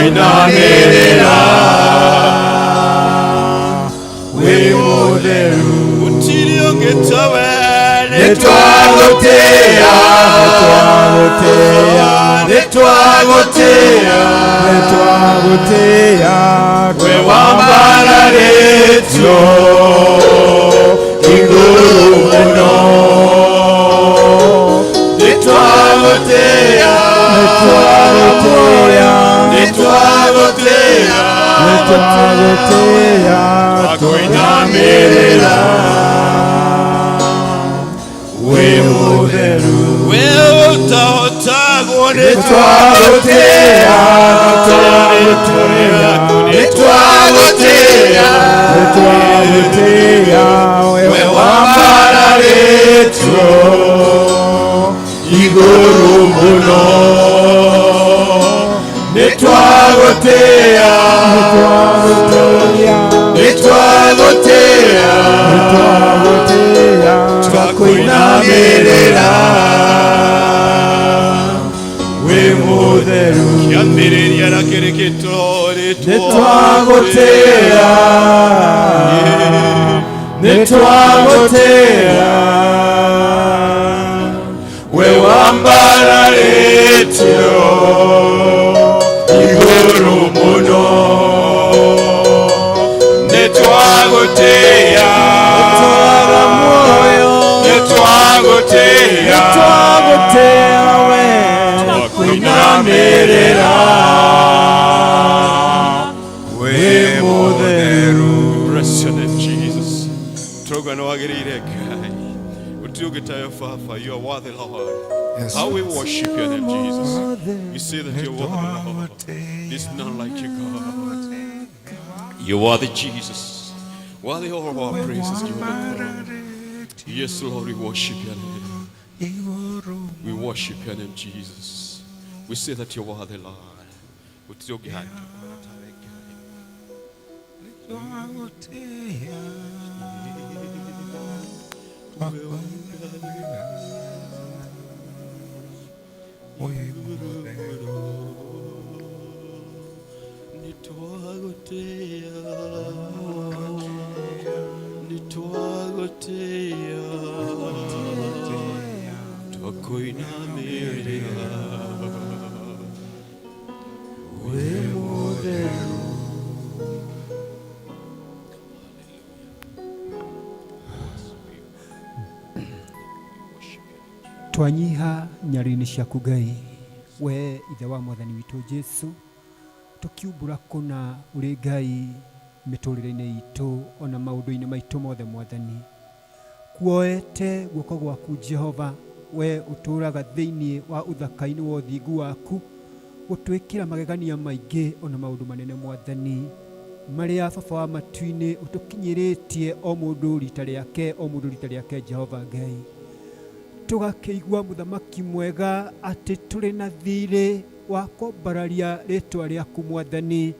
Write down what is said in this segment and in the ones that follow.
Twakũinamĩrĩra wĩ mũtheru. Gũtirĩ ũngĩ tawe. Nĩtwagũtĩĩa, Nĩtwagũtĩĩa, nĩtwagũtĩĩa, nĩtwagũtĩĩa, we wambararĩtio igũrũ mũno. Nĩtwagũtĩĩa, nĩtwagũtĩĩa, nĩtwagũtĩĩa, nĩtwagũtĩĩa, twakũinamĩrĩra wĩ mũtheru. We ũtahotagwo nĩ Nĩtwagũtĩĩa, nĩtwagũtĩĩa, nĩtwagũtĩĩa, nĩtwagũtĩĩa, we wambararĩtio igũrũ mũno. Nĩtwagũtĩĩa, nĩtwagũtĩĩa, nĩtwagũtĩĩa, nĩtwagũtĩĩa, twakũinamĩrĩra wĩ mũtheru. Kĩambĩrĩria na kĩrĩkĩtĩro. Nĩtwagũtĩĩa, nĩtwagũtĩĩa, We wambararĩtio igũrũ mũno. Nĩtwagũtĩĩa, twaga muoyo, nĩtwagũtĩĩa, nĩtwagũtĩĩa we, twakũinamĩrĩra wĩ mũtheru. Bless your name, Jesus. Turauga nĩ wagĩrĩire Ngai. Gũtirĩ ũngĩ tawe Baba. You are worthy, Lord. Yes. How we worship your name, Jesus. We say that you're worthy, Lord. There's none like you, God. You're worthy, Jesus. Worthy all of our praises, Jehovah God. Yes, Lord, we worship your name. We worship your name, Jesus. We say that you're worthy, Lord. Gũtirĩ ũngĩ handũ tawe Ngai. Nĩtwagũtĩĩa, nĩtwagũtĩĩa, twakũinamĩrĩra wĩ mũtheru. Twanyiha nyarĩrĩ ciaku Ngai, we ithe wa mwathani witũ Jesu, tũkiumbũra kũna ũrĩ Ngai mĩtũrĩre-inĩ itũ ona maũndũ-inĩ maitũ mothe mwathani. Kuoete guoko gwaku Jehova, we ũtũũraga thĩinĩ wa ũthaka-inĩ wa ũthingu waku, gũtwĩkĩra magegania maingĩ ona maũndũ manene mwathani, marĩa baba wa matu-inĩ ũtũkinyĩrĩtie o mũndũ rita rĩake, o mũndũ rita rĩake Jehova Ngai. Tũgakĩigua mũthamaki mwega atĩ tũrĩ na thirĩ wa kwambararia rĩtwa rĩaku mwathani,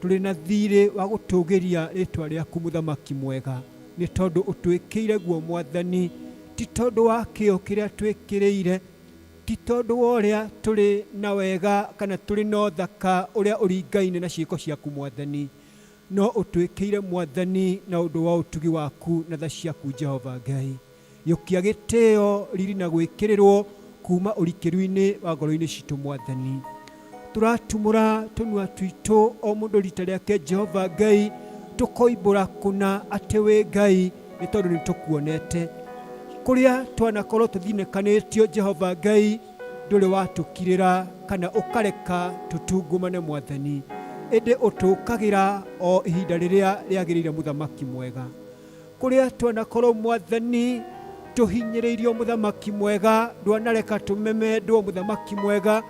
tũrĩ na thirĩ wa gũtũgĩria rĩtwa rĩaku mũthamaki mwega, nĩ tondũ ũtwĩkĩire guo mwathani, ti tondũ wa kĩo kĩrĩa twĩkĩrĩire, ti tondũ wa ũrĩa tũrĩ na wega kana tũrĩ na ũthaka ũrĩa ũringaine na ciĩko ciaku mwathani, no ũtwĩkĩire mwathani na ũndũ wa ũtugi waku na tha ciaku Jehova Ngai. Gĩũkia gĩtĩo riri na gwĩkĩrĩrwo kuma ũrikĩru-inĩ wa ngoro-inĩ citũ mwathani. Tũratumũra tũnua twitũ o mũndũ rita rĩake Jehova Ngai, tũkoimbũra kũna atĩ wĩ Ngai nĩ tondũ nĩ tũkuonete. Kũrĩa twanakorwo tũthinĩkanĩtio Jehova Ngai, ndũrĩ watũkirĩra kana ũkareka tũtungumane mwathani, ĩndĩ ũtũkagĩra o ihinda rĩrĩa rĩagĩrĩire mũthamaki mwega. Kũrĩa twanakorwo mwathani tũhinyĩrĩirio mũthamaki mwega, ndwanareka tũmemendwo mũthamaki mwega,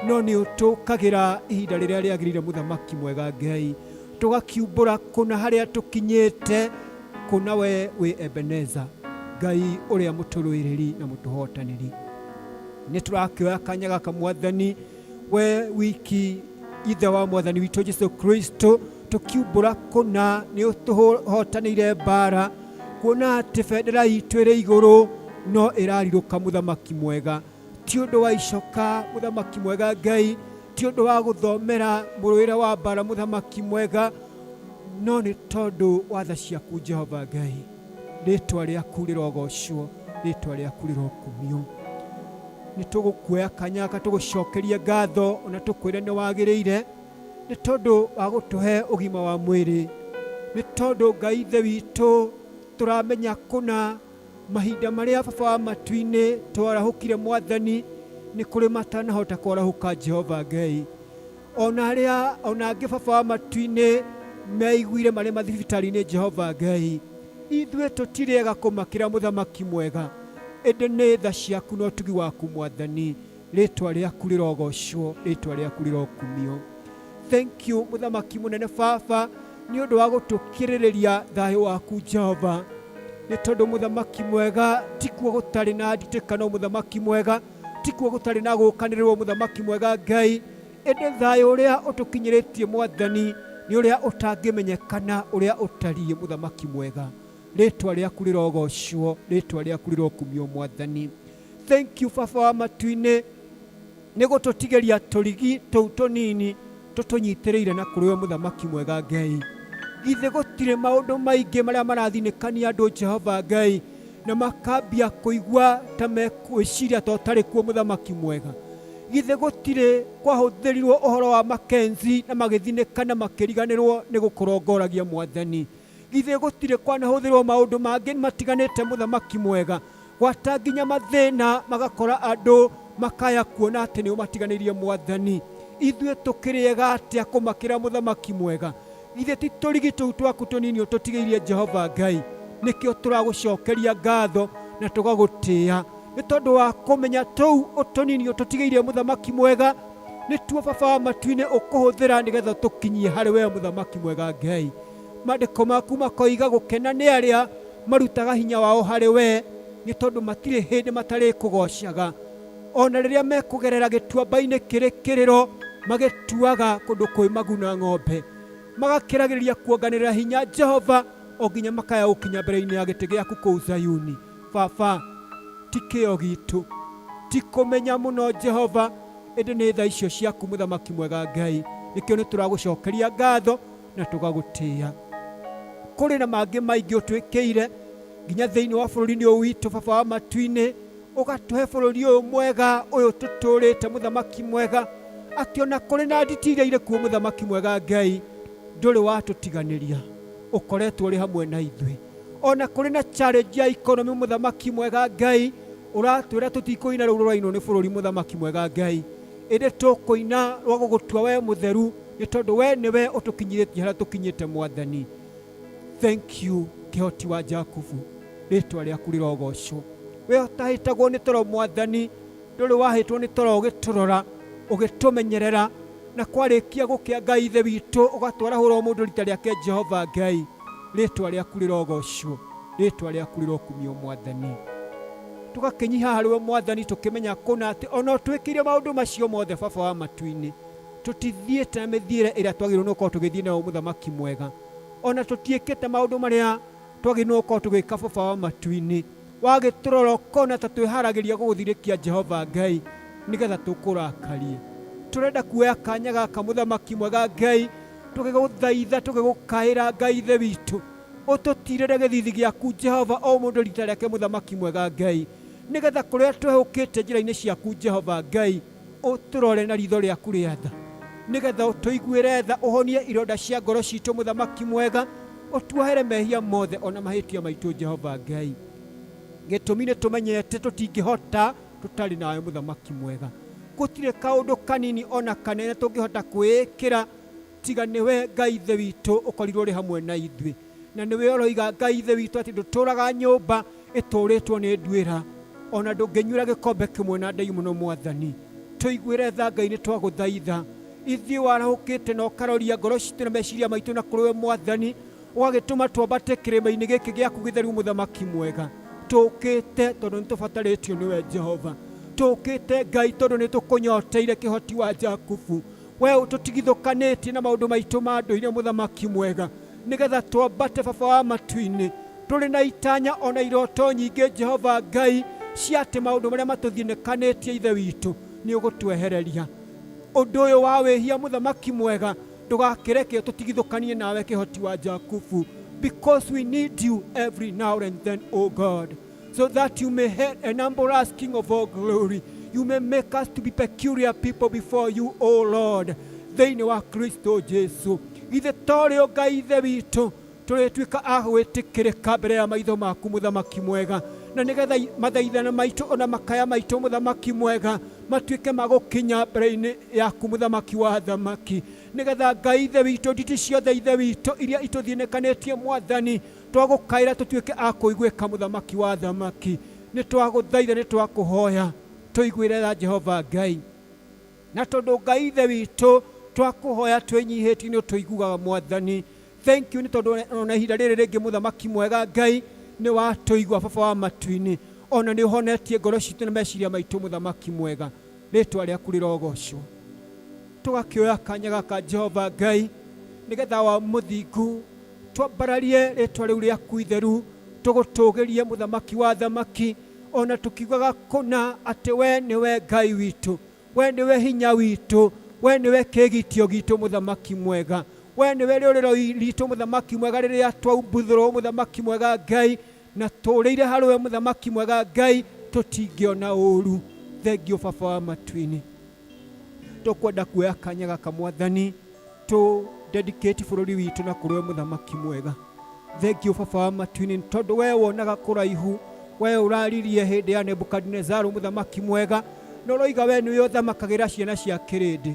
no nĩ ũtũkagĩra ihinda rĩrĩa rĩagĩrĩire mũthamaki mwega Ngai. Tũgakiumbũra kũna harĩa tũkinyĩte, kũna we wĩ Ebeneza, Ngai ũrĩa mũtũrũĩrĩri na mũtũhotanĩri. Nĩ tũrakĩoya kanya gaka mwathani, we wiki ithe wa mwathani witũ Jesu Kristo, tũkiumbũra kũna nĩ ũtũhotanĩire mbara, kuona atĩ bendera itũ ĩrĩ igũrũ no ĩrarirũka mũthamaki mwega. Ti ũndũ wa icoka mũthamaki mwega Ngai, Ti ũndũ wa gũthomera mũrũĩre wa mbara mũthamaki mwega, no nĩ tondũ wa tha ciaku Jehova Ngai. Rĩtwa rĩaku rĩrogocwo, rĩtwa rĩaku rĩrokumio. Nĩ tũgũkuoya kanya gaka tũgũcokerie ngatho ona tũkwĩre nĩ wagĩrĩire nĩ tondũ wa gũtũhe ũgima wa mwĩrĩ, nĩ tondũ Ngai Ithe witũ tũramenya kũna mahinda marĩa baba wa matu-inĩ twarahũkire Mwathani nĩ kũrĩ matanahota kwarahũka Jehova Ngai. Ona arĩa ona angĩ baba wa matu-inĩ meiguire marĩ mathibitarĩ-inĩ Jehova Ngai, ithuĩ tũtirĩ ega kũmakĩra mũthamaki mwega, ĩndĩ nĩ tha ciaku na ũtugi waku Mwathani. Rĩtwa rĩaku rĩrogocwo, rĩtwa rĩaku rĩrokumio. Thank you mũthamaki mũnene baba nĩ ũndũ wa gũtũkĩrĩrĩria thayũ waku Jehova, nĩ tondũ mũthamaki mwega tikuo gũtarĩ na nditĩkano, mũthamaki mwega tikuo gũtarĩ na gũkanĩrĩrwo, mũthamaki mwega Ngai, ĩndĩ thayũ ũrĩa ũtũkinyĩrĩtie Mwathani nĩ ũrĩa ũtangĩmenyekana ũrĩa ũtariĩ mũthamaki mwega. Rĩtwa rĩaku rĩrogocwo, rĩtwa rĩaku rĩrokumio Mwathani. Thank you baba wa matu-inĩ nĩ gũtũtigĩria tũrigi tũu tũnini tũtũnyitĩrĩire na kũrĩ we mũthamaki mwega Ngai. Githĩ gũtirĩ maũndũ maingĩ marĩa marathinĩkania andũ Jehova Ngai, na makambia kũigua ta mekwĩciria ta ũtarĩ kuo mũthamaki mwega. Githĩ gũtirĩ kwahũthĩrirwo ũhoro wa Mackenzie na magĩthinĩkana makĩriganĩrwo nĩ gũkũrongoragia Mwathani. Githĩ gũtirĩ kwanahũthĩrwo maũndũ mangĩ matiganĩte mũthamaki mwega, gwata nginya mathĩna magakora andũ makaya kuona atĩ nĩ ũmatiganĩirie Mwathani. Ithuĩ tũkĩrĩ ega atĩa kũmakĩra mũthamaki mwega? Githĩ ti tũrigi tũu twaku tũnini ũtũtigĩirie Jehova Ngai? Nĩkĩo tũragũcokeria ngatho na tũgagũtĩĩa nĩ tondũ wa kũmenya tũu ũtũnini ũtũtigĩirie mũthamaki mwega nĩtuo baba wa matu-inĩ ũkũhũthĩra nĩgetha tũkinyie harĩ we mũthamaki mwega Ngai. Maandĩko maku makoiga gũkena nĩ arĩa marutaga hinya wao harĩ we, nĩ tondũ matirĩ hĩndĩ matarĩkũgocaga. Ona rĩrĩa mekũgerera gĩtuamba-inĩ kĩrĩ kĩrĩro, magĩtuaga kũndũ kwĩ maguna ng'ombe, magakĩragĩrĩria kuonganĩrĩra hinya Jehova o nginya makaya gũkinya mbere-inĩ ya gĩtĩ gĩaku kũu Zayuni. Baba, ti kĩo gitũ, ti kũmenya mũno Jehova, ĩndĩ nĩ tha icio ciaku mũthamaki mwega Ngai. Nĩkĩo nĩ tũragũcokeria ngatho na tũgagũtĩĩa. Kũrĩ na mangĩ maingĩ ũtwĩkĩire nginya thĩinĩ wa bũrũri-inĩ ũyũ witũ baba wa matu-inĩ, ũgatũhe bũrũri ũyũ mwega ũyũ tũtũrĩte mũthamaki mwega, atĩ ona kũrĩ na nditi iria irĩ kuo mũthamaki mwega Ngai, ndũrĩ watũtiganĩria, ũkoretwo ũrĩ hamwe na ithuĩ. Ona kũrĩ na challenge ya economy mũthamaki mwega Ngai, ũratwĩra tũtikũina rũu rũrainwo nĩ bũrũri mũthamaki mwega Ngai, ĩndĩ tũkũina rwa gũgũtua we mũtheru nĩ tondũ we nĩwe ũtũkinyithĩtie harĩa tũkinyĩte Mwathani. Thank you kĩhoti wa Jakubu, rĩtwa rĩaku rĩrogocwo. We ũtahĩtagwo nĩ toro Mwathani, ndũrĩ wahĩtwo nĩ toro ũgĩtũrora, ũgĩtũmenyerera, na kwarĩkia gũkĩa Ngai Ithe witũ ũgatwarahũra o mũndũ rita rĩake Jehova Ngai, rĩtwa rĩaku rĩrogocwo, rĩtwa rĩaku rĩrokumio Mwathani. Tũgakĩnyiha harĩ we Mwathani tũkĩmenya kũna atĩ ona ũtwĩkĩire maũndũ macio mothe baba wa matu-inĩ, tũtithiĩte na mĩthiĩre ĩrĩa twagĩrĩirwo nĩ gũkorwo tũgĩthiĩ nayo mũthamaki mwega, ona tũtiĩkĩte maũndũ marĩa twagĩrĩirwo nĩ gũkorwo tũgĩka baba wa matu-inĩ. Wagĩtũrora ũkona ta twĩharagĩria gũgũthirĩkia Jehova Ngai nĩgetha tũkũrakarie. Tũrenda kuoya kanya gaka mũthamaki mwega Ngai, tũgĩgũthaitha tũgĩgũkaĩra Ngai Ithe witũ, ũtũtirĩre gĩthithi gĩaku Jehova o mũndũ rita rĩake mũthamaki mwega Ngai, nĩgetha kũrĩa twehũkĩte njĩra-inĩ ciaku Jehova Ngai, ũtũrore na ritho rĩaku rĩa tha, nĩgetha ũtũiguĩre tha, ũhonie ironda cia ngoro citũ mũthamaki mwega, ũtuohere mehia mothe ona mahĩtia maitũ Jehova Ngai. Gĩtũmi nĩ tũmenyete tũtingĩhota tũtarĩ nawe mũthamaki mwega. Gũtirĩ kaũndũ kanini ona kanene tũngĩhota kwĩĩkĩra tiga nĩwe Ngai Ithe witũ ũkorirwo ũrĩ hamwe na ithuĩ. Na nĩwe ũroiga Ngai Ithe witũ atĩ ndũtũraga nyũmba ĩtũrĩtwo nĩ nduĩra, ona ndũngĩnyuĩra gĩkombe kĩmwe na ndaimono Mwathani. Tũiguĩre tha Ngai nĩ twagũthaitha. Ithuĩ warahũkĩte na ũkaroria ngoro citũ na meciria maitũ na kũrĩ we Mwathani, ũgagĩtũma twambate kĩrĩma-inĩ gĩkĩ gĩaku gĩtheru mũthamaki mwega. Tũkĩte tondũ nĩ tũbatarĩtio nĩwe Jehova. Tũkĩte Ngai tondũ nĩ tũkũnyoteire kĩhoti wa Jakubu. We ũtũtigithũkanĩtie na maũndũ maitũ ma ndũire mũthamaki mwega, nĩgetha twambate baba wa matu-inĩ tũrĩ na itanya ona iroto nyingĩ Jehova Ngai cia atĩ maũndũ marĩa matũthinĩkanĩtie Ithe witũ nĩ ũgũtwehereria. Ũndũ ũyũ wa wĩhia mũthamaki mwega ndũgakĩreke tũtigithũkanie nawe kĩhoti wa Jakubu, because we need you every now and then, O God, so that you may enable us, King of all glory. You may make us to be peculiar people before you, O Lord, thĩinĩ wa Kristo Jesu. Githĩ to rĩo Ngai Ithe witũ tũrĩtuĩka a gwĩtĩkĩrĩka mbere ya maitho maku mũthamaki mwega, na nĩgetha mathaithana maitũ ona makaya maitũ mũthamaki mwega matuĩke ma gũkinya mbere-inĩ yaku mũthamaki wa thamaki, nĩgetha Ngai Ithe witũ nditi ciothe Ithe witũ iria itũthinĩkanĩtie mwathani twagũkaĩra tũtuĩke a kũiguĩka mũthamaki wa thamaki. Nĩ twagũthaitha, nĩ twakũhoya tũiguĩre tha Jehova Ngai, na tondũ Ngai Ithe witũ twakũhoya twĩnyihĩtie nĩ ũtũiguaga mwathani. Thank you nĩ tondũ ona ihinda rĩrĩ rĩngĩ mũthamaki mwega Ngai nĩ watũigua baba wa matu-inĩ, ona nĩ ũhonetie ngoro citũ na meciria maitũ mũthamaki mwega, rĩtwa rĩaku rĩrogocwo. Tũgakĩoya kanya gaka Jehova Ngai nĩgetha wa mũthingu twambararie rĩtwa rĩu rĩaku itheru, tũgũtũgĩrie mũthamaki wa thamaki, ona tũkiugaga kũna atĩ we nĩwe Ngai witũ, we nĩwe hinya witũ, we nĩwe kĩgitio gitũ mũthamaki mwega, we nĩwe rĩũrĩro ritũ mũthamaki mwega rĩrĩa twaumbuthũrwo mũthamaki mwega Ngai, na tũrĩire harĩwe mũthamaki mwega Ngai tũtingĩona ũru. Thengio baba wa matu-inĩ. Tũkwenda kuoya kanya gaka mwathani tũ dedicate bũrũri witũ na kũrĩ we mũthamaki mwega. Thengio baba wa matu-inĩ tondũ we wonaga kũraihu, we ũraririe hĩndĩ ya Nebukadinezaru mũthamaki mwega, na ũroiga we nĩwe ũthamakagĩra ciana cia kĩrĩndĩ.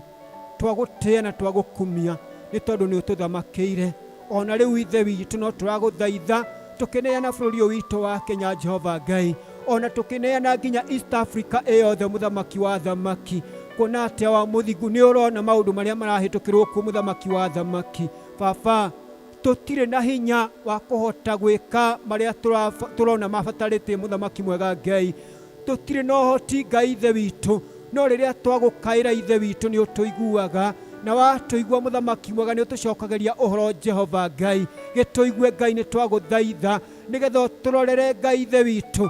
Twagũtĩĩa na twagũkumia nĩ tondũ nĩ ũtũthamakĩire. Ona rĩu Ithe witũ no tũragũthaitha tũkĩneana bũrũri ũyũ witũ wa Kenya Jehova Ngai, ona tũkĩneana nginya East Africa ĩyothe mũthamaki wa thamaki, kuona atĩa wa mũthingu nĩ ũrona maũndũ marĩa marahĩtũkĩrwo kuo mũthamaki wa thamaki. Baba, tũtirĩ na hinya wa kũhota gwĩka marĩa tũrona mabatarĩte mũthamaki mwega Ngai, tũtirĩ na ũhoti Ngai Ithe witũ, no rĩrĩa twagũkaĩra Ithe witũ nĩ ũtũiguaga, na watũigua mũthamaki mwega nĩ ũtũcokagĩria ũhoro Jehova Ngai. Gĩtũigue Ngai nĩ twagũthaitha nĩgetha ũtũrorere Ngai Ithe witũ,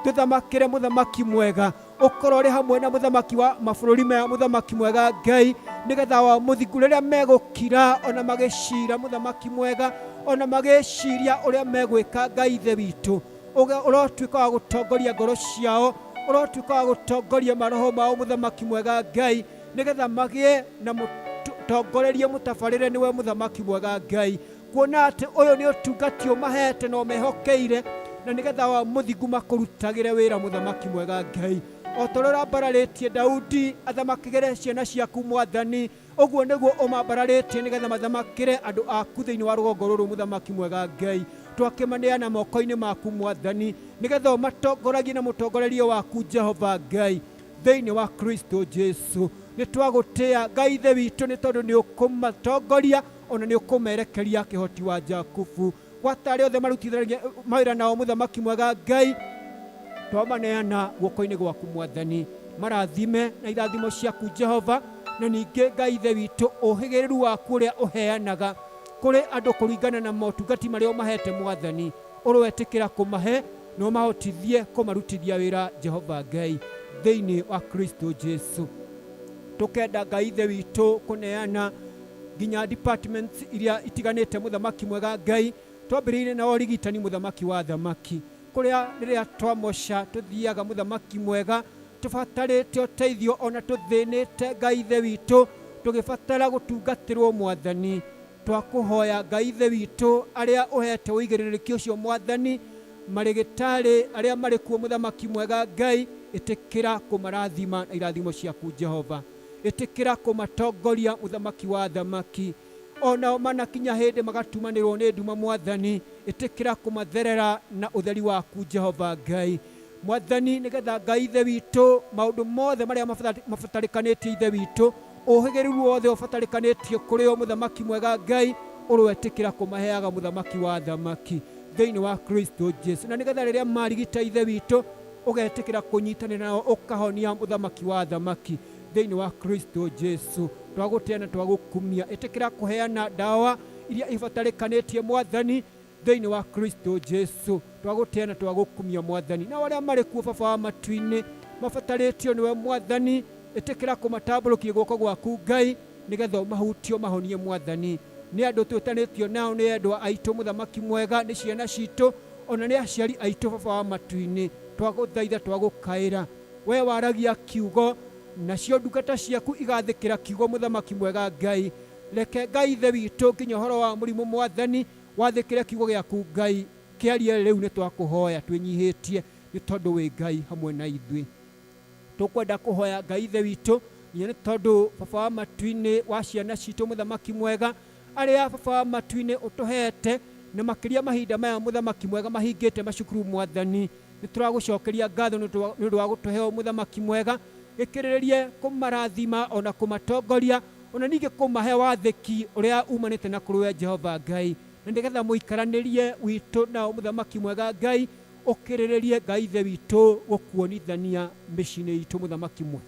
tũthamakĩre mũthamaki mwega, ũkorwo ũrĩ hamwe na mũthamaki wa mabũrũri maya mũthamaki mwega Ngai, nĩgetha wa mũthingu rĩrĩa megũkira ona magĩcira mũthamaki mwega, ona magĩciria ũrĩa megwĩka Ngai Ithe witũ, ũrotuĩka wa gũtongoria ngoro ciao, ũrotuĩka wa gũtongoria maroho mao mũthamaki mwega Ngai, nĩgetha magĩe na mũtongorerie mũtabarĩre nĩwe mũthamaki mwega Ngai, kuona atĩ ũyũ nĩ ũtungati ũmahete na ũmehokeire, na nĩgetha wa mũthingu makũrutagĩre wĩra mũthamaki mwega Ngai. O ta ũrĩa ũrambararĩtie Daudi athamakĩre ciana ciaku mwathani, ũguo nĩguo ũmambararĩtie nĩgetha mathamakĩre andũ aku thĩinĩ wa rũgongo rũrũ mũthamaki mwega Ngai. Twakĩmaneana moko-inĩ maku mwathani, nĩgetha ũmatongoragie na mũtongorerie waku Jehova Ngai thĩinĩ wa Kristo Jesu. Nĩ twagũtĩĩa Ngai Ithe witũ nĩ tondũ nĩ ũkũmatongoria ona nĩ ũkũmerekeria kĩhoti wa Jakubu. Gwata arĩa othe marutithanagia mawĩra nao mũthamaki mwega Ngai, twamaneana guoko-inĩ gwaku mwathani, marathime na irathimo ciaku Jehova, na ningĩ Ngai Ithe witũ ũhĩgĩrĩru waku ũrĩa ũheanaga kũrĩ andũ kũringana na motungati marĩa ũmahete mwathani, ũroetĩkĩra kũmahe na ũmahotithie kũmarutithia wĩra Jehova Ngai thĩinĩ wa Kristo Jesu. Tũkenda Ngai Ithe witũ kũneana nginya departments iria itiganĩte mũthamaki mwega Ngai, twambĩrĩirie na ũrigitani mũthamaki wa thamaki, kũrĩa rĩrĩa twamoca tũthiaga mũthamaki mwega tũbatarĩte ũteithio ona tũthĩnĩte Ngai Ithe witũ tũgĩbatara gũtungatĩrwo mwathani. Twakũhoya Ngai Ithe witũ arĩa ũhete ũigĩrĩrĩki ũcio mwathani, marĩgĩtarĩ arĩa marĩ kuo mũthamaki mwega Ngai, ĩtĩkĩra kũmarathima na irathimo ciaku Jehova, ĩtĩkĩra kũmatongoria mũthamaki wa thamaki, onao manakinya hĩndĩ magatumanĩrwo nĩ nduma mwathani, ĩtĩkĩra kũmatherera na ũtheri waku Jehova Ngai mwathani, nĩgetha Ngai Ithe witũ maũndũ mothe marĩa mabatarĩkanĩtie Ithe witũ, ũhĩgĩrĩru wothe ũbatarĩkanĩtie kũrĩ o mũthamaki mwega Ngai, ũroetĩkĩra kũmaheaga mũthamaki wa thamaki thĩinĩ wa Kristo Jesu, na nĩgetha rĩrĩa marigita Ithe witũ ũgetĩkĩra kũnyitanĩra nao ũkahonia mũthamaki wa thamaki thĩinĩ wa Kristo Jesu. Twagũtĩa na twagũkumia, ĩtĩkĩra kũheana ndawa iria ibatarĩkanĩtie mwathani thĩinĩ wa Kristo Jesu. Twagũtĩa na twagũkumia mwathani, na arĩa marĩ kuo baba wa matu-inĩ mabatarĩtio nĩwe mwathani, Ĩtĩkĩra kũmatambũrũkia guoko gwaku Ngai, nĩgetha ũmahutie ũmahonie Mwathani. Nĩ andũ twĩtanĩtio nao, nĩ endwa aitũ Mũthamaki mwega, nĩ ciana citũ, ona nĩ aciari aitũ Baba wa matu-inĩ. Twagũthaitha, twagũkaĩra, we waragia kiugo, nacio ndungata ciaku igathĩkĩra kiugo Mũthamaki mwega Ngai. Reke Ngai Ithe witũ nginya ũhoro wa mũrimũ Mwathani wathĩkĩre kiugo gĩaku Ngai, kĩarie rĩu. Nĩ twakũhoya twĩnyihĩtie, nĩ tondũ wĩ Ngai hamwe na ithuĩ. Tũkwenda kũhoya Ngai Ithe witũ nginya nĩ tondũ Baba wa matu-inĩ wa ciana citũ Mũthamaki mwega, arĩa Baba wa matu-inĩ ũtũhete, na makĩria mahinda maya Mũthamaki mwega mahingĩte macukuru Mwathani. Nĩ tũragũcokeria ngatho nĩ ũndũ wa gũtũheo Mũthamaki mwega. Gĩkĩrĩrĩrie kũmarathima ona kũmatongoria, ona ningĩ kũmahe wathĩki ũrĩa umanĩte na kũrĩ we Jehova Ngai, na nĩgetha mũikaranĩrie witũ nao Mũthamaki mwega Ngai ũkĩrĩrĩrie Ngai Ithe witũ gũkuonithania mĩciĩ-inĩ itũ Mũthamaki mwega.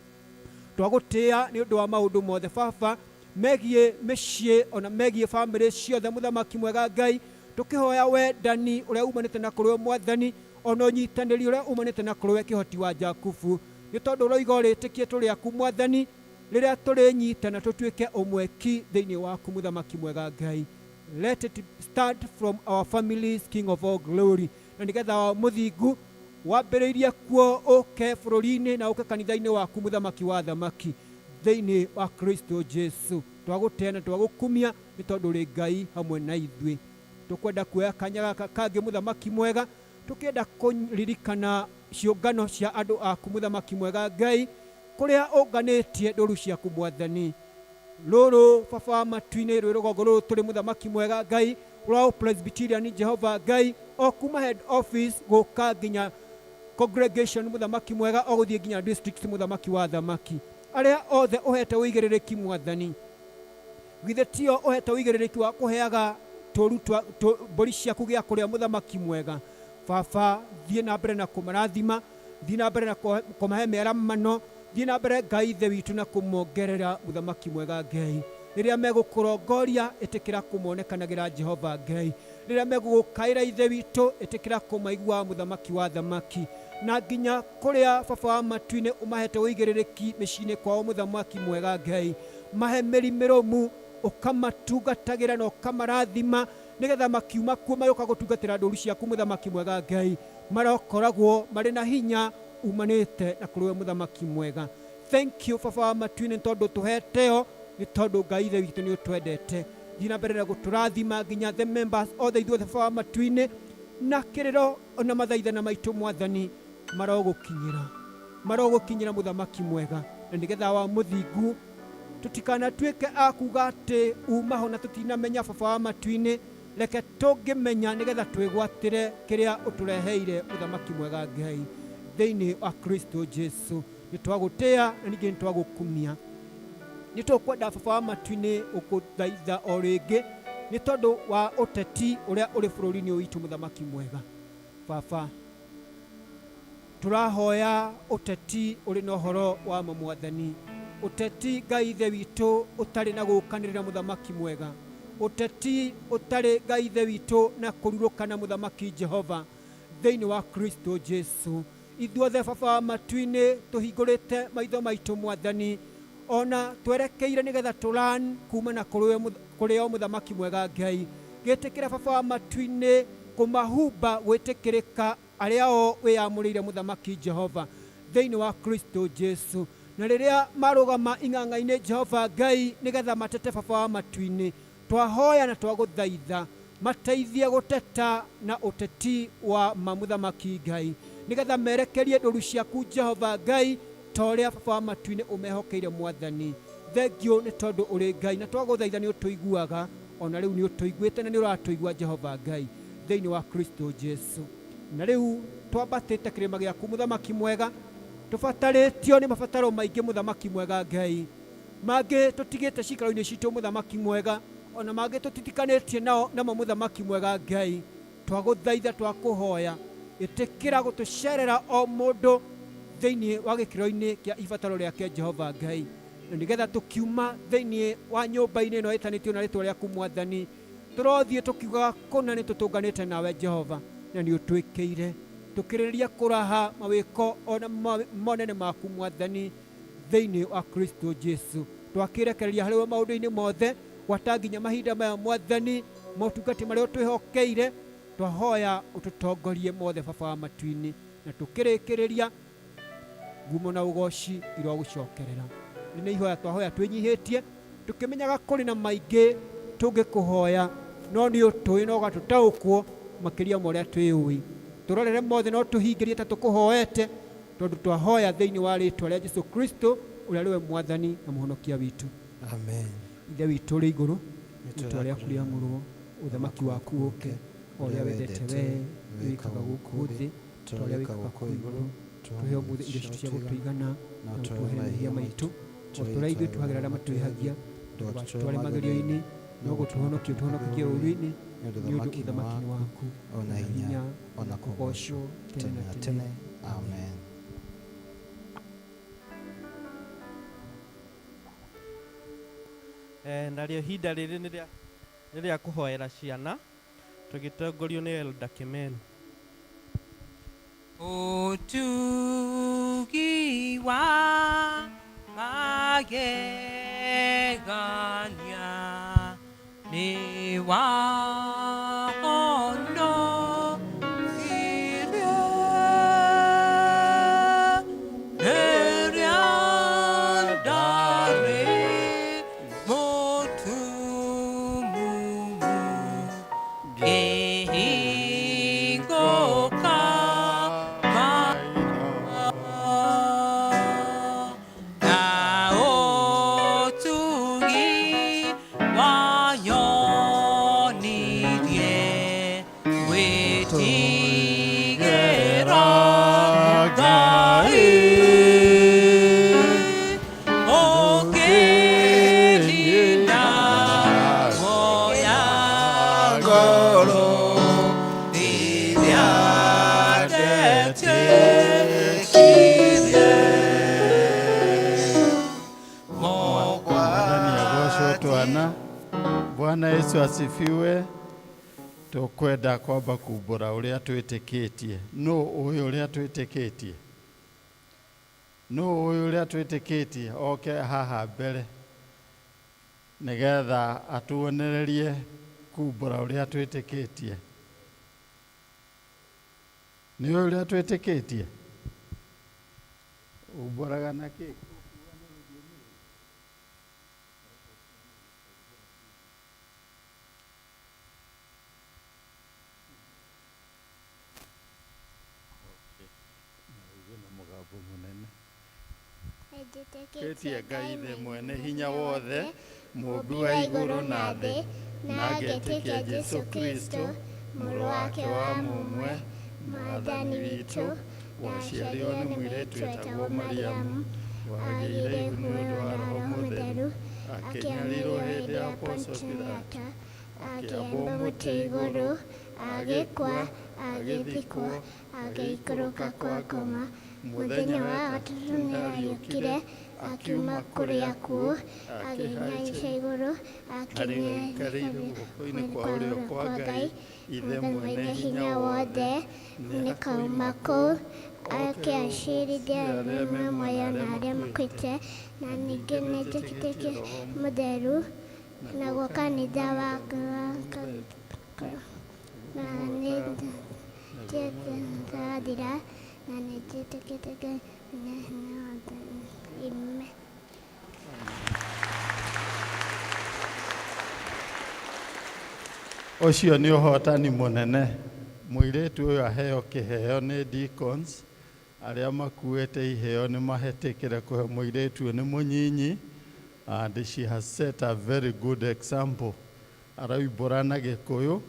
Twagũtĩĩa nĩ ũndũ wa maũndũ mothe Baba megiĩ mĩciĩ ona megiĩ bamĩrĩ ciothe Mũthamaki mwega Ngai, tũkĩhoya wendani ũrĩa umanĩte na kũrĩ we Mwathani, ona ũnyitanĩri ũrĩa umanĩte na kũrĩ we Kĩhoti wa Jakubu, nĩ tondũ ũroiga ũrĩtĩkie tũrĩ aku Mwathani, rĩrĩa tũrĩnyitana tũtuĩke ũmwe ki thĩinĩ waku Mũthamaki mwega Ngai. Let it start from our families, King of all glory, na nĩgetha mũthingu wambĩrĩirie kuo ũke bũrũri-inĩ na ũke kanitha-inĩ waku Mũthamaki wa thamaki, thĩinĩ wa Kristo Jesu. Twagũtĩa na twagũkumia nĩ tondũ ũrĩ Ngai hamwe na ithuĩ. Tũkwenda kuoya kanya gaka kangĩ Mũthamaki mwega, tũkĩenda kũririkana ciũngano cia andũ aku Mũthamaki mwega Ngai, kũrĩa ũnganĩtie ndũru ciaku Mwathani. Rũrũ Baba wa matu-inĩ rwĩ rũgongo rũrũ tũrĩ Mũthamaki mwega Ngai rwa Presbyterian Jehova Ngai, o kuma head office gũka nginya congregation Mũthamaki mwega, o gũthiĩ nginya district Mũthamaki wa thamaki, arĩa othe ũhete ũigĩrĩrĩki Mwathani. Githĩ tio ũhete ũigĩrĩrĩki wa kũheaga tũru twa mbũri ciaku gĩa kũrĩa Mũthamaki mwega? Baba, thiĩ na mbere na kũmarathima, thiĩ na mbere na kũmahe mĩaramano, thiĩ na mbere Ngai Ithe witũ na kũmongerera Mũthamaki mwega Ngai. Rĩrĩa megũkũrongoria, ĩtĩkĩra kũmonekanagĩra Jehova Ngai. Rĩrĩa megũgũkaĩra Ithe witũ, ĩtĩkĩra kũmaigua Mũthamaki wa thamaki, na nginya kũrĩa Baba wa matu-inĩ ũmahete ũigĩrĩrĩki mĩciĩ-inĩ kwao Mũthamaki mwega Ngai, mahe mĩri mĩrũmu, ũkamatungatagĩra na ũkamarathima, nĩgetha makiuma kuo magĩũka gũtungatĩra ndũru ciaku Mũthamaki mwega Ngai, marokoragwo marĩ na hinya umanĩte na kũrĩ we Mũthamaki mwega. Thank you Baba wa matu-inĩ nĩ tondũ tũheteo, nĩ tondũ Ngai Ithe witũ nĩ ũtwendete. Thiĩ na mbere na gũtũrathima nginya the members othe ithuothe Baba wa matu-inĩ, na kĩrĩro ona mathaithana maitũ Mwathani marogũkinyĩra, marogũkinyĩra Mũthamaki mwega, na nĩgetha wa mũthingu tũtikanatuĩke a kuga atĩ umaho na tũtinamenya Baba wa matu-inĩ. Reke tũngĩmenya nĩgetha twĩgwatĩre kĩrĩa ũtũreheire Mũthamaki mwega Ngai thĩinĩ wa Kristo Jesu. Nĩ twagũtĩa na ningĩ nĩ twagũkumia. Nĩ tũkwenda Baba wa matu-inĩ gũkũthaitha o rĩngĩ nĩ tondũ wa ũteti ũrĩa ũrĩ bũrũri-inĩ ũyũ witũ Mũthamaki mwega. Baba, tũrahoya ũteti ũrĩ na ũhoro wa ma Mwathani, ũteti Ngai Ithe witũ ũtarĩ na gũkanĩrĩra Mũthamaki mwega, ũteti ũtarĩ Ngai Ithe witũ na kũrurũkana Mũthamaki Jehova thĩinĩ wa Kristo Jesu. Ithuothe Baba wa matu-inĩ tũhingũrĩte maitho maitũ Mwathani, ona twerekeire nĩgetha tũran kuma na kũrĩ o Mũthamaki mwega Ngai. Gĩtĩkĩra Baba wa matu-inĩ kũmahumba gwĩtĩkĩrĩka arĩa o wĩyamũrĩire Mũthamaki Jehova thĩinĩ wa Kristo Jesu, na rĩrĩa marũgama ing'ang'a-inĩ Jehova Ngai nĩgetha matete Baba wa matu-inĩ, twahoya na twagũthaitha mateithie gũteta na ũteti wa ma Mũthamaki Ngai, nĩgetha merekerie ndũru ciaku Jehova Ngai ta ũrĩa Baba wa matu-inĩ ũmehokeire Mwathani. Thengiũ nĩ tondũ ũrĩ Ngai, na twagũthaitha nĩ ũtũiguaga, ona rĩu nĩ ũtũiguĩte na nĩ ũratũigua Jehova Ngai thĩinĩ wa Kristo Jesu. Na rĩu twambatĩte kĩrĩma gĩaku Mũthamaki mwega, tũbatarĩtio nĩ mabataro maingĩ Mũthamaki mwega Ngai, mangĩ tũtigĩte ciikaro-inĩ citũ Mũthamaki mwega, ona mangĩ tũtitikanĩtie nao namo Mũthamaki mwega Ngai. Twagũthaitha, twakũhoya, ĩtĩkĩra gũtũcerera o mũndũ thĩinĩ wa gĩkĩro-inĩ kĩa ibataro rĩake Jehova Ngai, na nĩgetha tũkiuma thĩinĩ wa nyũmba-inĩ ĩno ĩtanĩtio na rĩtwa rĩaku Mwathani, tũrothiĩ tũkiugaga kũna nĩ tũtũnganĩte nawe Jehova, na nĩ ũtwĩkĩire. Tũkĩrĩrĩria kũraha mawĩko ona monene maku Mwathani. Thĩinĩ wa Kristo Jesu. Twakĩrekereria harĩ we maũndũ-inĩ mothe, gwata nginya mahinda maya Mwathani, motungati marĩa ũtwĩhokeire, twahoya ũtũtongorie mothe Baba wa matu-inĩ, na tũkĩrĩkĩrĩria ngumo na ũgoci irogũcokerera. Nĩ ihoya twahoya twĩnyihĩtie, tũkĩmenyaga kũrĩ na maingĩ tũngĩkũhoya, no nĩ ũtũĩ na ũgatũtaũkwo makĩria ma ũrĩa twĩũĩ. Tũrorere mothe no tũhingĩrie ta tũkũhoete, tondũ twahoya thĩinĩ wa rĩtwa rĩa Jesu Kristo, ũrĩa rĩwe Mwathani na Mũhonokia witũ. Amen. Ithe witũ ũrĩ igũrũ, rĩtwa rĩaku rĩamũrwo, ũthamaki waku ũke, o ũrĩa wendete wee wĩkaga gũkũ thĩ ta ũrĩa wĩkaga kũu igũrũ. Tũhe ũmũthĩ irio citũ cia gũtũigana, na ũtuohere mehia maitũ o ta ũrĩa ithuĩ tuohagĩra arĩa matwĩhagia, ndũgatũtware magerio-inĩ, no gũtũhonokia ũtũhonokagie ũũru-inĩ, nĩ ũndũ ũthamaki nĩ waku, ona hinya, ona kũgoocwo tene na tene. Amen. Narĩo ihinda rĩrĩ nĩ rĩa kũhoera ciana tũgĩtongorio nĩ Elder Kimeli. Ũtugi wa magegania nĩ wahonokirie rĩrĩa ndarĩ mũtumumu, ngĩhingũka maitho, na ũtugi wanyonirie gwĩtigĩra Ngai, ũkĩninda guoya ngoro rĩrĩa ndetĩkirie. Mwathani agocwo twana. Bwana Yesu asifiwe. Tukwenda kwamba kumbũra ũrĩa twĩtĩkĩtie. Nũ ũĩ ũrĩa twĩtĩkĩtie? Nũ ũĩ ũrĩa twĩtĩkĩtie? Oke haha mbere nĩgetha atuonererie kumbũra ũrĩa twĩtĩkĩtie. Nĩ ũĩ ũrĩa twĩtĩkĩtie? Umbũraga na kĩ? Na mũgambo mũnene. Njĩtĩkĩtie Ngai Ithe mwene hinya wothe, mũũmbi wa igũrũ na thĩ, na ngetĩkia Jesũ Kristo, mũrũ wake wa mũmwe, Mwathani witũ, waciarirwo nĩ mũirĩtu wetagwo Mariamu, wagĩire ihu nĩ ũndũ wa Roho Mũtheru, akĩnyarirwo hĩndĩ ya Poncio Pilato, akĩambwo mũtĩ igũrũ, agĩkua, agĩthikwo, agĩikũrũka kwa ngoma, mũthenya wa gatatũ nĩariũkire akiuma kũrĩ akuũ, akĩhaica igũrũ, Aikarĩire guoko-inĩ kwa ũrĩo kwa Ngai Ithe mwene hinya wothe, nĩkauma kũu oke acirithie arĩa me muoyo na arĩa makuĩte. Na ningĩ nĩnjĩtĩkĩtie Mũtheru, naguo kanitha wa na nĩnjĩtĩkathira, na nĩnjĩtĩkĩtie Ngai mwene hinya wothe. Amen. Ũcio nĩ ũhotani mũnene. Mũirĩtu ũyũ aheo kĩheo nĩ deacons arĩa makuĩte iheo nĩ mahetĩkĩre kũhe mũirĩtu ũyũ, nĩ mũnyinyi, and she has set a very good example. Araumbũra na Gĩkũyũ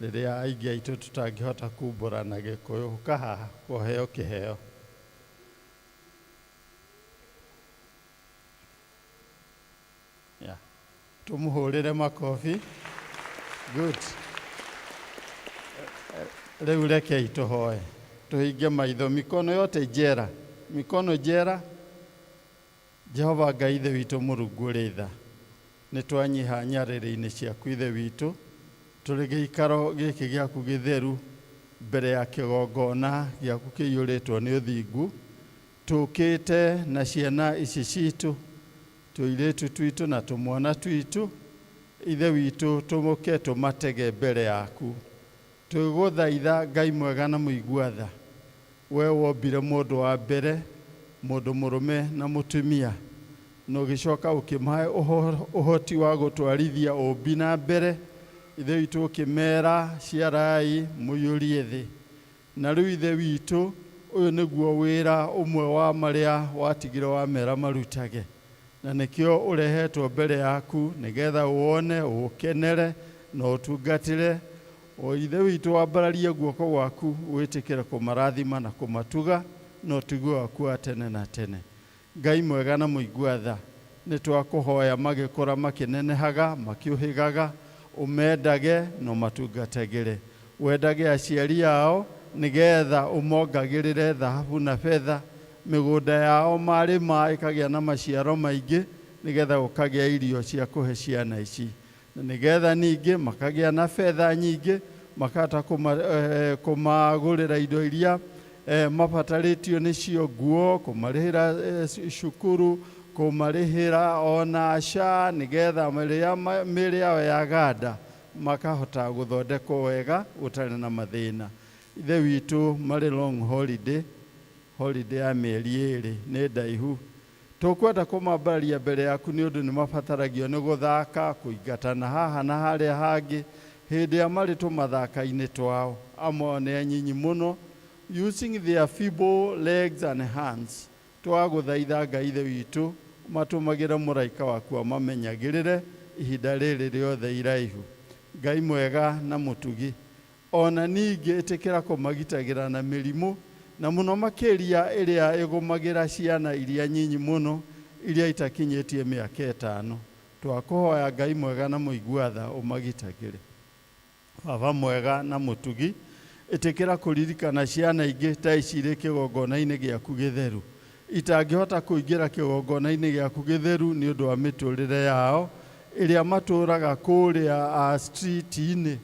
rĩrĩa aingĩ aitũ tũtangĩhota kumbũra na Gĩkũyũ. Ũka haha ũheo kĩheo. Yeah. Tũmũhũrĩre makobi. Good. Rĩu rekei tũhoe. Tũhinge maitho, mikono yote njera. Mikono njera. Jehova Ngai Ithe witũ Mũrungu ũrĩ tha. Nĩ twanyiha nyarĩrĩ-inĩ ciaku Ithe witũ. Tũrĩ gĩikaro gĩkĩ gĩaku gĩtheru mbere ya kĩgongona gĩaku kĩiyũrĩtwo nĩ ũthingu. Tũkĩte na ciana ici citũ, tũirĩtu twitũ na tũmwana twitũ, Ithe witũ, tũmoke tũmatege mbere yaku. Twĩgũthaitha Ngai mwega na mũigua tha, we wombire mũndũ wa mbere, mũndũ mũrũme na mũtumia, na ũgĩcoka ũkĩmahe ũhoti wa gũtwarithia ũmbi na mbere. Ithe witũ, ũkĩmera ciarai mũiyũrie thĩ. Na rĩu Ithe witũ, ũyũ nĩguo wĩra ũmwe wa marĩa watigire wamera marutage, na nĩkĩo ũrehetwo mbere yaku, nĩgetha wone, ũkenere na ũtungatĩre. O Ithe witũ, wambararie guoko gwaku, wĩtĩkĩre kũmarathima na kũmatuga na ũtugi waku wa tene na tene. Ngai mwega na mũigua tha, nĩ twakũhoya magĩkũra, makĩnenehaga, makĩũhĩgaga, ũmendage na ũmatungatagĩre, wendage aciari ao, nĩgetha ũmongagĩrĩre thahabu na betha, mĩgũnda yao marĩma ĩkagĩa na maciaro maingĩ, nĩgetha gũkagĩa irio cia kũhe ciana ici, na nĩgetha ningĩ makagĩa na betha nyingĩ, makahota kũmagũrĩra indo iria mabatarĩtio nĩcio, nguo, kũmarĩhĩra cukuru, kũmarĩhĩra ona SHA, nĩgetha rĩrĩa mĩĩrĩ yao yaganda makahota gũthondekwo wega gũtarĩ na mathĩna. Ithe witũ, marĩ long holiday, holiday ya mĩeri 2 nĩ ndaihu, tũkwenda kũmambararia mbere yaku, nĩ ũndũ nĩ mabataragio nĩ gũthaka, kũingatana haha na harĩa hangĩ hĩndĩ ĩrĩa marĩ tũmathaka-inĩ twao. Amwe nĩ anyinyi mũno, using their feeble legs and hands. Twagũthaitha Ngai Ithe witũ, matũmagĩre mũraika waku amamenyagĩrĩre ihinda rĩrĩ rĩothe iraihu. Ngai mwega na mũtugi, ona ningĩ ĩtĩkĩra kũmagitagĩra na mĩrimũ, na mũno makĩria ĩrĩa ĩgũmagĩra ciana iria nyinyi mũno, iria itakinyĩtie mĩaka 5. Twakũhoya Ngai mwega na mũigua tha, ũmagitagĩre. Baba mwega na mũtugi, ĩtĩkĩra kũririkana ciana ingĩ ta ici irĩ kĩgongona-inĩ gĩaku gĩtheru, itangĩhota kũingĩra kĩgongona-inĩ gĩaku gĩtheru nĩ ũndũ wa mĩtũrĩre yao ĩrĩa matũraga kũrĩa street-inĩ.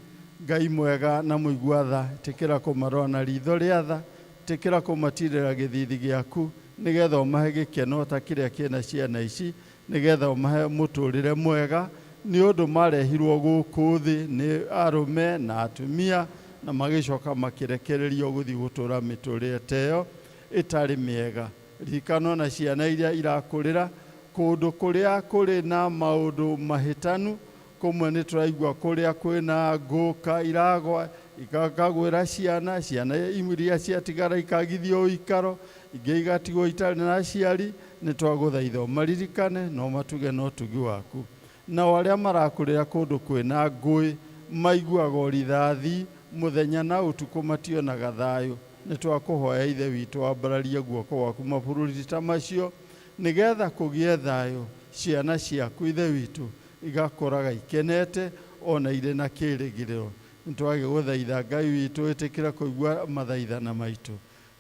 Ngai mwega na mũigua tha, ĩtĩkĩra kũmarora na ritho rĩa tha, ĩtĩkĩra kũmatirĩra gĩthithi gĩaku, nĩgetha ũmahe gĩkeno ta kĩrĩa kĩna ciana ici, nĩgetha ũmahe mũtũrĩre mwega, nĩ ũndũ marehirwo gũkũ thĩ nĩ arũme na atumia, na magĩcoka makĩrekererio gũthiĩ gũtũra mĩtũrĩre ta ĩyo ĩtarĩ mĩega. Ririkana na ciana iria irakũrĩra kũndũ kũrĩa kũrĩ na maũndũ mahĩtanu. Kũmwe nĩ tũraigua kũrĩa kwĩna ngũka iragwa ikakagwĩra ciana, ciana iria ciatigara ikagithio ũikaro, ingĩ igatigwo itarĩ na aciari. Nĩ twagũthaitha ũmaririkane na ũmatuge na ũtugi waku. Nao arĩa marakũrĩra kũndũ kwĩna ngũĩ, maiguaga ũrithathi mũthenya na ũtukũ, mationaga thayũ, nĩ twakũhoya Ithe witũ, wambararie guoko gwaku mabũrũri ta macio, nĩgetha kũgĩe thayũ, ciana ciaku Ithe witũ igakũraga ikenete ona irĩ na kĩrĩgĩrĩro. Nĩ twagĩgũthaitha Ngai witũ, ĩtĩkĩra kũigua mathaithana maitũ.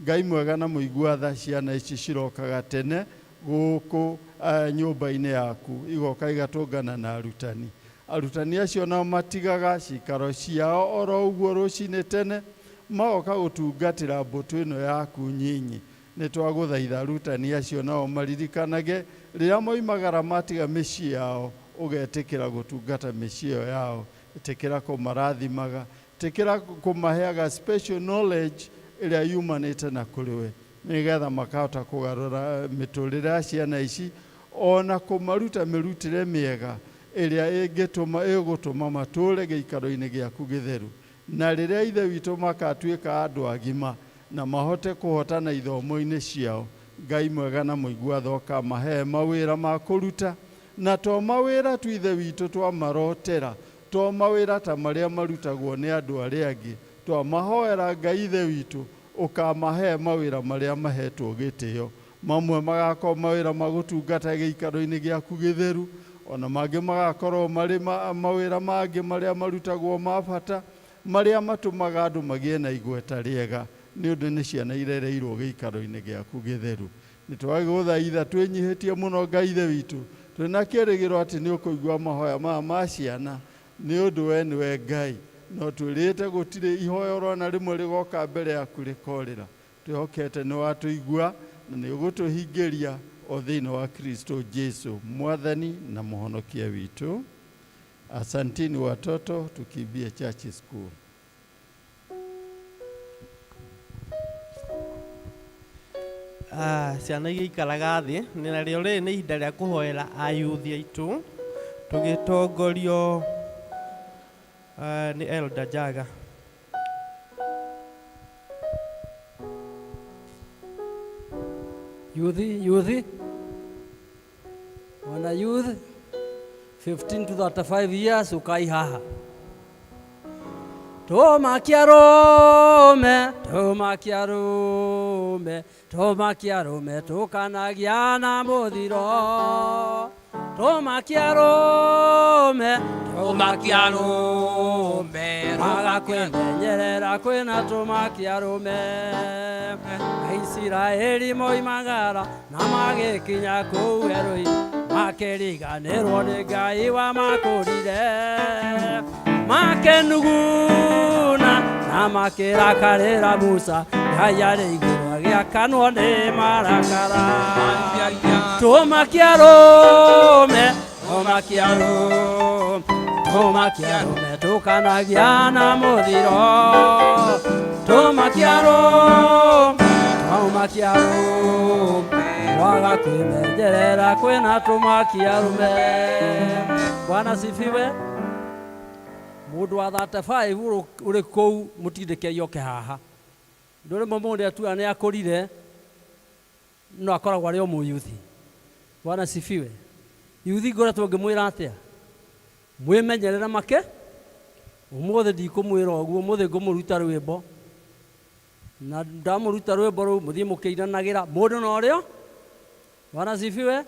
Ngai mwega na mũigua tha, ciana ici cirokaga tene gũkũ nyũmba-inĩ yaku, igoka igatũngana na arutani. Arutani acio nao matigaga cikaro ciao oro ũguo rũcinĩ tene, magoka gũtungatĩra mbũtũ ĩno yaku nyinyi. Nĩ twagũthaitha arutani acio nao maririkanage rĩrĩa moimagara matiga mĩciĩ yao, ũgetĩkĩra gũtungata mĩciĩ ĩyo yao. Ĩtĩkĩra kũmarathimaga, ĩtĩkĩra kũmaheaga special knowledge ĩrĩa yumanĩte na kũrĩ we, nĩgetha makahota kũgarũra mĩtũrĩre ya ciana ici, ona kũmaruta mĩrutĩre mĩega ĩrĩa ĩngĩtũma ĩgũtũma matũre gĩikaro-inĩ gĩaku gĩtheru. Na rĩrĩa Ithe witũ makatuĩka andũ agima na mahote kũhotana ithomo-inĩ ciao, Ngai mwega na mũigua tha, ũkamahe mawĩra ma kũruta, na to mawĩra tu Ithe witũ twamarotera, to mawĩra ta marĩa marutagwo nĩ andũ arĩa angĩ, twamahoera Ngai Ithe witũ, ũkamahe mawĩra marĩa mahetwo gĩtĩo. Mamwe magakorwo mawĩra ma gũtungata gĩikaro-inĩ gĩaku gĩtheru, ona mangĩ magakorwo marĩ mawĩra mangĩ marĩa marutagwo ma bata, marĩa matũmaga andũ magĩe na igweta rĩega, nĩ ũndũ nĩ ciana irereirwo gĩikaro-inĩ gĩaku gĩtheru. Nĩ twagũthaitha twĩnyihĩtie mũno Ngai Ithe witũ, twĩna kĩrĩgĩrĩro atĩ nĩ ũkũigua mahoya maya ma ciana, nĩ ũndũ we nĩwe Ngai, no twĩrĩte gũtirĩ ihoya orona rĩmwe rĩgoka mbere yaku rĩkorĩra. Twĩhokete nĩ watũigua. Na nĩ ũgũtũhingĩria o thĩinĩ wa Kristo Jesu mwathani na mũhonokia witũ. Asantini watoto, tukimbie church school. Ah, ciana igĩikaraga thĩ nĩ narĩo rĩrĩ nĩ ihinda rĩa kũhoera ayuthi aitũ tũgĩtongorio nĩ Elder Jaga. Youth, youth, wana youth 15 to 35 years ukai haha. Tũmakia rũme, tũmakia rũme, tũmakia rũme, tũkanagia na mũthiro. Tũmakia rũme, tũmakia rũme, maga kwĩmenyerera kwĩna tũmakia rũme. Aisiraeli moimagara na magĩkinya kũu werũ-inĩ, makĩriganĩrwo nĩ Ngai wamakũrire. Makenuguna na makĩrakarĩra Musa, Ngai arĩ igũrũ agĩakanwo nĩ marakara. Tũmakia rũme, tũmakia rũme, tũmakia rũme, tũkanagia na mũthiro. Tũmakia rũme, tũmakia rũme, waga kwĩmenyerera kwĩna tũmakia rũme. Bwana sifiwe. Mũndũ wa 35 ũrĩ kũu mũtindĩke oke haha. Ndũrĩ mũndũ atua nĩ akũrire no akoragwo arĩ o mũyuthi. Bwana sifiwe. Yuthi ngoretwo ngĩmwĩra atĩa? Mwĩmenyerere make. Ũmũthĩ ndikũmwĩra ũguo, ũmũthĩ ngũmũruta rwĩmbo. Na ndamũruta rwĩmbo rũu mũthiĩ mũkĩinanagĩra mũndũ na ũrĩo. Bwana sifiwe.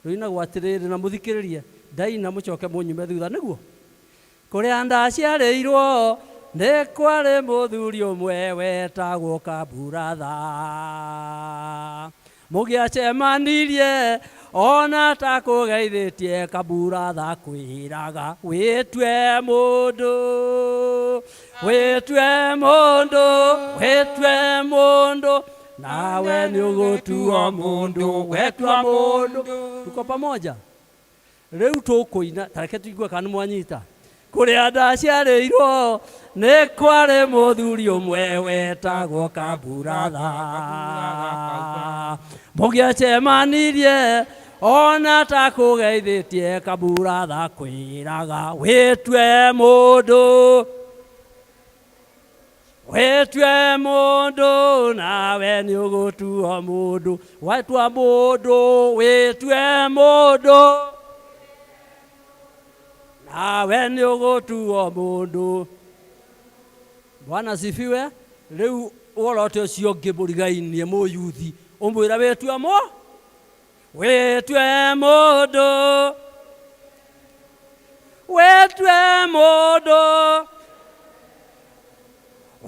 Rũinagwo atĩrĩrĩ na mũthikĩrĩrie. Ndaina mũcoke mũnyume thutha nĩguo. Kũrĩa ndaciarĩirwo nĩ kwarĩ mũthuri ũmwe wetagwo Kaburatha. Mũgĩacemanirie ona ta kũgeithĩtie Kaburatha kwĩraga wĩtue mũndũ, wĩtue mũndũ, wĩtue mũndũ, nawe nĩ ũgũtuo mũndũ, wetua mũndũ. Tuko pamoja? Rĩu tũkũina, ta reke tũigue kana nĩ mwanyita. Kũrĩa ndaciarĩirwo nĩ kwarĩ mũthuri ũmwe wetagwo Kaburatha. Mũgĩacemanirie ona ta kũgeithĩtie Kaburatha kwĩraga wĩtue mũndũ, wĩtue mũndũ, nawe nĩ ũgũtuo mũndũ, wetua mũndũ, wĩtue mũndũ, nawe nĩ ũgũtuo mũndũ. Bwana sifiwe. Rĩu worote ũcio ũngĩ mũrigainie mũyuthi ũmwĩra wĩtue mũ, wĩtue mũndũ, wĩtue mũndũ,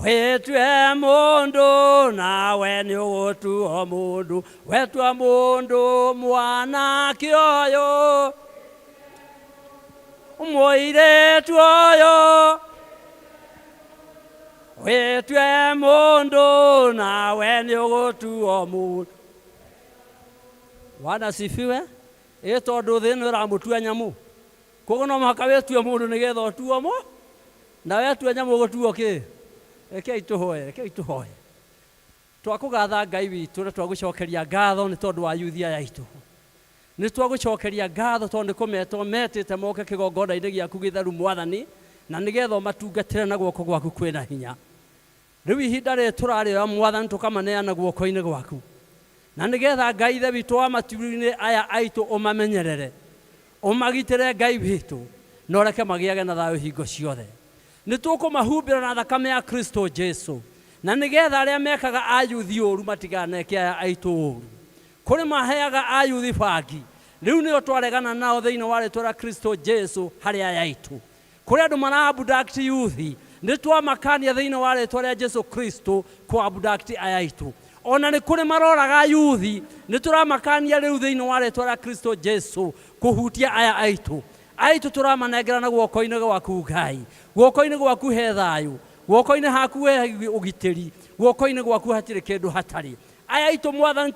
wĩtue mũndũ, nawe nĩ ũgũtuo mũndũ, wetua mũndũ mwanake ũyũ, mũirĩtu ũyũ, wĩtue mũndũ, nawe nĩ ũgũtuo mũndũ. Bwana sifiwe. Ĩ tondũ thĩ ĩno ĩramũtua nyamũ, koguo no mũhaka wĩtue mũndũ nĩgetha ũtuo mũ, na wetua nyamũ ũgũtuo kĩ? Rekei tũhoe, rekei tũhoe. Twakũgatha Ngai witũ na twagũcokeria ngatho nĩ tondũ wa yuthi aya aitũ. Nĩ twagũcokeria ngatho tondũ nĩ kũmetwo metĩte moke kĩgongona-inĩ gĩaku gĩtheru Mwathani, na nĩgetha ũmatungatĩre na guoko gwaku kwĩna hinya. Rĩu ihinda rĩrĩ tũrarĩoya Mwathani tũkamaneana guoko-inĩ gwaku, na nĩgetha Ngai Ithe witũ wa matu-inĩ aya aitũ ũmamenyerere, ũmagitĩre Ngai witũ, na ũreke magĩage na thayũ hingo ciothe. Nĩ tũkũmahumbĩra na thakame ya Kristo Jesu, na nĩgetha arĩa mekaga ayuthi ũru matiganeke aya aitũ ũru. Kũrĩ maheaga ayuthi bangi, rĩu nĩo twaregana nao thĩinĩ wa rĩtwa rĩa Kristo Jesu harĩ aya aitũ. Kũrĩ andũ mara abduct youth, nĩ twamakania thĩinĩ wa rĩtwa rĩa Jesu Kristo kũ abduct aya aitũ. Ona nĩ kũrĩ maroraga youth, nĩ tũramakania rĩu thĩinĩ wa rĩtwa rĩa Kristo Jesu kũhutia aya aitũ. Aitũ tũramanengera na guoko-inĩ gwaku Ngai. Guoko-inĩ gwaku he thayũ, guoko-inĩ haku he ũgitĩri, guoko-inĩ gwaku hatirĩ kĩndũ hatarĩ. Aya aitũ Mwathani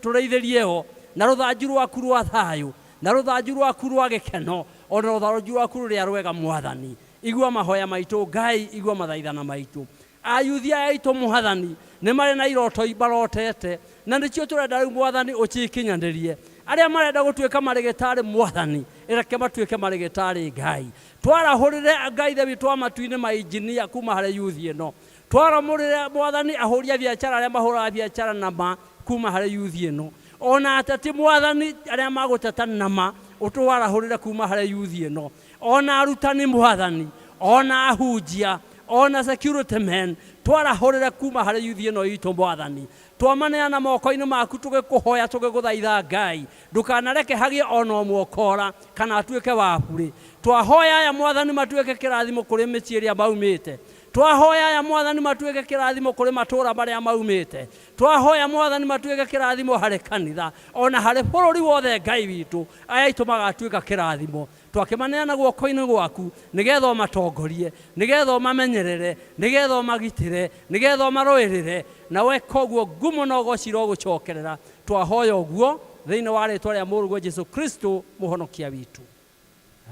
tũrĩithĩrie ho na rũthanju rwaku rwa thayũ, na rũthanju rwaku rwa gĩkeno, ona rũthanju rwaku rũrĩa rwega Mwathani. Igua mahoya maitũ Ngai, igua mathaithana maitũ. Ayuthi aya aitũ Mwathani nĩ marĩ na iroto marotete, na nĩcio tũrenda rĩu Mwathani ũcikinyanĩrie. Arĩa marenda gũtuĩka marĩgĩtarĩ Mwathani, reke matuĩke marĩgĩtarĩ Ngai. Twarahũrĩre Ngai ithe witũ wa matu-inĩ mainjinia kuma harĩ yuthi ĩno. Twaramũrĩre Mwathani ahũri a biacara arĩa mahũraga biacara nama kuma harĩ yuthi ĩno. Ona ateti Mwathani arĩa magũteta nama ũtwarahũrĩre kuma harĩ yuthi ĩno. Ona arutani Mwathani, ona ahunjia, ona security men, twarahũrĩre kuma harĩ yuthi ĩno itũ Mwathani. Twamaneana moko-inĩ maku tũgĩkũhoya tũgĩgũthaitha Ngai, ndũkanareke hagĩe ona ũmwe ũkora kana atuĩke wa burĩ. Twahoya aya Mwathani matuĩke kĩrathimo kũrĩ mĩciĩ ĩrĩa maumĩte. Twahoya aya Mwathani matuĩke kĩrathimo kũrĩ matũũra marĩa maumĩte. Twahoya Mwathani matuĩke kĩrathimo harĩ kanitha ona harĩ bũrũri wothe Ngai witũ. Aya aitũ magatuĩka kĩrathimo. Twakĩmaneana guoko-inĩ gwaku nĩgetha ũmatongorie, nĩgetha ũmamenyerere, nĩgetha ũmagitĩre, nĩgetha ũmarũĩrĩre, na weka ũguo ngumo na ũgoci irogũcokerera. Twahoya ũguo thĩinĩ wa rĩtwa rĩa Mũrũguo Jesu Kristo mũhonokia witũ.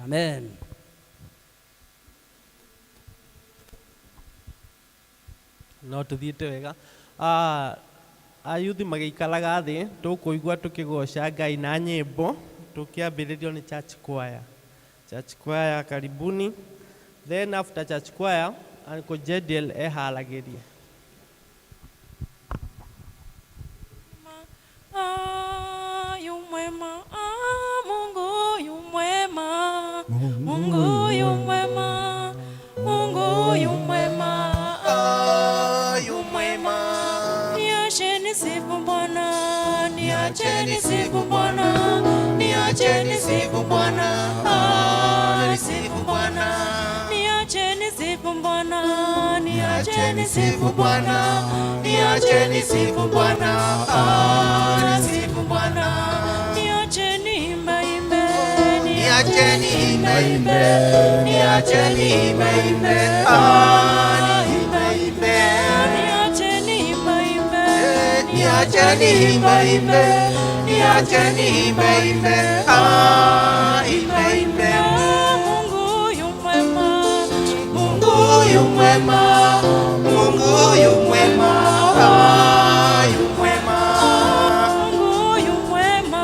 Amen. No tuthiĩte wega. Ayuthi magĩikaraga thĩ tũkũigua tũkĩgoca Ngai na nyĩmbo tũkĩambĩrĩrio nĩ church choir. Church choir karibuni. Then after church choir, Uncle Jediel eharagĩrie. Yu mwema, Mungu yu mwema, Mungu yu mwema, Mungu yu mwema, yu mwema. Niacheni sifu Bwana, niacheni sifu Bwana, niacheni sifu Bwana, sifu Bwana. Niacheni sifu Bwana, niacheni sifu Bwana, niacheni sifu Bwana, sifu Bwana. Niacheni imba imbe, niacheni imba imbe, niacheni imba imbe, imba imbe. Niacheni imba imbe, niacheni imba imbe, niacheni imba imbe, imba imbe. Mungu yu mwema, Mungu yu mwema, Mungu yu mwema, yu mwema. Mungu yu mwema,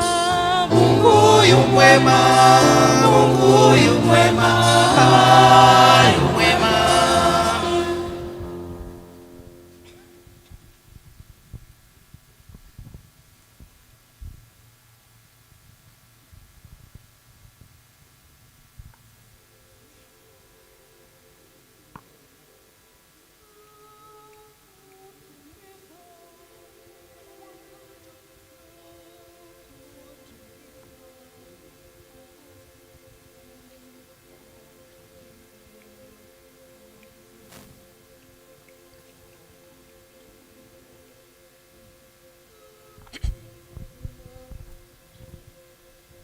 Mungu yu mwema, Mungu yu mwema, yu mwema.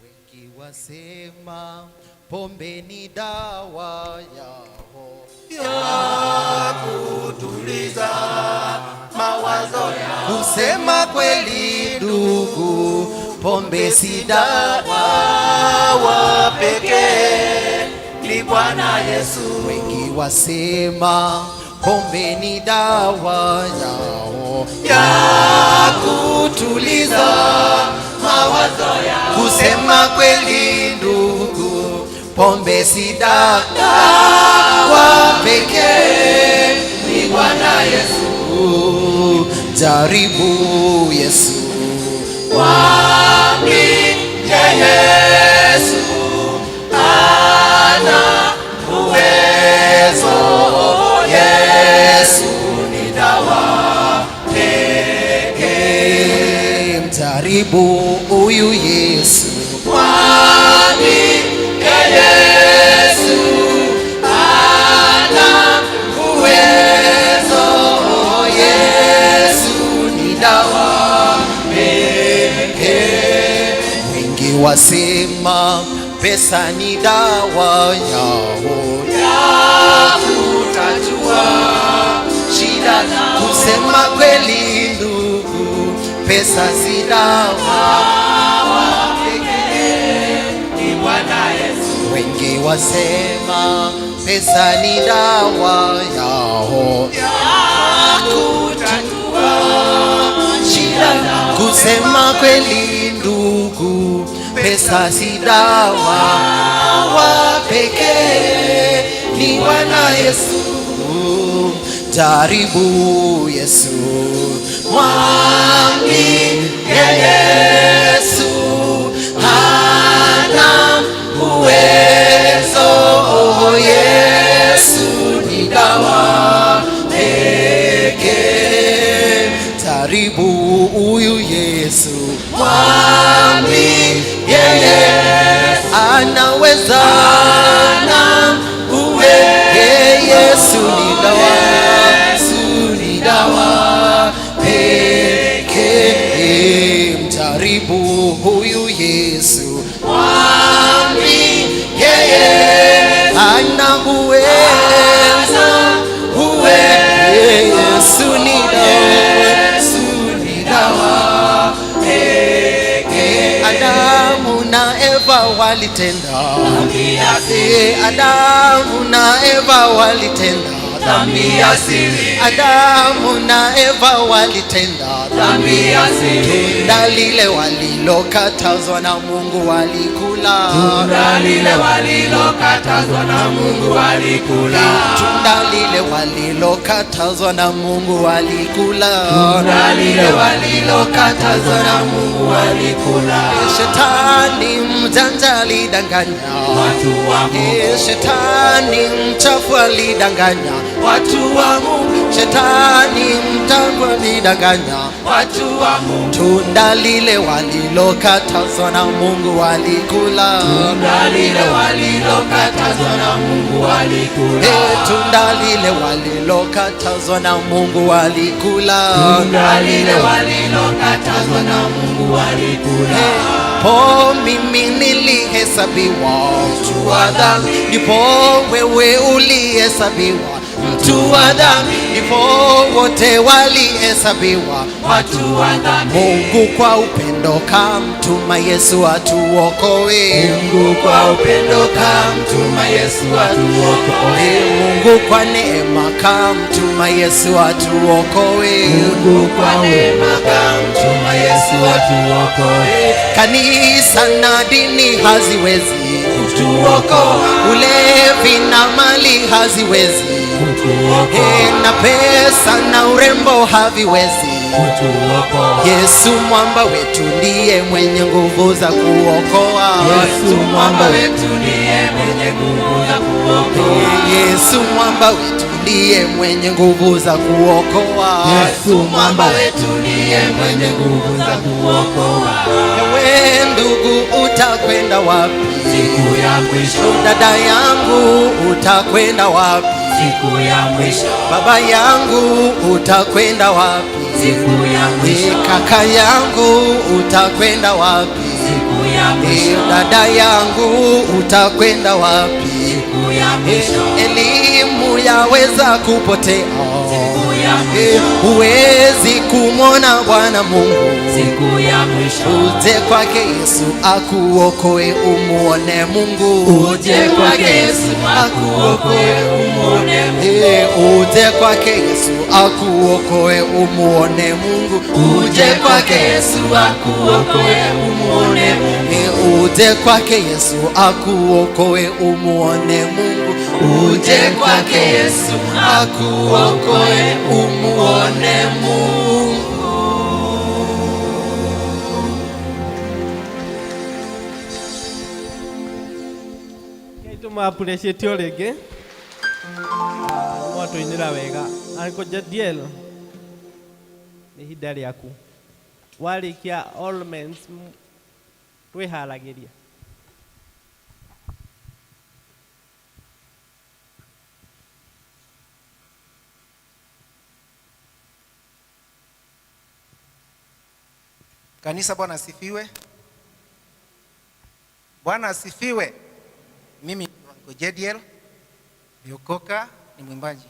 Wengi wasema pombe ni dawa yao ya kutuliza mawazo yao. Kusema kweli ndugu, pombe si dawa pekee ni Bwana Yesu. Wengi wasema pombe ni dawa yao ya kutuliza mawazo yao. Kusema kweli ndugu, pombe si dawa pekee ni Bwana Yesu. Jaribu Yesu, mwambie Yesu ana uwezo. Yesu ni dawa pekee. Mjaribu huyu Yesu, mwambie Yesu ana uwezo. Yesu ni dawa pekee. Wengi wasema pesa ni dawa yao ya kutatua shida. Kusema kweli ndugu, pesa si dawa. Wengi wasema pesa ni dawa yao ya kutatua shida. Kusema kweli ndugu, pesa si dawa, wa pekee ni Bwana Yesu. Jaribu Yesu, mwambie Yesu hana uwezo. Yesu ni dawa pekee. Jaribu huyu Yesu, mwambie anaweza, ana uwe Yesu ni dawa, Yesu ni dawa pekee. Mjaribu huyu Yesu, mwambie yeye ana uwezo, uwe Yesu ni dawa, Yesu ni dawa pekee. Adamu na Eva walitenda Adamu na Eva walitenda dhambi ya siri. Adamu na Eva walitenda dhambi ya siri. Tunda lile walilokatazwa na Mungu walikula. Tunda lile walilokatazwa na Mungu walikula. Tunda lile walilokatazwa na Mungu walikula. Tunda lile walilokatazwa na Mungu walikula. Shetani mjanja alidanganya watu wa Mungu. Shetani mchafu alidanganya watu wa Mungu. Shetani mchafu alidanganya watu wa Mungu. Tunda lile walilokatazwa na Mungu walikula. Tunda lile walilokatazwa na Mungu walikula. Tunda lile walilokatazwa na Mungu walikula. Tunda lile walilokatazwa na Mungu walikula. Po mimi nilihesabiwa mtu wa dhambi, ndipo wewe ulihesabiwa mtu wa dhambi, ndipo wote walihesabiwa watu wa dhambi. Mungu kwa upendo kamtuma Yesu atuokoe. Mungu kwa upendo kamtuma Yesu atuokoe. Mungu kwa neema kamtuma Yesu atuokoe. Mungu kwa neema kamtuma Yesu atuokoe. Kanisa na dini haziwezi kutuokoa, ulevi na mali haziwezi kutuokoa, na pesa na urembo haviwezi kutuokoa. Yesu mwamba wetu ndiye mwenye nguvu za kuokoa. Yesu mwamba wetu ndiye mwenye nguvu za kuokoa. Yesu mwamba wetu ndiye mwenye nguvu za kuokoa. Yesu mwamba wetu ndiye mwenye nguvu za kuokoa. Ewe ndugu, utakwenda wapi siku ya mwisho? Dada yangu, utakwenda wapi siku ya mwisho? Baba yangu, utakwenda wapi siku ya mwisho? Kaka yangu, utakwenda wapi siku ya mwisho? Dada yangu, utakwenda wapi siku ya mwisho? Elimu yaweza kupotea siku ya mwisho. Huwezi kumwona Bwana Mungu siku ya mwisho. Uje kwake Yesu akuokoe umuone Mungu. Uje kwake Yesu akuokoe umuone Mungu. Uje kwake Yesu akuokoe umuone Mungu. Uje kwake Yesu akuokoe umuone Mungu. Uje kwake Yesu akuokoe umuone Mungu. Uje kwake Yesu akuokoe umuone Mungu. Tuma appreciate o rĩngĩ mwatũinĩra wega. Uncle Jadiel, nĩ ihinda rĩaku warĩkia all men twĩharagĩria. Kanisa, Bwana asifiwe. Bwana asifiwe. Mimi ni Uncle Jediel, niokoka, ni mwimbaji.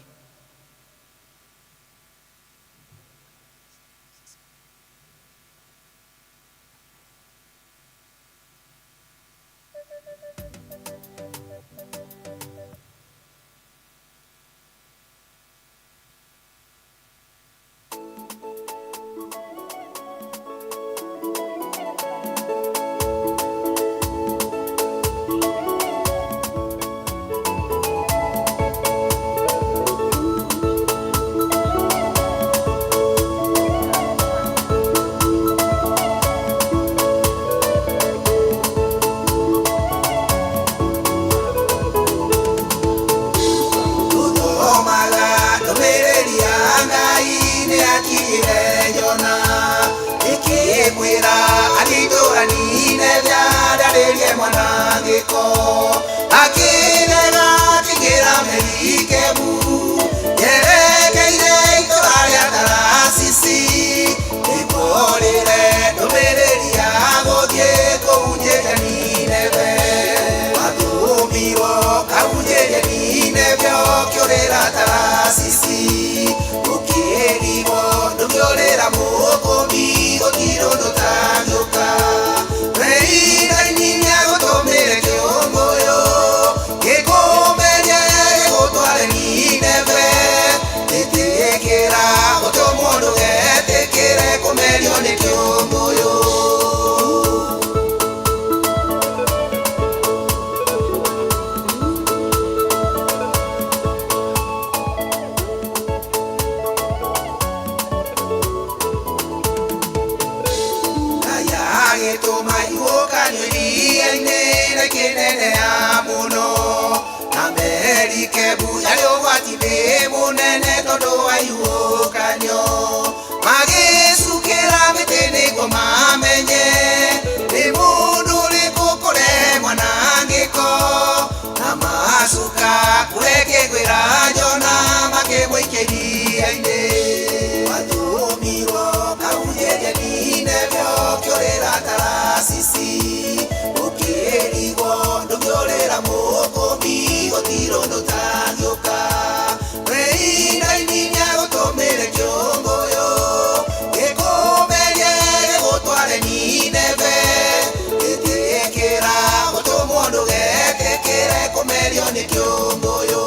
Gĩakinyire Jona ĩkĩmwĩra athiĩ itũũra Nineve arĩrie mwanangĩko. Akĩrega akĩingĩra merikebu yerekeire itũũra rĩa Tarasisi nĩguo rĩre ndũmĩrĩri ya gũthiĩ kũhunjĩria Nineve. Watũmirwo kahunjĩrie Nineve ũkĩũrĩra Tarasisi ũkĩrigwo ndũngĩũrĩra mũkũmbi gũtirĩ ũndũ ũtangĩũka. Reiraini nĩagũtũmĩre kĩũngũyũ gĩkũmerie gĩgũtware Nineve. Ĩtĩkĩra gũtũmwo ndũgetĩkĩre kũmerio nĩ kĩũngũyũ. Agĩtũma ihuhũkanio iria-inĩ na ikĩneneha mũno na merikebu yarĩ ũgwati-inĩ mũnene tondũ wa ihuhũkanio. Magĩcukĩra mĩtĩ nĩguo mamenye nĩ mũndũ ũrĩkũ ũkũrehe mwanangĩko na macuka kũrĩa ĩkĩgwĩra Jona makĩmũikia iria-inĩ. Watũmirwo kahunjĩrie Nineve ũkĩũrĩra Tarasisi ũkĩrigwo ndũngĩũrĩra mũkũmbi gũtirĩ ũndũ ũtangĩũka. Reiraini nĩagũtũmĩre kĩũngũyũ gĩkũmerie gĩgũtware Nineve. Ĩtĩkĩra gũtũmwo ndũgetĩkĩre kũmerio nĩ kĩũngũyũ.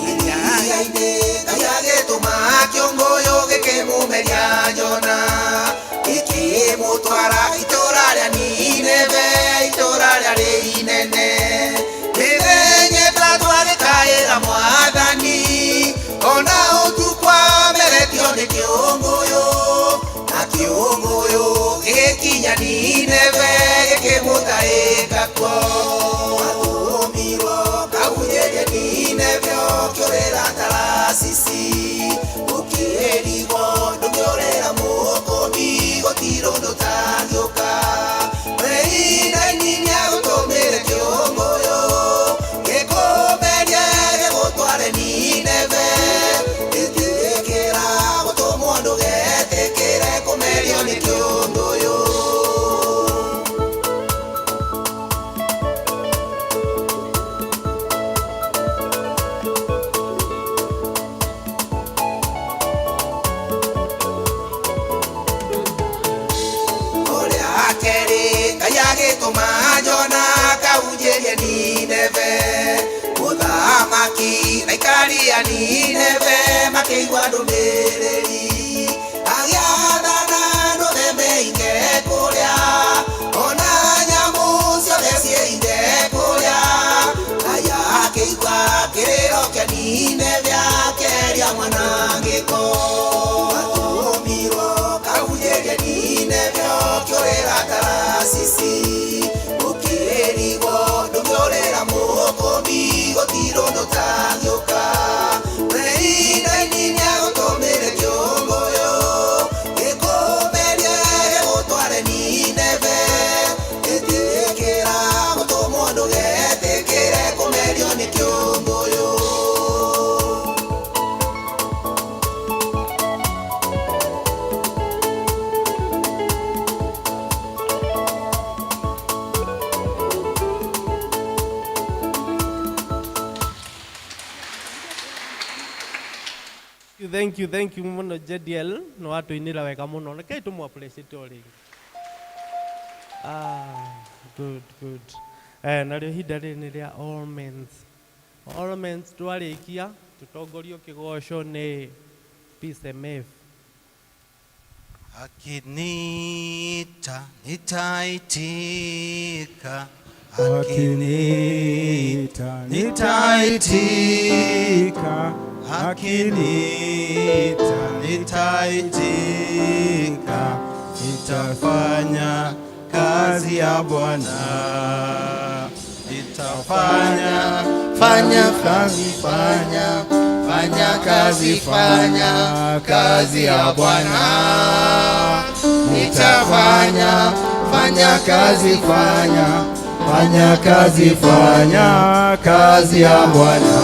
Iria-inĩ Ngai agĩtũma kĩũngũyũ gĩkĩmũmeria Jona gĩkĩmũtwara itũũra rĩa Nineve itũũra rĩarĩ inene. Mĩthenya ĩtatũ agĩkaĩra Mwathani ona ũtukũ ameretio nĩ kĩũngũyũ na kĩũngũyũ gĩgĩkinya Nineve gĩkĩmũtahĩka kuo. Watũmirwo kahunjĩrie Nineve ũkĩũrĩra Tarasisi ũkĩrigwo ndũngĩũrĩra mũkũmbi gũtirĩ ũndũ ũtangĩũka. Reiraini nĩagũtũmĩre kĩũngũyũ gĩkũmerie gĩgũtware Nineve. Ĩtĩkĩra gũtũmwo ndũgetĩkĩre kũmerio nĩ kĩũngũyũ. Ũrĩa kerĩ Ngai agĩtũma Jona kahunjĩrie Nineve. Mũthamaki na aikari a Nineve makĩigua ndũmĩrĩri. Agĩathana andũ othe meinge kũrĩa ona nyamũ ciothe cieinge kũrĩa. Ngai akĩigua kĩrĩro kĩa Nineve akĩeheria mwanangĩko. Watũmirwo kahunjĩrie Nineve ũkĩũrĩra Tarasisi ũkĩrigwo ndũngĩũrĩra mũkũmbi gũtirĩ ũndũ ũtangĩũka. Reiraini nĩagũtũmĩre kĩũngũyũ gĩkũmerie gĩgũtware Nineve. Ĩtĩkĩra gũtũmwo ndũgetĩkĩre kũmerio nĩ kĩũngũyũ. Thank you, thank you muno JDL nĩ watũinĩra wega mũno rekei tũmũ appreciate o rĩngĩ. Ah, good, good. Narĩo ihinda rĩrĩ nĩ rĩa all mens. All mens twarĩkia tũtongorio kĩgoco nĩ Peace MF. Akiniita nitaitika, Akiniita nitaitika, akiniita nitaitika, nitafanya kazi ya Bwana, nitafanya fanya kazi, fanya fanya kazi, fanya kazi ya Bwana, nitafanya fanya kazi, fanya fanya kazi, fanya kazi ya Bwana,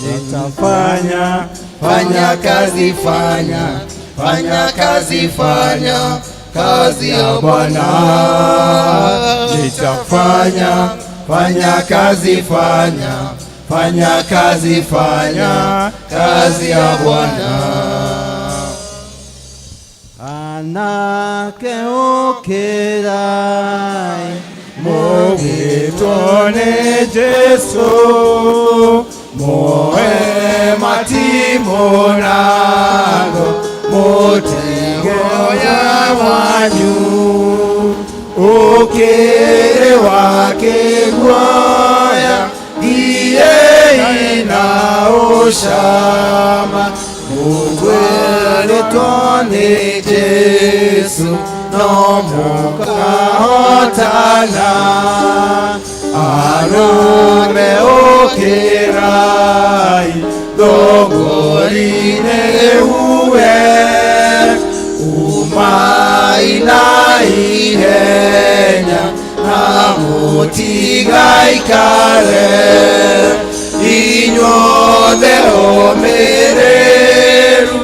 nitafanya fanya kazi, fanya fanya kazi, fanya kazi ya Bwana, nitafanya fanya kazi, fanya fanya kazi, fanya kazi ya Bwana. Anake ũkĩrai Mũgĩtwo nĩ Jesũ, muoe matimũ nago, mũtigoya wanyu, ũkĩrĩ wakĩguoya, giei na ũcamba, mũtwĩrĩtwo nĩ Jesũ, no mũkahotana. Arũme ũkĩrai, thũgũri-inĩ huhe, umai na ihenya, na mũtigaikare. Inyuothe ũmĩrĩru,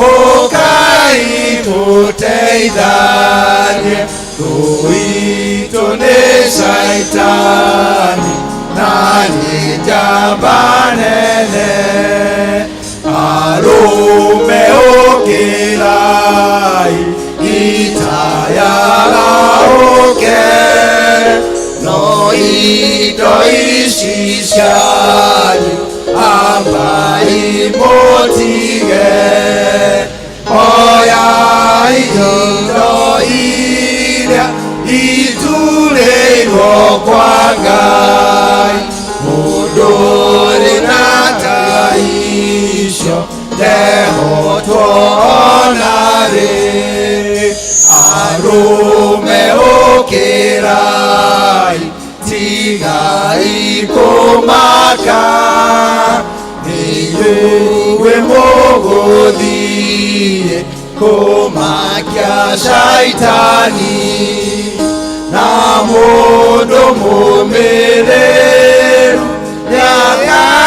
ũkai tũteithanie, thũ itũ nĩ Shaitani, na nĩ njamba nene. Arũme ũkĩrai, ita yarahũke, no indo ici cianyu ambai mũtige, oyai indo iria iturĩirwo kwa Ngai, mũndũ ũrĩ na ta icio ndehotwo ona rĩ. Arũme ũkĩrai, tigai kũmaka, inyuĩ mũgũthiĩ kũmakia Shaitani, na mũndũ mũmĩrĩru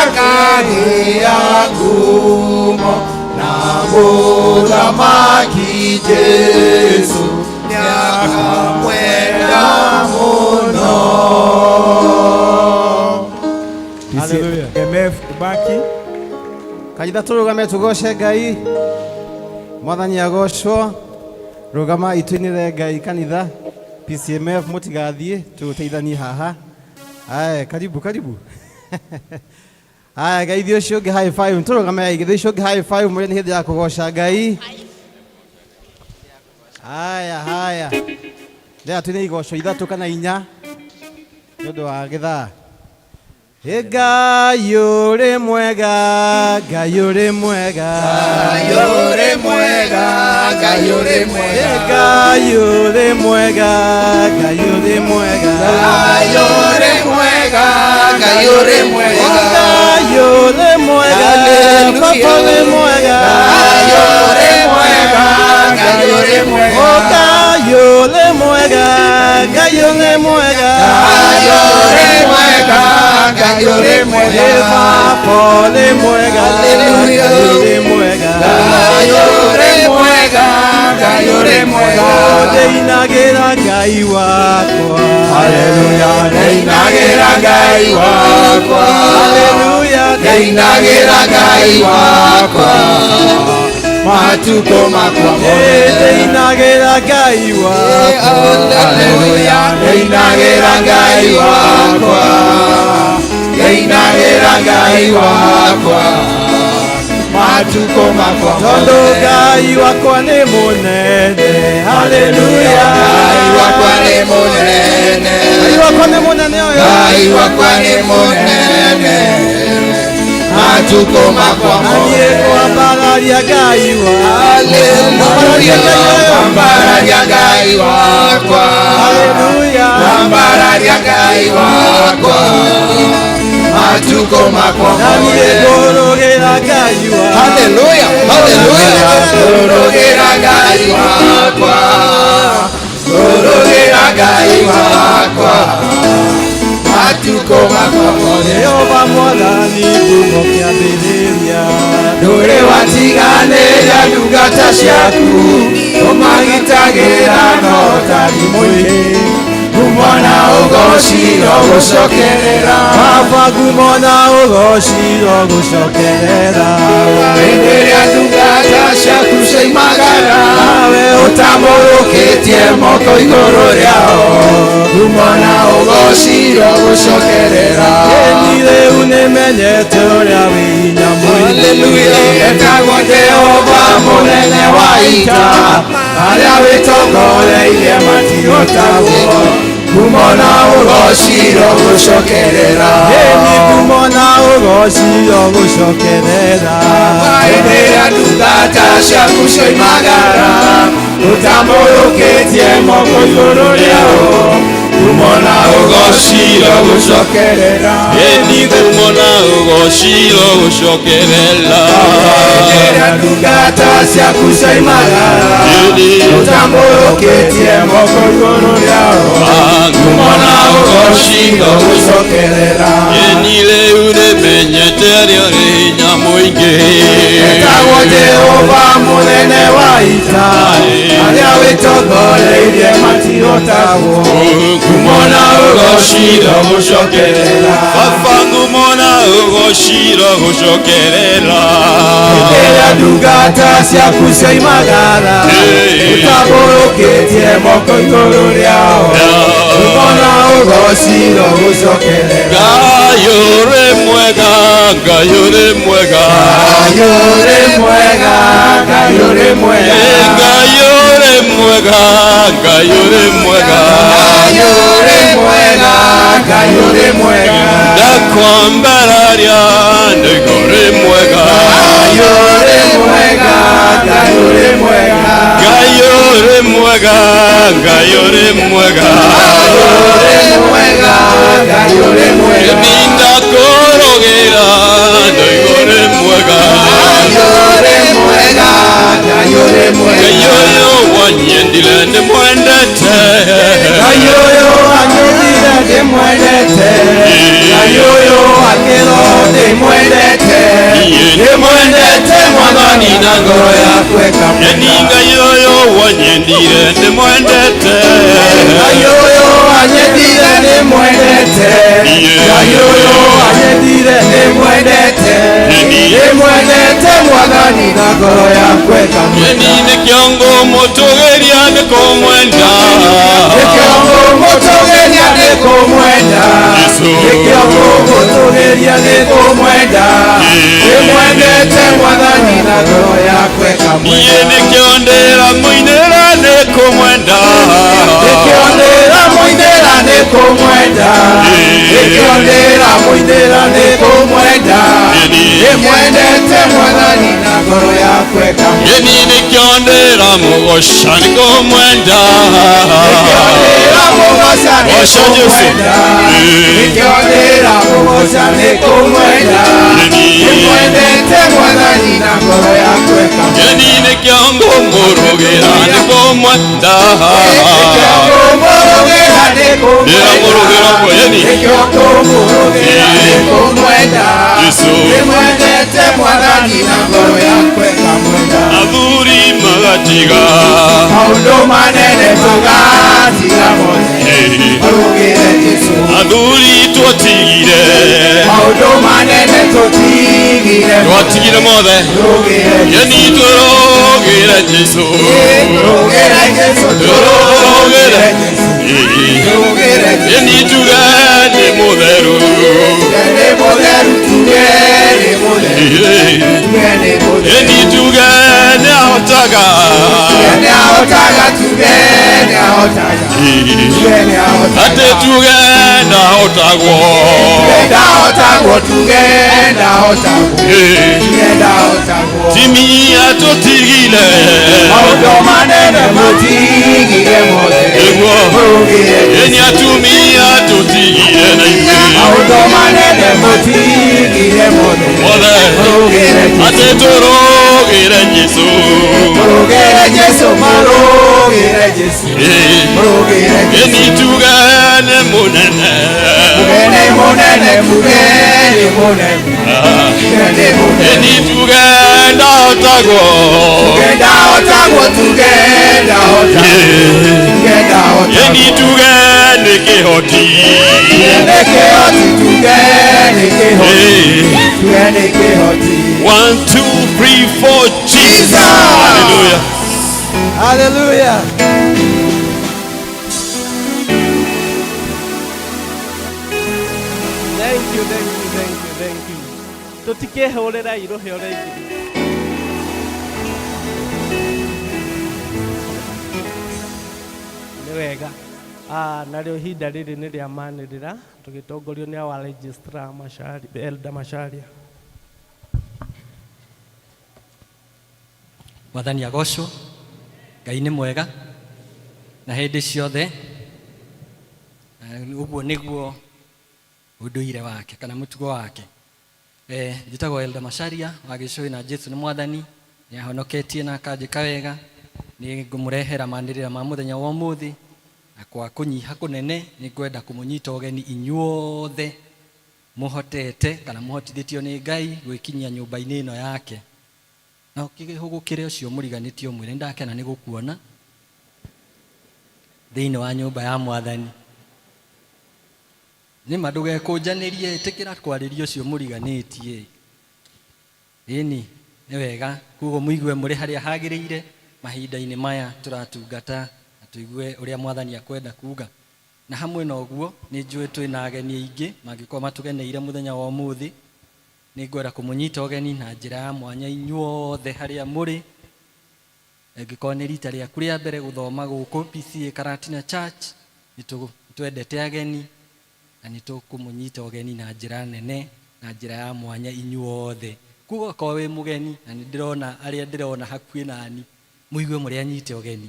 nĩakagĩa ngumo, na mũthamaki Jesũ nĩakamwenda mũno. Hallelujah. MF Kibaki. Kanitha tũrũgame tũgoce Ngai, mwathani agocwo. Rũgama ituinĩre Ngai kanitha. PCMF mũtigathiĩ, tũteithanie haha. Aya, karibu karibu. Aya, geithio ũcio ũngĩ high five, tũrũgame geithio ũcio ũngĩ high five, mwĩre nĩ hĩndĩ ya kũgoca Ngai. Haya haya, ndĩra twĩne igoco ithatũ kana inya nĩ ũndũ wa gĩthaa. Ĩ Ngai ũrĩ mwega, Ngai ũrĩ mwega, Ngai ũrĩ mwega, Ngai ũrĩ mwega, Ĩ Ngai ũrĩ mwega, Ngai ũrĩ mwega, Ngai ũrĩ mwega, Ngai ũrĩ mwega, Ngai ũrĩ mwega, Baba ũrĩ mwega, Ngai ũrĩ mwega, Ngai ũrĩ mwega, Ngai ũrĩ mwega, Ngai ũrĩ mwega, Ngai ũrĩ mwega, Ngai ũrĩ mwega, Ĩ Baba ũrĩ mwega, Ngai ũrĩ mwega, Ngai ũrĩ mwega, Ngai ũrĩ mwega, ndĩinagĩra Ngai wakwa, Haleluya, ndĩinagĩra Ngai wakwa, Haleluya, ndĩinagĩra Ngai wakwa, matukũ makwa mothe. Ndĩinagĩra Ngai wakwa, Haleluya, ndĩinagĩra Ngai wakwa, ndĩinagĩra Ngai wakwa, Matukũ makwa Tondũ Ngai wakwa nĩ mũnene. Haleluya. Ngai wakwa nĩ mũnene. Ngai wakwa nĩ mũnene ũyũ. Ngai wakwa nĩ mũnene. Matukũ makwa Na niĩ ngwambararia Ngai wakwa. Haleluya. Kwambararia Ngai wakwa. Haleluya. Kwambararia Ngai wakwa. Matukũ makwa Na niĩ ngũrũgĩra Ngai wakwa. Haleluya. Haleluya. Ngũrũgĩra Ngai wakwa. Ngũrũgĩra Ngai wakwa. Matukũ makwa mothe. Jehova Mwathani kuuma kĩambĩrĩria. Ndũrĩ watiganĩria ndungata ciaku, ũmagitagĩra na ũtari mũingĩ. Ngumo na ũgoci gũcokerera. Baba ngumo na ũgoci gũcokerera. Hĩndĩ ĩrĩa ndungata ciaku cioimagara, Nawe ũtambũrũkĩtie moko igũrũ rĩao. Ngumo na ũgoci gũcokerera. Ĩni rĩu nĩmenyete ũrĩa wĩ hinya mũingĩ. Haleluya. Etagwo Jehova mũnene wa ita, arĩa wĩtongoreirie matihotagwo. Ngumo na ũgoci gũcokerera. Ĩni ngumo na ũgoci gũcokerera. Hĩndĩ ĩrĩa ndungata ciaku cioimagara, ũtambũrũkĩtie moko igũrũ rĩao. Ngumo na ũgoci gũcokerera. Eni ngumo na ũgoci gũcokerera. Hĩndĩ ĩrĩa ndungata ciaku cioimagara, ũtambũrũkĩtie moko igũrũ rĩao. Ngumo na ũgoci gũcokerera. Eni rĩu nĩmenyete arĩa ũrĩ hinya mũingĩ. Etagwo Jehova mũnene wa ita, arĩa wĩtongoreirie matihotagwo. Ngumo na ũgoci gũcokerera. Baba ngumo na ũgoci gũcokerera. Hĩndĩ ĩrĩa ndungata ciaku cioimagara, ũtambũrũkĩtie moko igũrũ rĩao. Ngumo na ũgoci gũcokerera. Ngai ũrĩ mwega, Ngai ũrĩ mwega. Ngai ũrĩ mwega, Ngai ũrĩ mwega. Ngai ũrĩ mwega, Ngai ũrĩ mwega. Ngai ũrĩ mwega, Ngai ũrĩ mwega. Ndakwambararia nĩguo ũrĩ mwega. Ngai ũrĩ mwega, Ngai ũrĩ mwega. Ngai ũrĩ mwega, Ngai ũrĩ mwega. Ngai ũrĩ mwega, Ngai ũrĩ mwega. Ĩni ndakũrũgĩra nĩguo ũrĩ mwega. Ngai ũrĩ mwega, Ngai ũrĩ mwega. Ngai ũyũ wanyendire ndĩmwendete. Ngai ũyũ wanyendire ndĩmwendete. Ngai ũyũ wakĩro ndĩmwendete. Ndĩmwendete Mwathani na ngoro yakwa ĩkamwenda. Ĩni Ngai ũyũ wanyendire ndĩmwendete. Ngai ũyũ wanyendire ndĩmwendete. Ngai ũyũ wanyendire ndĩmwendete. Ndĩmwendete Mwathani na ngoro yakwa ĩkamwenda. Ĩni nĩkĩo ngũmũtũgĩria nĩkũmwenda. Nĩkĩo ngũmũtũgĩria nĩkũmwenda. Nĩkĩo ngũmũtũgĩria nĩkũmwenda. Ndĩmwendete Mwathani na ngoro yakwa ĩkamwenda. Niĩ nĩkĩo ndĩramũinĩra nĩkũmwenda. Nĩkĩo ndĩramũinĩra nĩkũmwenda. Nĩkĩo ndĩramũinĩra nĩkũmwenda. Ndĩmwendete Mwathani na ngoro yakwa ĩkamwenda. Ĩni nĩkĩo ndĩramũgoca nĩkũmwenda. Nĩkĩo ndĩramũgoca Goca Jesũ. nĩkũmwenda. Nĩkĩo ndĩramũgoca nĩkũmwenda. Ndĩmwendete Mwathani na ngoro yakwa ĩkamwenda. Ĩni nĩkĩo ngũmũrũgĩra nĩkũmwenda. Nĩkĩo ngũmũrũgĩra Ndĩramũrũgĩra nĩkũmwenda. ĩni. Nĩkĩo ngũmũrũgĩra nĩkũmwenda. Jesũ. Ndĩmwendete Mwathani na ngoro yakwa ĩkamwenda. Athuri magatiga. Maũndũ manene tũgatiga mothe. Marũgĩre Jesũ. Athuri twatigire. Maũndũ manene tũtigire. Twatigire mothe. Tũrũgĩre Ĩni tũrũgĩre Jesũ. Tũrũgĩre Jesũ. Tũrũgĩre. Tũrũgĩre Jesũ. Ĩni tuge nĩ mũtheru. Nĩ mũtheru tuge nĩ mũtheru. Tuge nĩ mũtheru. mothe. Ĩni tuge nĩ ahotaga. Tuge nĩ ahotaga, tuge nĩ ahotaga. Tuge nĩ ahotaga. Atĩ tuge ndahotagwo. Tuge ndahotagwo, tuge ndahotagwo. Tuge ndahotagwo. Timia tũtigire. Maũndũ manene mũtigire mothe. Ĩguo. Mũrũgĩre Ĩni atumia tũtigire na ithuĩ. Maũndũ manene mũtigire mothe. Mothe. Mũrũgĩre Atĩ tũrũgĩre Jesũ. Mũrũgĩre Jesũ, mũrũgĩre Jesũ. Mũrũgĩre Jesũ. Ĩni tuge nĩ mũnene. Tuge nĩ mũnene, tuge nĩ mũnene. Tuge nĩ mũnene. Ĩni tuge ndahotagwo. Tuge ndahotagwo, tuge ndahotagwo. Tuge ndahotagwo. Ĩni tuge nĩ kĩhoti. Tuge nĩ kĩhoti, tuge nĩ kĩhoti. Tuge nĩ kĩhoti. 1, 2, 3, 4, Jesus. Hallelujah. Hallelujah. Thank you, thank you, thank you, thank you. Tũtikĩhũrĩra irũhĩ o rĩngĩ. Nĩ wega. Ah, narĩo ihinda rĩrĩ nĩ rĩa manĩrĩra tũgĩtongorio nĩ our registrar Macharia, Elder Macharia. Mwathani agocwo. Ngai nĩ mwega na hĩndĩ ciothe. Na ũguo nĩguo ũndũire wake kana mũtugo wake. Njĩtagwo Elder Macharia wa Gĩcũĩ na Jesu nĩ mwathani, nĩ ahonoketie na akanjĩka wega. Nĩ ngũmũrehera manĩrĩra ma mũthenya wa ũmũthĩ, na kwa kũnyiha kũnene nĩ ngwenda kũmũnyita ũgeni inyuothe mũhotete kana mũhotithĩtio nĩ Ngai gwĩkinyia nyũmba-inĩ ĩno yake. Na ũkĩhũgũkĩre ũcio mũriganĩtie ũmwĩre nĩndakena nĩ gũkuona thĩinĩ wa nyũmba ya mwathani. Nĩma ndũgekũnjanĩrie, ĩtĩkĩra kwarĩria ũcio mũriganĩtie. Ĩni nĩ wega, koguo mũigue mũrĩ harĩa hagĩrĩire mahinda-inĩ maya tũratungata na tũigue ũrĩa mwathani akwenda kuga. Na hamwe na ũguo nĩ njũĩ twĩna ageni aingĩ mangĩkorwo matũgeneire mũthenya wa ũmũthĩ. Nĩ ngwenda kũmũnyita ũgeni na njĩra ya mwanya inyuothe harĩa mũrĩ. Angĩkorwo nĩ rita rĩaku rĩa mbere gũthoma gũkũ PCA Karatina Church, nĩ twendete ageni na nĩ tũkũmũnyita ũgeni na njĩra nene na njĩra ya mwanya inyuothe. Koguo akorwo wĩ mũgeni na nĩ ndĩrona arĩa ndĩrona hakuhĩ nani, mũigue mũrĩ anyite ũgeni,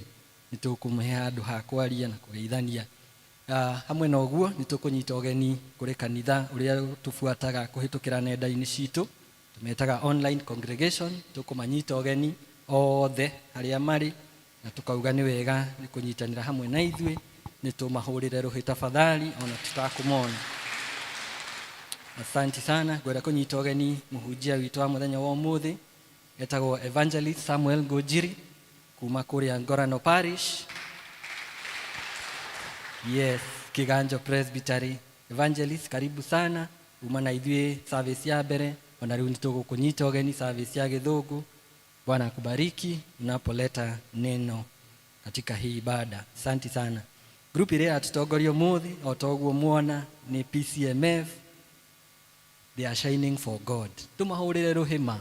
nĩ tũkũmũhe handũ ha kwaria na kũgeithania. Hamwe na ũguo nĩ tũkũnyita ũgeni kũrĩ kanitha ũrĩa tũbuataga kũhĩtũkĩra nenda-inĩ citũ, tũmetaga online congregation. Tũkũmanyita ũgeni othe harĩa marĩ na tũkauga nĩ wega nĩ kũnyitanĩra hamwe na ithuĩ, nĩ tũmahũrĩre rũhĩ tafadhali ona tũtakũmona. Asante sana. Ngwenda kũnyita ũgeni mũhunjia witũ wa mũthenya wa ũmũthĩ, etagwo Evangelist Samuel Ngũnjiri kuma kũrĩa Ngorano Parish. Yes, Kiganjo Presbytery. Evangelist, karibu sana. Uma na ithuĩ service ya mbere, ona rĩu nĩtũgũkũnyita ũgeni service ya Gĩthũngũ. Bwana akubariki unapoleta neno katika hii ibada. Asante sana. Group ĩrĩa yatũtongoria ũmũthĩ o ta ũguo muona nĩ PCMF. They are shining for God. Tũmahũrĩre rũhĩma.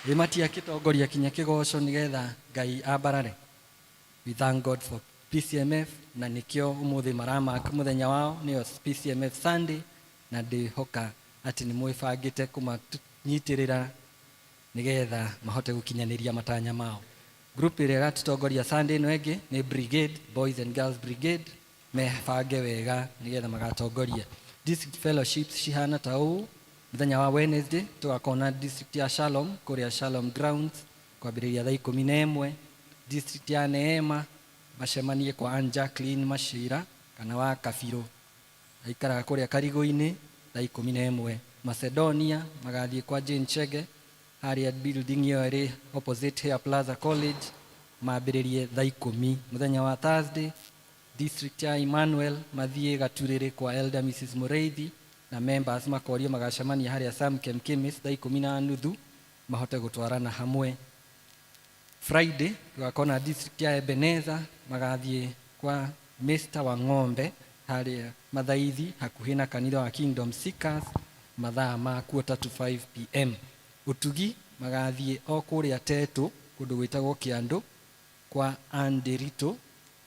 Ĩ matiakĩtongoria kinya kĩgoco nĩgetha Ngai ambarare. We thank God for PCMF na nĩkĩo ũmũthĩ maramark mũthenya wao nĩyo PCMF Sunday, na ndĩhoka atĩ nĩ mwĩbangĩte kũmanyitĩrĩra nĩgetha mahote gũkinyanĩria matanya mao. Group ĩrĩa ĩratũtongoria Sunday ĩno ĩngĩ nĩ Brigade, Boys and Girls Brigade, mebange wega nĩgetha magatongoria. District fellowships cihana ta ũũ. Mũthenya wa Wednesday tũgakorwo na district ya Shalom kũrĩa Shalom Grounds kwambĩrĩria thaa 11. District ya Neema macemanie kwa Ann Jacqueline Mashira kana wa Kabirũ, aikaraga kũrĩa Karigũ-inĩ thaa 11. Macedonia magathiĩ kwa Jane Chege harĩa building ĩyo ĩrĩ opposite Hair Plaza College, mambĩrĩrie thaa 10. Mũthenya wa Thursday district ya Emmanuel mathiĩ Gaturĩrĩ kwa Elder Mrs Mũrĩithi na members makorio magacemania harĩa Sam Kem Chemist thaa 10:30 mahote gũtwarana hamwe. Friday tũgakorwo na district ya Ebenezer magathiĩ kwa Mr Wang'ombe harĩa Mathaithi hakuhĩ na kanitha wa Kingdom Seekers. Mathaa ma 4:45 p.m. Ũtugi magathiĩ o kũrĩa Tetũ, kũndũ gwĩtagwo Kĩandũ kwa Anderito.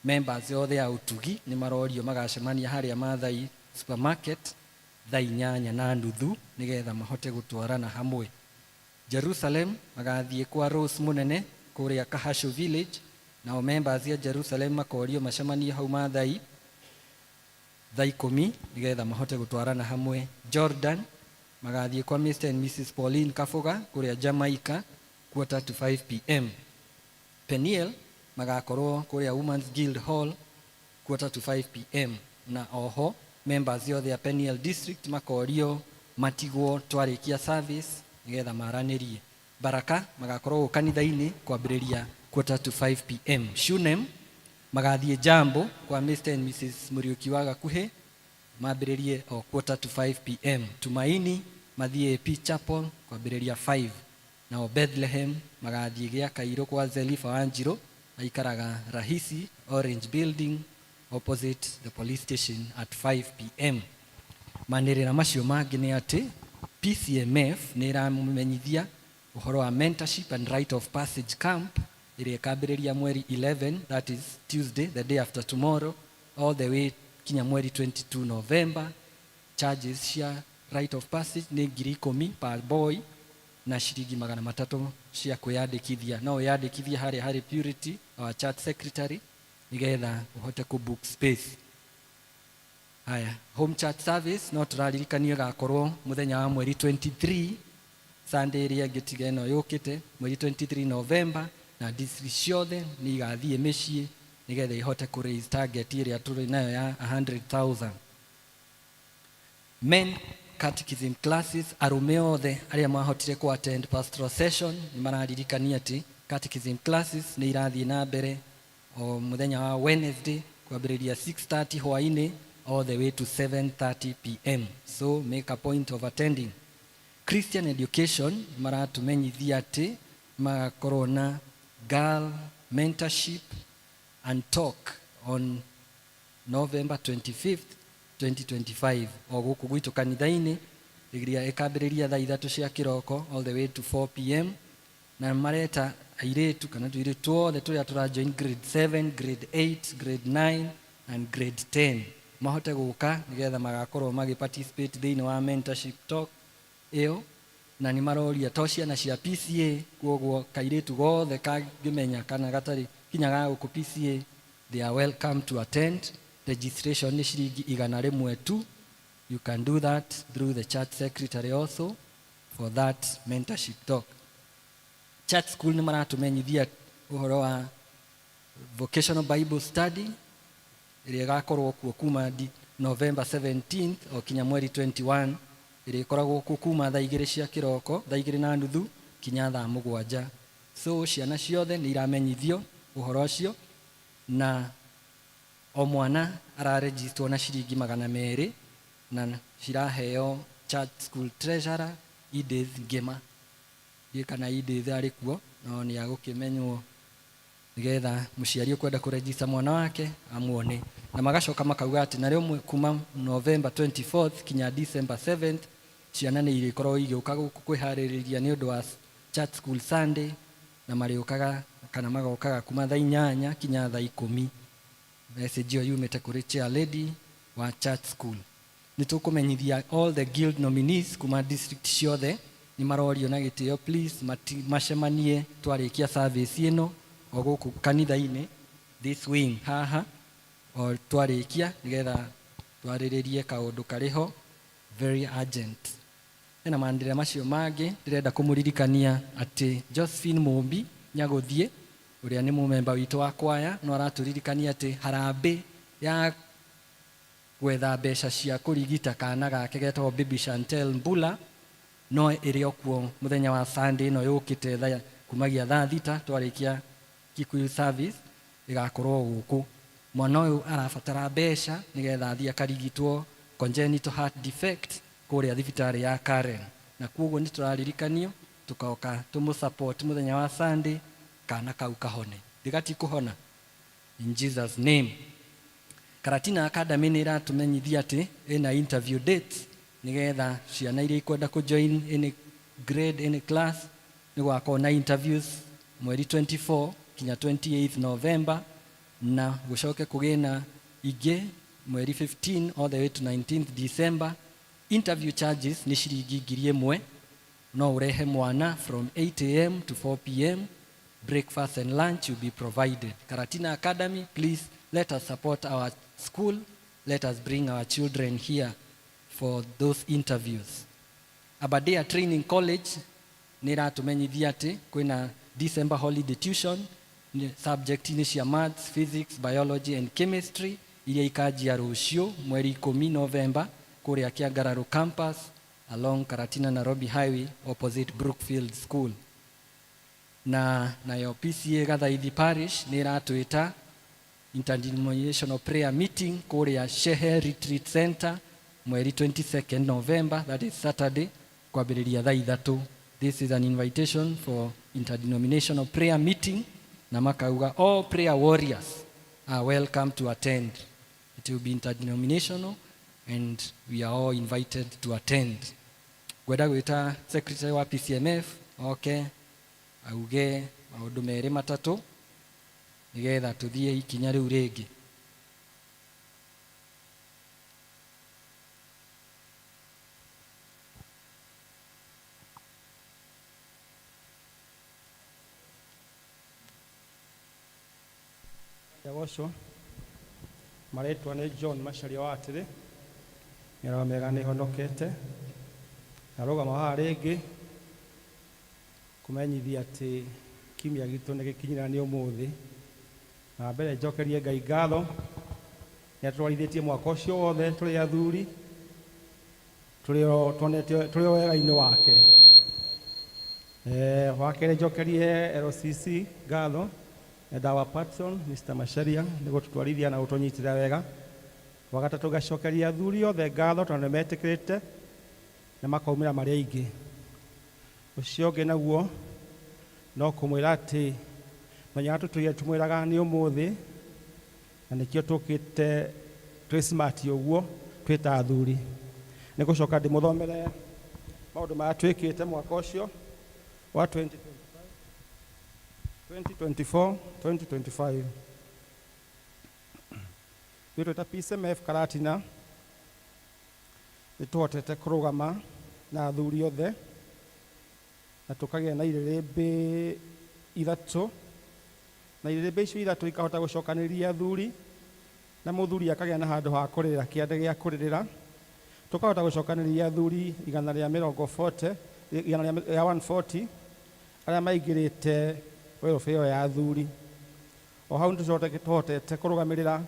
Members othe a Ũtugi nĩ marorio magacemania harĩa Mathai Supermarket 8:30 nĩgetha mahote gũtwarana hamwe. Jerusalem magathiĩ kwa Rose Mũnene kũrĩa Kahashu Village. Nao members ya Jerusalem makorio macemanie hau Mathai 10:00 nĩgetha mahote gũtwarana hamwe. Jordan magathiĩ kwa Mr and Mrs Pauline Kabuga kũrĩa Jamaica 4:45 p.m. Peniel magakorwo kũrĩa Women's Guild Hall 4:45 p.m. Na oho members othe a Peniel District makorio matigwo twarĩkia service nĩgetha maranĩrie. Baraka magakorwo kanitha-inĩ kwambĩrĩria 4:45 p.m. Shunem magathiĩ Jambo kwa Mr and Mrs Mũriũki wa Gakuhĩ, mambĩrĩrie o 4:45 p.m. Tumaini mathiĩ AP Chapel kwambĩrĩria 5. Nao Bethlehem magathiĩ gĩa Kairũ kwa Zelifa Wanjirũ, aikaraga Rahisi Orange Building opposite the police station at 5 p.m. Manĩrĩra macio mangĩ nĩ atĩ PCMF nĩ ĩramenyithia ũhoro wa mentorship and rite of passage camp ĩrĩa ĩkambĩrĩria mweri 11, that is Tuesday, the day after tomorrow, all the way kinya mweri 22 November. Charges cia rite of passage nĩ 10,000 per boy na ciringi 300 cia kwĩyandĩkithia. No wĩyandĩkithie harĩa harĩ Purity, our church secretary, nĩgetha ũhote kũ book space. Haya, home church service no tũraririkanio ĩgakorwo mũthenya wa mweri 23, Sunday ĩrĩa ĩngĩ tiga ĩno yũkĩte, mweri 23 November, na district ciothe nĩ igathiĩ mĩciĩ nĩgetha ihote kũ raise target ĩrĩa tũrĩ nayo ya 100,000. Men catechism classes, arũme othe arĩa mahotire ku attend pastoral session nĩ mararirikania atĩ catechism classes nĩ irathiĩ na mbere o mũthenya wa Wednesday kwambĩrĩria 6:30 hwainĩ all the way to 7:30 p.m., so make a point of attending. Christian Education maratumenyithia atĩ magakorwo na girl mentorship and talk on November 25th 2025 o gũkũ gwitũ kanitha-inĩ, ĩrĩa ĩkambĩrĩria 3:00 cia kĩroko all the way to 4 p.m., na mareta airĩtu kana tũirĩtu tuothe tũrĩa tũra join grade 7, grade 8, grade 9 and grade 10 mahote gũka nĩgetha magakorwo magĩ participate thĩinĩ wa mentorship talk ĩyo. Na nĩ maroria to ciana cia PCA, koguo kairĩtu gothe kangĩmenya kana gatarĩ kinya ga gũkũ PCA, they are welcome to attend. Registration nĩ ciringi 100 tu. You can do that through the church secretary also for that mentorship talk. Church school nĩ maratumenyithia ũhoro wa vocational Bible study ĩrĩa ĩgakorwo kuo kuma November 17th o kinya mweri 21, ĩrĩa ĩkoragwo kuo kuma 2:00 cia kĩroko, 2:30 kinya 7:00. So ciana ciothe nĩ iramenyithio ũhoro ũcio, na o mwana ararejistwo na ciringi 200 na ciraheo church school treasurer Edith Ngima. Ndiũĩ kana Edith arĩ kuo, no nĩ agũkĩmenywo nĩgetha mũciari ũkwenda kũrejista mwana wake amuone. Na magacoka makauga atĩ narĩo kuma November 24th kinya December 7th ciana nĩ irĩkorwo igĩũka gũkũ kwĩharĩrĩria nĩ ũndũ wa church school Sunday, na marĩũkaga kana magokaga kuma 8:00 kinya 10:00. Message ĩyo yumĩte kũrĩ chair lady wa church school. Nĩ tũkũmenyithia all the guild nominees kuma district ciothe nĩ marorio na gĩtĩo, please macemanie twarĩkia service ĩno o gũkũ kanitha-inĩ, this wing haha, o twarĩkia, nĩgetha twarĩrĩrie kaũndũ karĩ ho very urgent. Hena mandĩra macio mangĩ ndĩrenda kũmũririkania atĩ Josephine Mũmbi Nyagũthiĩ, ũrĩa nĩ mũmemba witũ wa kwaya, no aratũririkania atĩ harambĩ ya gwetha mbeca cia kũrigita kana gake getagwo Baby Chantel Mbula no ĩrĩ o kuo mũthenya wa Sunday ĩno yũkĩte kumagia 6:00 twarĩkia Kikuyu service ĩgakorwo gũkũ. Mwana ũyũ arabatara mbeca nĩgetha athiĩ akarigitwo congenital heart defect kũrĩa thibitarĩ ya Karen, na koguo nĩ tũraririkanio tũkoka tũmũ support mũthenya wa Sunday kana kau kahone. Ndĩgati kũhona in Jesus name. Karatina Academy nĩ ĩratũmenyithia atĩ ĩna interview dates. Nĩgetha ciana iria ikwenda kũ join any grade, any class, nĩ gũgakorwo na interviews mweri 24 kinya 28 November, na gũcoke kũgĩe na ingĩ mweri 15 all the way to 19th December. Interview charges nĩ ciringi 1,000. No ũrehe mwana from 8 a.m. to 4 p.m. Breakfast and lunch will be provided. Karatina Academy, please let us support our school. Let us bring our children here for those interviews. Aberdare Training College nĩ ĩratũmenyithia atĩ kwĩna December holiday tuition, nĩ subject nĩ cia maths, physics, biology and chemistry, iria ikanjia rũciũ mweri 10 November kũrĩa Kĩangararũ campus along Karatina Nairobi Highway, opposite Brookfield School. Na nayo PCEA Gathaithi Parish nĩ ĩratwĩta interdenominational prayer meeting kũrĩa Shehe Retreat Center mweri 22nd November, that is Saturday, kwambĩrĩria thaa 3. This is an invitation for interdenominational prayer meeting, na makauga all prayer warriors are welcome to attend. It will be interdenominational and we are all invited to attend. Ngwenda gwĩta secretary wa PCMF oke auge maũndũ merĩ matatũ nĩgetha tũthiĩ ikinya rĩu rĩngĩ. Ndagocwo marĩtwa nĩ John Macharia wa atĩrĩ mĩarago mĩega nĩ honokete narũgama haha rĩngĩ kũmenyithia atĩ kiumia gitũ nĩ gĩkinyĩra nĩ ũmũthĩ. Na mbere njokerie Ngai ngatho nĩ atũtwarithĩtie mwaka ũcio wothe tũrĩ athuri, tũrĩ o tuonete tũrĩ o wega-inĩ wake. Wa kerĩ njokerie LCC ngatho and our patron Mr. Macharia nĩ gũtũtwarithia na gũtũnyitĩrĩra wega. Wa gatatũ ngacokeria athuri othe ngatho tondũ nĩ metĩkĩrĩte na makaumĩra marĩ aingĩ. Ũcio ũngĩ naguo no kũmwĩra atĩ mũthenya tũtũire tũmwĩraga nĩ ũmũthĩ, na nĩkĩo tũkĩte twĩ smart ũguo twĩ ta athuri. Nĩ gũcoka ndĩmũthomere maũndũ marĩa twĩkĩte mwaka ũcio wa 2025 2024 2025. Ithuĩ twĩta PCMF Karatina nĩ tũhotete kũrũgama na athuri othe na tũkagĩa na irĩrĩmbĩ ithatũ, na irĩrĩmbĩ icio ithatũ ikahota gũcokanĩrĩria athuri, na mũthuri akagĩa na handũ ha kũrĩrĩra, kĩande gĩa kũrĩrĩra. Tũkahota gũcokanĩrĩria athuri igana rĩa mĩrongo 40, igana rĩa 140 arĩa maingĩrĩte welfare ĩyo ya athuri. O hau nĩ tũhotete kũrũgamĩrĩra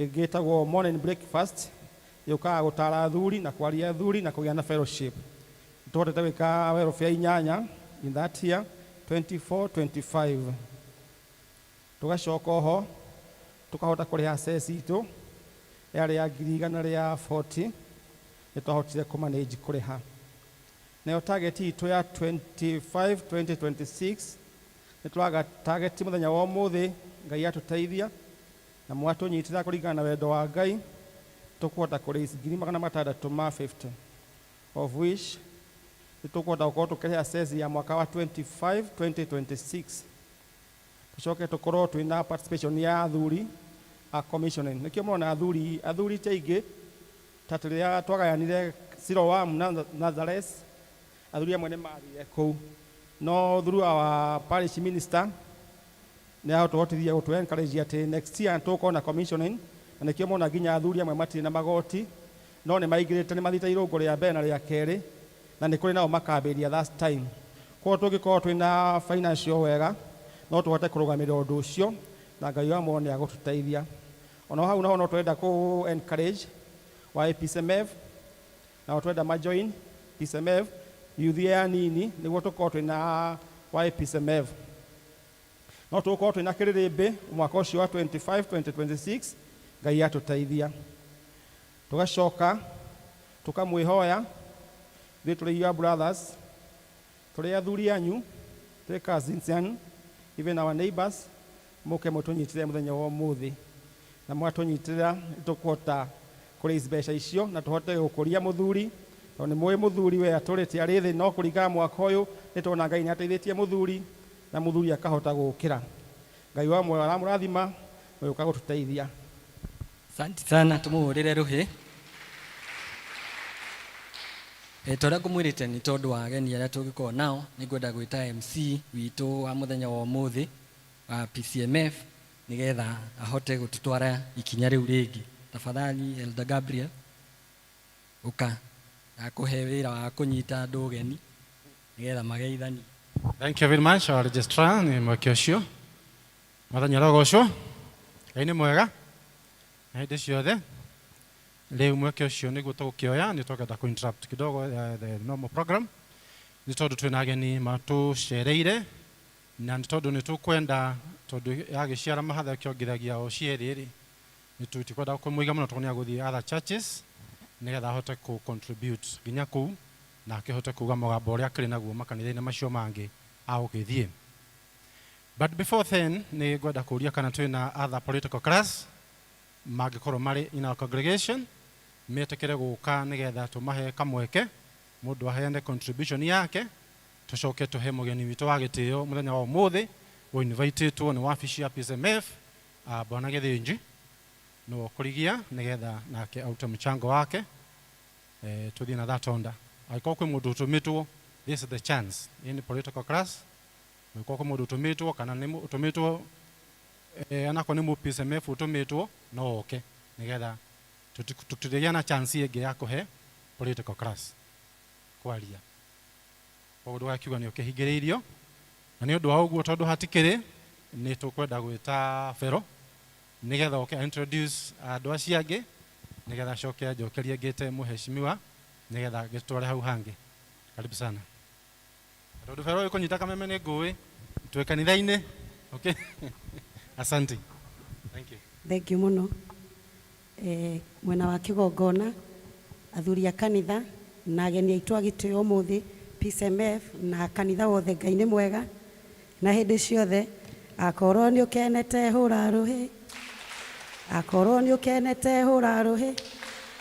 ĩngĩ ĩtagwo morning breakfast, yũkaga gũtara athuri na kwaria athuri na kũgĩa na fellowship. Tũhotete gwĩka welfare inyanya in that year 24 25. Tũgacoka oho tũkahota kũrĩha cess itũ yarĩ ya 140,000, nĩ twahotire kũmanage kũrĩha. Nayo target itũ ya 25 2026 nĩ tũraga target mũthenya wa ũmũthĩ, Ngai atũteithia na mwatũnyitĩra kũringana na wendo wa Ngai, tũkũhota kũraise 650,000, of which nĩ tũkũhota gũkorwo tũkĩrĩha cess ya mwaka wa 25 2026. Tũcoke tũkorwo twĩna participation ya athuri a commissioning. Nĩkĩo mũrona athuri ti aingĩ ta rĩrĩa twagayanire Siloam na Nazareth, athuri amwe nĩ mathire kũu, no through our parish minister nĩ ahotũhotithia gũtũ encourage atĩ next year tũgũkorwo na commissioning, na nĩkĩo mona nginya athuri amwe matirĩ na magoti no nĩ maingĩrĩte, nĩ mathiĩte irũngo rĩa mbere na rĩa kerĩ, na nĩ kũrĩ nao makambĩrĩria last time. Koguo tũngĩkorwo twĩna financial wega no tũhote kũrũgamĩrĩra ũndũ ũcio, na Ngai wa muoyo nĩ agũtũteithia. Ona hau naho no twenda kũ encourage wa PCMF, nao twenda majoin PCMF youth ya nini nĩguo tũkorwo twĩna wa PCMF, no tũgũkorwo twĩna kĩrĩrĩmbĩ mwaka ũcio wa 25 2026, Ngai atũteithia. Tũgacoka tũkamwĩhoya ithuĩ tũrĩ your brothers, tũrĩ athuri anyu, tũrĩ cousins anyu, even our neighbors, mũke mũtũnyitĩrĩre mũthenya wa ũmũthĩ, na mwatũnyitĩrĩra nĩtũkũhota Kũ raise mbeca icio na tũhote gũkũria mũthuri, tondũ nĩ mũĩ mũthuri we atũrĩte arĩ thĩ, no kũringana mwaka ũyũ nĩ tuona Ngai nĩ ateithĩtie mũthuri na mũthuri akahota gũkĩra. Ngai wa muoyo aramũrathima mũgĩũka gũtũteithia. Asante sana, tumuhurire ruhi. Ta ũrĩa ngũmwĩrĩte, nĩ tondũ wa ageni arĩa tũngĩkorwo nao, nĩ ngwenda gwĩta MC witũ wa mũthenya wa ũmũthĩ wa PCMF nĩgetha ahote gũtũtwara ikinya rĩu rĩngĩ. Tafadhali Elder Gabriel, ũka akũhe wĩra wa kũnyita andũ ũgeni nĩgetha mageithanie. Thank you very much, our registrar, nĩ mweke ũcio. Mwathani arogocwo. Ngai nĩ mwega na hĩndĩ ciothe. Rĩu mweke ũcio nĩguo tũgũkĩoya, nĩ twakenda kũ interrupt kidogo the normal program, nĩ tondũ twĩna ageni matũcereire, na nĩ tondũ nĩ tũkwenda, tondũ yagĩciara mahatha ĩkĩongithagia o cierĩ rĩ, nĩ tũtikwenda kũmũiga mũno tondũ nĩ agũthiĩ other churches nĩgetha ahote kũ contribute nginya kũu na akĩhote kuga mũgambo ũrĩa akĩrĩ naguo makanitha-inĩ macio mangĩ agũgĩthiĩ. But before then, nĩ ngwenda kũria kana twĩna other political class mangĩkorwo marĩ in our congregation metĩkĩre gũka nĩgetha tũmahe kamweke mũndũ aheane contribution yake, tũcoke tũhe mũgeni witũ wa gĩtĩo mũthenya wa ũmũthĩ ũinvitĩtwo nĩ wabici ya PSMF, Bwana Gĩthĩnji, nĩwe ũkũrigia nĩgetha nake arute mchango wake, tũthiĩ na that order. Angĩkorwo kwĩ mũndũ ũtũmĩtwo, this is the chance. Hii political class, angĩkorwo kwĩ mũndũ ũtũmĩtwo kana nĩ ũtũmĩtwo, anakorwo nĩ mũ PSMF ũtũmĩtwo, no oke nĩgetha tũtigĩa na chance ĩngĩ ya kũhe political class kwaria. Koguo ndũgakiuga nĩ ũkĩhingĩrĩirio. Na nĩ ũndũ wa ũguo, tondũ hatikĩrĩ, nĩ tũkwenda gwĩta Bero nĩgetha oke introduce andũ acio angĩ, nĩgetha acoke anjokerie ngĩte mũheshimiwa nĩgetha gĩtware hau hangĩ. Karibu sana. Tondũ Bero ũyũ kũnyita kameme nĩ ngũĩ twĩ kanitha-inĩ. Okay, asante, thank you. Thank you mũno. Mwena wa kĩgongona, athuri a kanitha na ageni aitũ a gĩtĩo ũmũthĩ, PCMF na kanitha wothe, Ngai nĩ mwega na hĩndĩ ciothe. Akorwo nĩ ũkenete, hũra rũhĩ. Akorwo nĩ ũkenete, hũra rũhĩ.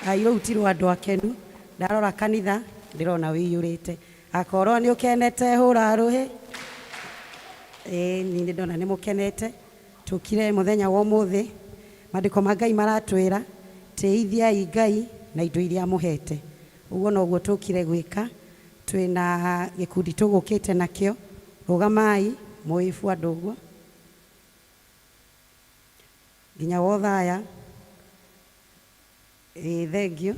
Ai, rũu ti rwa andũ akenu. Ndarora kanitha ndĩrona wĩiyũrĩte. Akorwo nĩ ũkenete, hũra rũhĩ. Ĩĩ, niĩ nĩ ndona nĩ mũkenete. Tũkire mũthenya wa ũmũthĩ, maandĩko ma Ngai maratwĩra tĩithiai Ngai na indo iria amũhete. Ũguo noguo tũkire gwĩka. Twĩna gĩkundi tũgũkĩte nakĩo. Rũgamai mũĩbu andũ ũguo nginya wothaya. Ĩĩ, thengiũ.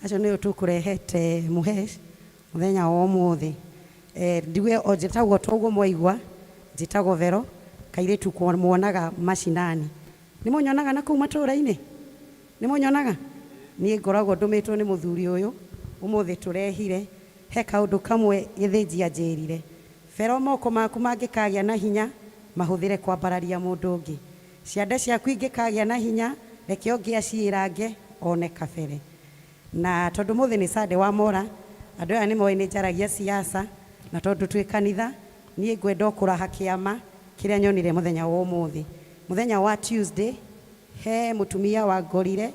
Acio nĩo tũkũrehete mũhesh mũthenya wa ũmũthĩ. Nduge o njĩtagwo toguo mwaigua, njĩtagwo Vero, kairĩtu muonaga macinani. Nĩ mũnyonaga na kũu matũũra-inĩ? Nĩ mũnyonaga? Niĩ ngoragwo ndũmĩtwo nĩ mũthuri ũyũ ũmũthĩ tũrehire. He kaũndũ kamwe Gĩthĩnji anjĩrire: Vero, moko maku mangĩkagĩa na hinya, mahũthĩre kwambararia mũndũ ũngĩ. Ciande ciaku ingĩkagĩa na hinya, reke ũngĩ aciĩrange one kabere. Na tondũ mũthĩ nĩ Sunday wa mora, andũ aya nĩ moĩ nĩ njaragia siasa, na tondũ twĩ kanitha, niĩ ngwenda o kũraha kĩama kĩrĩa nyonire mũthenya wa ũmũthĩ. Mũthenya wa Tuesday he mũtumia wangorire.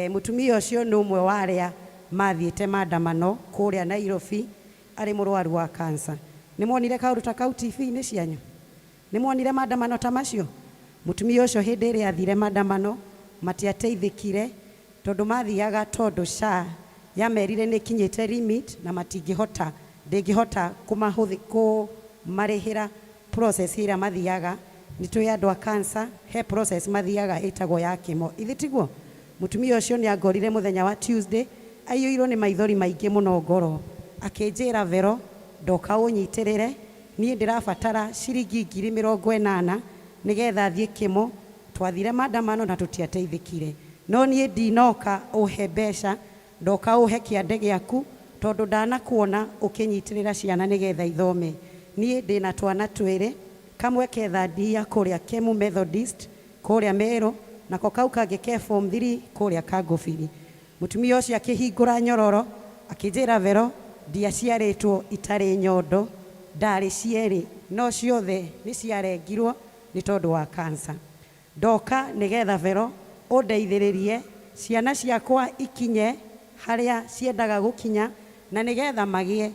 Mũtumia ũcio nĩ ũmwe wa arĩa mathiĩte maandamano kũrĩa Nairobi, arĩ mũrwaru wa cancer. Nĩ mwonire kaũndũ ta kau TV-inĩ cianyu? Nĩ mwonire maandamano ta macio? Mũtumia ũcio hĩndĩ ĩrĩa athire maandamano matiateithĩkire, tondũ mathiaga tondũ SHA yamerire nĩ ĩkinyĩte limit na matingĩhota, ndĩngĩhota kũmarĩhĩra process ĩrĩa mathiaga. Nĩ tũĩ andũ a cancer he process mathiaga ĩtagwo ya chemo, ithi tiguo? Mũtumia ũcio nĩ angorire mũthenya wa Tuesday aiyũirwo nĩ maithori maingĩ mũno ngoro, akĩnjĩra, "Vero, ndoka ũnyitĩrĩre, niĩ ndĩrabatara ciringi 80,000 nĩgetha thiĩ chemo. Twathire maandamano na tũtiateithĩkire, no niĩ ndinoka ũhe mbeca, ndoka ũhe kĩande gĩaku, tondũ ndanakuona ũkĩnyitĩrĩra ciana nĩgetha ithome. Niĩ ndĩna twana twĩrĩ, kamwe ke third year kũrĩa Kemu Methodist kũrĩa Meru, nako kau kangĩ ke form 3 kũrĩa Kangũbiri." Mũtumia ũcio akĩhingũra nyororo akĩnjĩra, "Vero, ndiaciarĩtwo itarĩ nyondo, ndarĩ cierĩ, no ciothe nĩ ciarengirwo nĩ tondũ wa cancer. Ndoka nĩgetha Vero ũndeithĩrĩrie Ciana ciakwa ikinye harĩa ciendaga gũkinya na nĩgetha magĩe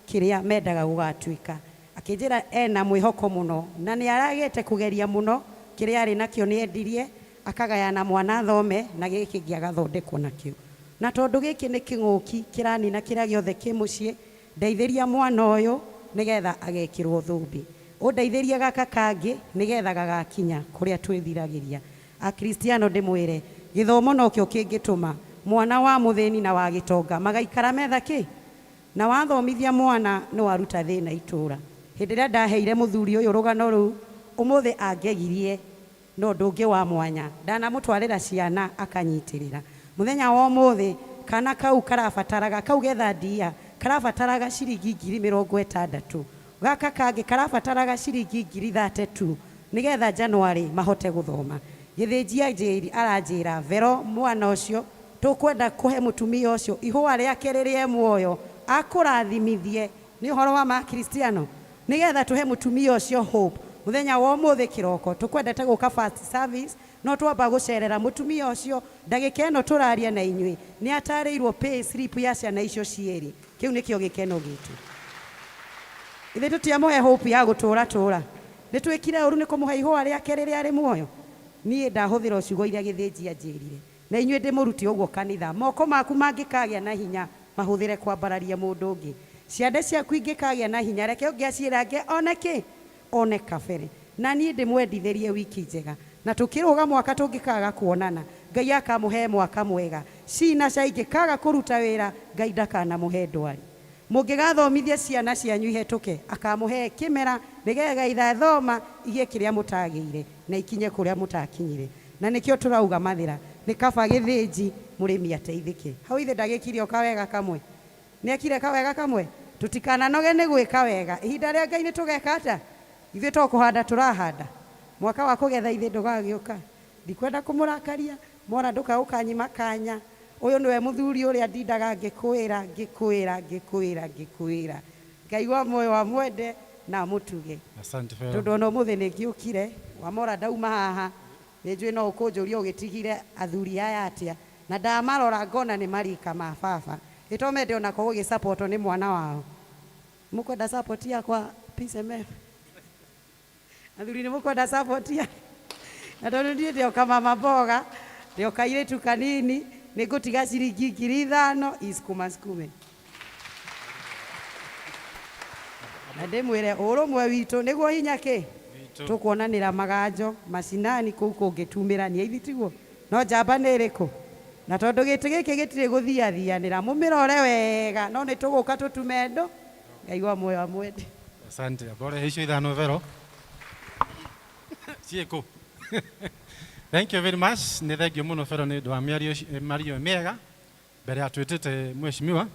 kĩrĩa mendaga gũgatuĩka. Akĩnjĩra ena mwĩhoko mũno na nĩ aragĩte kũgeria mũno kĩrĩa arĩ nakĩo nĩ endirie akagayana mwana athome na gĩkĩ kĩngĩ agathondekwo nakĩo. Na tondũ gĩkĩ nĩ kĩng'ũki kĩranina kĩrĩa gĩothe kĩ mũciĩ, ndeithĩria mwana ũyũ nĩgetha agekĩrwo thũmbĩ. Ũndeithĩrie gaka kangĩ nĩgetha gagakinya kũrĩa twĩthiragĩria. Akristiano ndĩmwĩre, gĩthomo nokĩo kĩngĩtũma mwana wa mũthĩni na wa gĩtonga magaikara metha kĩ? Na wathomithia mwana nĩ waruta thĩna itũra. Hĩndĩ ĩrĩa ndaheire mũthuri ũyũ rũgano rũu, ũmũthĩ angegirie na ũndũ ũngĩ wa mwanya. Ndanamũtwarĩra ciana akanyitĩrĩra. Mũthenya wa ũmũthĩ kana kau karabataraga, kau getha ndia, karabataraga ciringi 60,000. Gaka kangĩ karabataraga ciringi 32,000 nĩgetha January mahote gũthoma. Gĩthĩnji aranjĩra Vero mwana ũcio tũkwenda kũhe mũtumia ũcio ihũa rĩake rĩrĩa e muoyo akũrathimithie nĩ ũhoro wa makristiano nĩgetha tũhe mũtumia ũcio hope. Mũthenya wa ũmũthĩ kĩroko tũkwendete gũka first service no twamba gũcerera mũtumia ũcio ndagĩka ĩno tũraria na inyuĩ nĩ atarĩirwo pay slip ya ciana icio cierĩ. Kĩu nĩkĩo gĩkeno gitũ. Ithuĩ tũtiamũhe hope ya gũtũra tũra. Nĩ twĩkire ũru nĩ kũmũhe ihũa rĩake rĩrĩa arĩ muoyo. Niĩ ndahũthĩra ciugo iria Gĩthĩnji anjĩrire. Na inyuĩ ndĩmũrute ũguo kanitha. Moko maku mangĩkagĩa na hinya mahũthĩre kwambararia mũndũ ũngĩ. Ciande ciaku ingĩkagĩa na hinya reke ũngĩ aciĩrange one kĩ? One kabere. Na niĩ ndĩmwendithĩrie wiki njega. Na tũkĩrũga mwaka tũngĩkaga kuonana, Ngai akamũhe mwaka mwega. Cina cia ingĩkaga kũruta wĩra, Ngai ndakanamũhe ndwari. Mũngĩgathomithia ciana cianyu ihetũke, akamũhe kĩmera nĩgetha ithathoma igĩe kĩrĩa mũtagĩire na ikinye kũrĩa mũtakinyire. Na nĩkĩo tũrauga mathĩra nĩ kaba Gĩthĩnji mũrĩmi ateithĩke. Hau ithe ndagĩkire o kawega kamwe. Nĩekire kawega kamwe. Tũtikananoge nĩ gwĩka wega. Ihinda rĩa Ngai nĩ tũgeka atĩa? Ithuĩ to kũhanda tũrahanda. Mwaka wa kũgetha ithe ndũgagĩũka. Ndikwenda kũmũrakaria, mora ndũkaũkanyima kanya. Ũyũ nĩwe mũthuri ũrĩa ndindaga ngĩkwĩra, ngĩkwĩra, ngĩkwĩra, ngĩkwĩra. Ngai wa muoyo amwende na amũtuge. Asante Vero. Tondũ ona ũmũthĩ nĩ ngĩũkire, wamora ndauma haha, nĩ njũĩ no ũkũnjũria ũgĩtigire athuri aya atĩa. Na ndamarora ngona nĩ marika ma baba. Ĩ to mende onako gũgĩsapotwo nĩ mwana wao. Mũkwenda support yakwa Peace MF? Athuri nĩ mũkwenda support ya? Na tondũ niĩ ndĩoka mama mboga, ndĩoka airĩtu kanini, nĩ ngũtiga ciringi 5,000 isukuma sukume. Na ndĩmwĩre ũrũmwe witũ nĩguo hinya kĩ? Tũkuonanĩra maganjo macinani kũu kũngĩtumĩrania ithi tiguo? No njamba nĩ ĩrĩkũ? Na tondũ gĩtĩ gĩkĩ gĩtirĩ gũthiathianĩra, mũmĩrore wega no nĩ tũgũka tũtume ndũ. Ngai wa muoyo amwende. Asante. Bora icio ithano Vero. Ciĩkũ. Thank you very much. Nĩ thengio mũno Vero nĩ ũndũ wa mĩario mĩario mĩega. Mbere ya twĩtĩte mheshimiwa,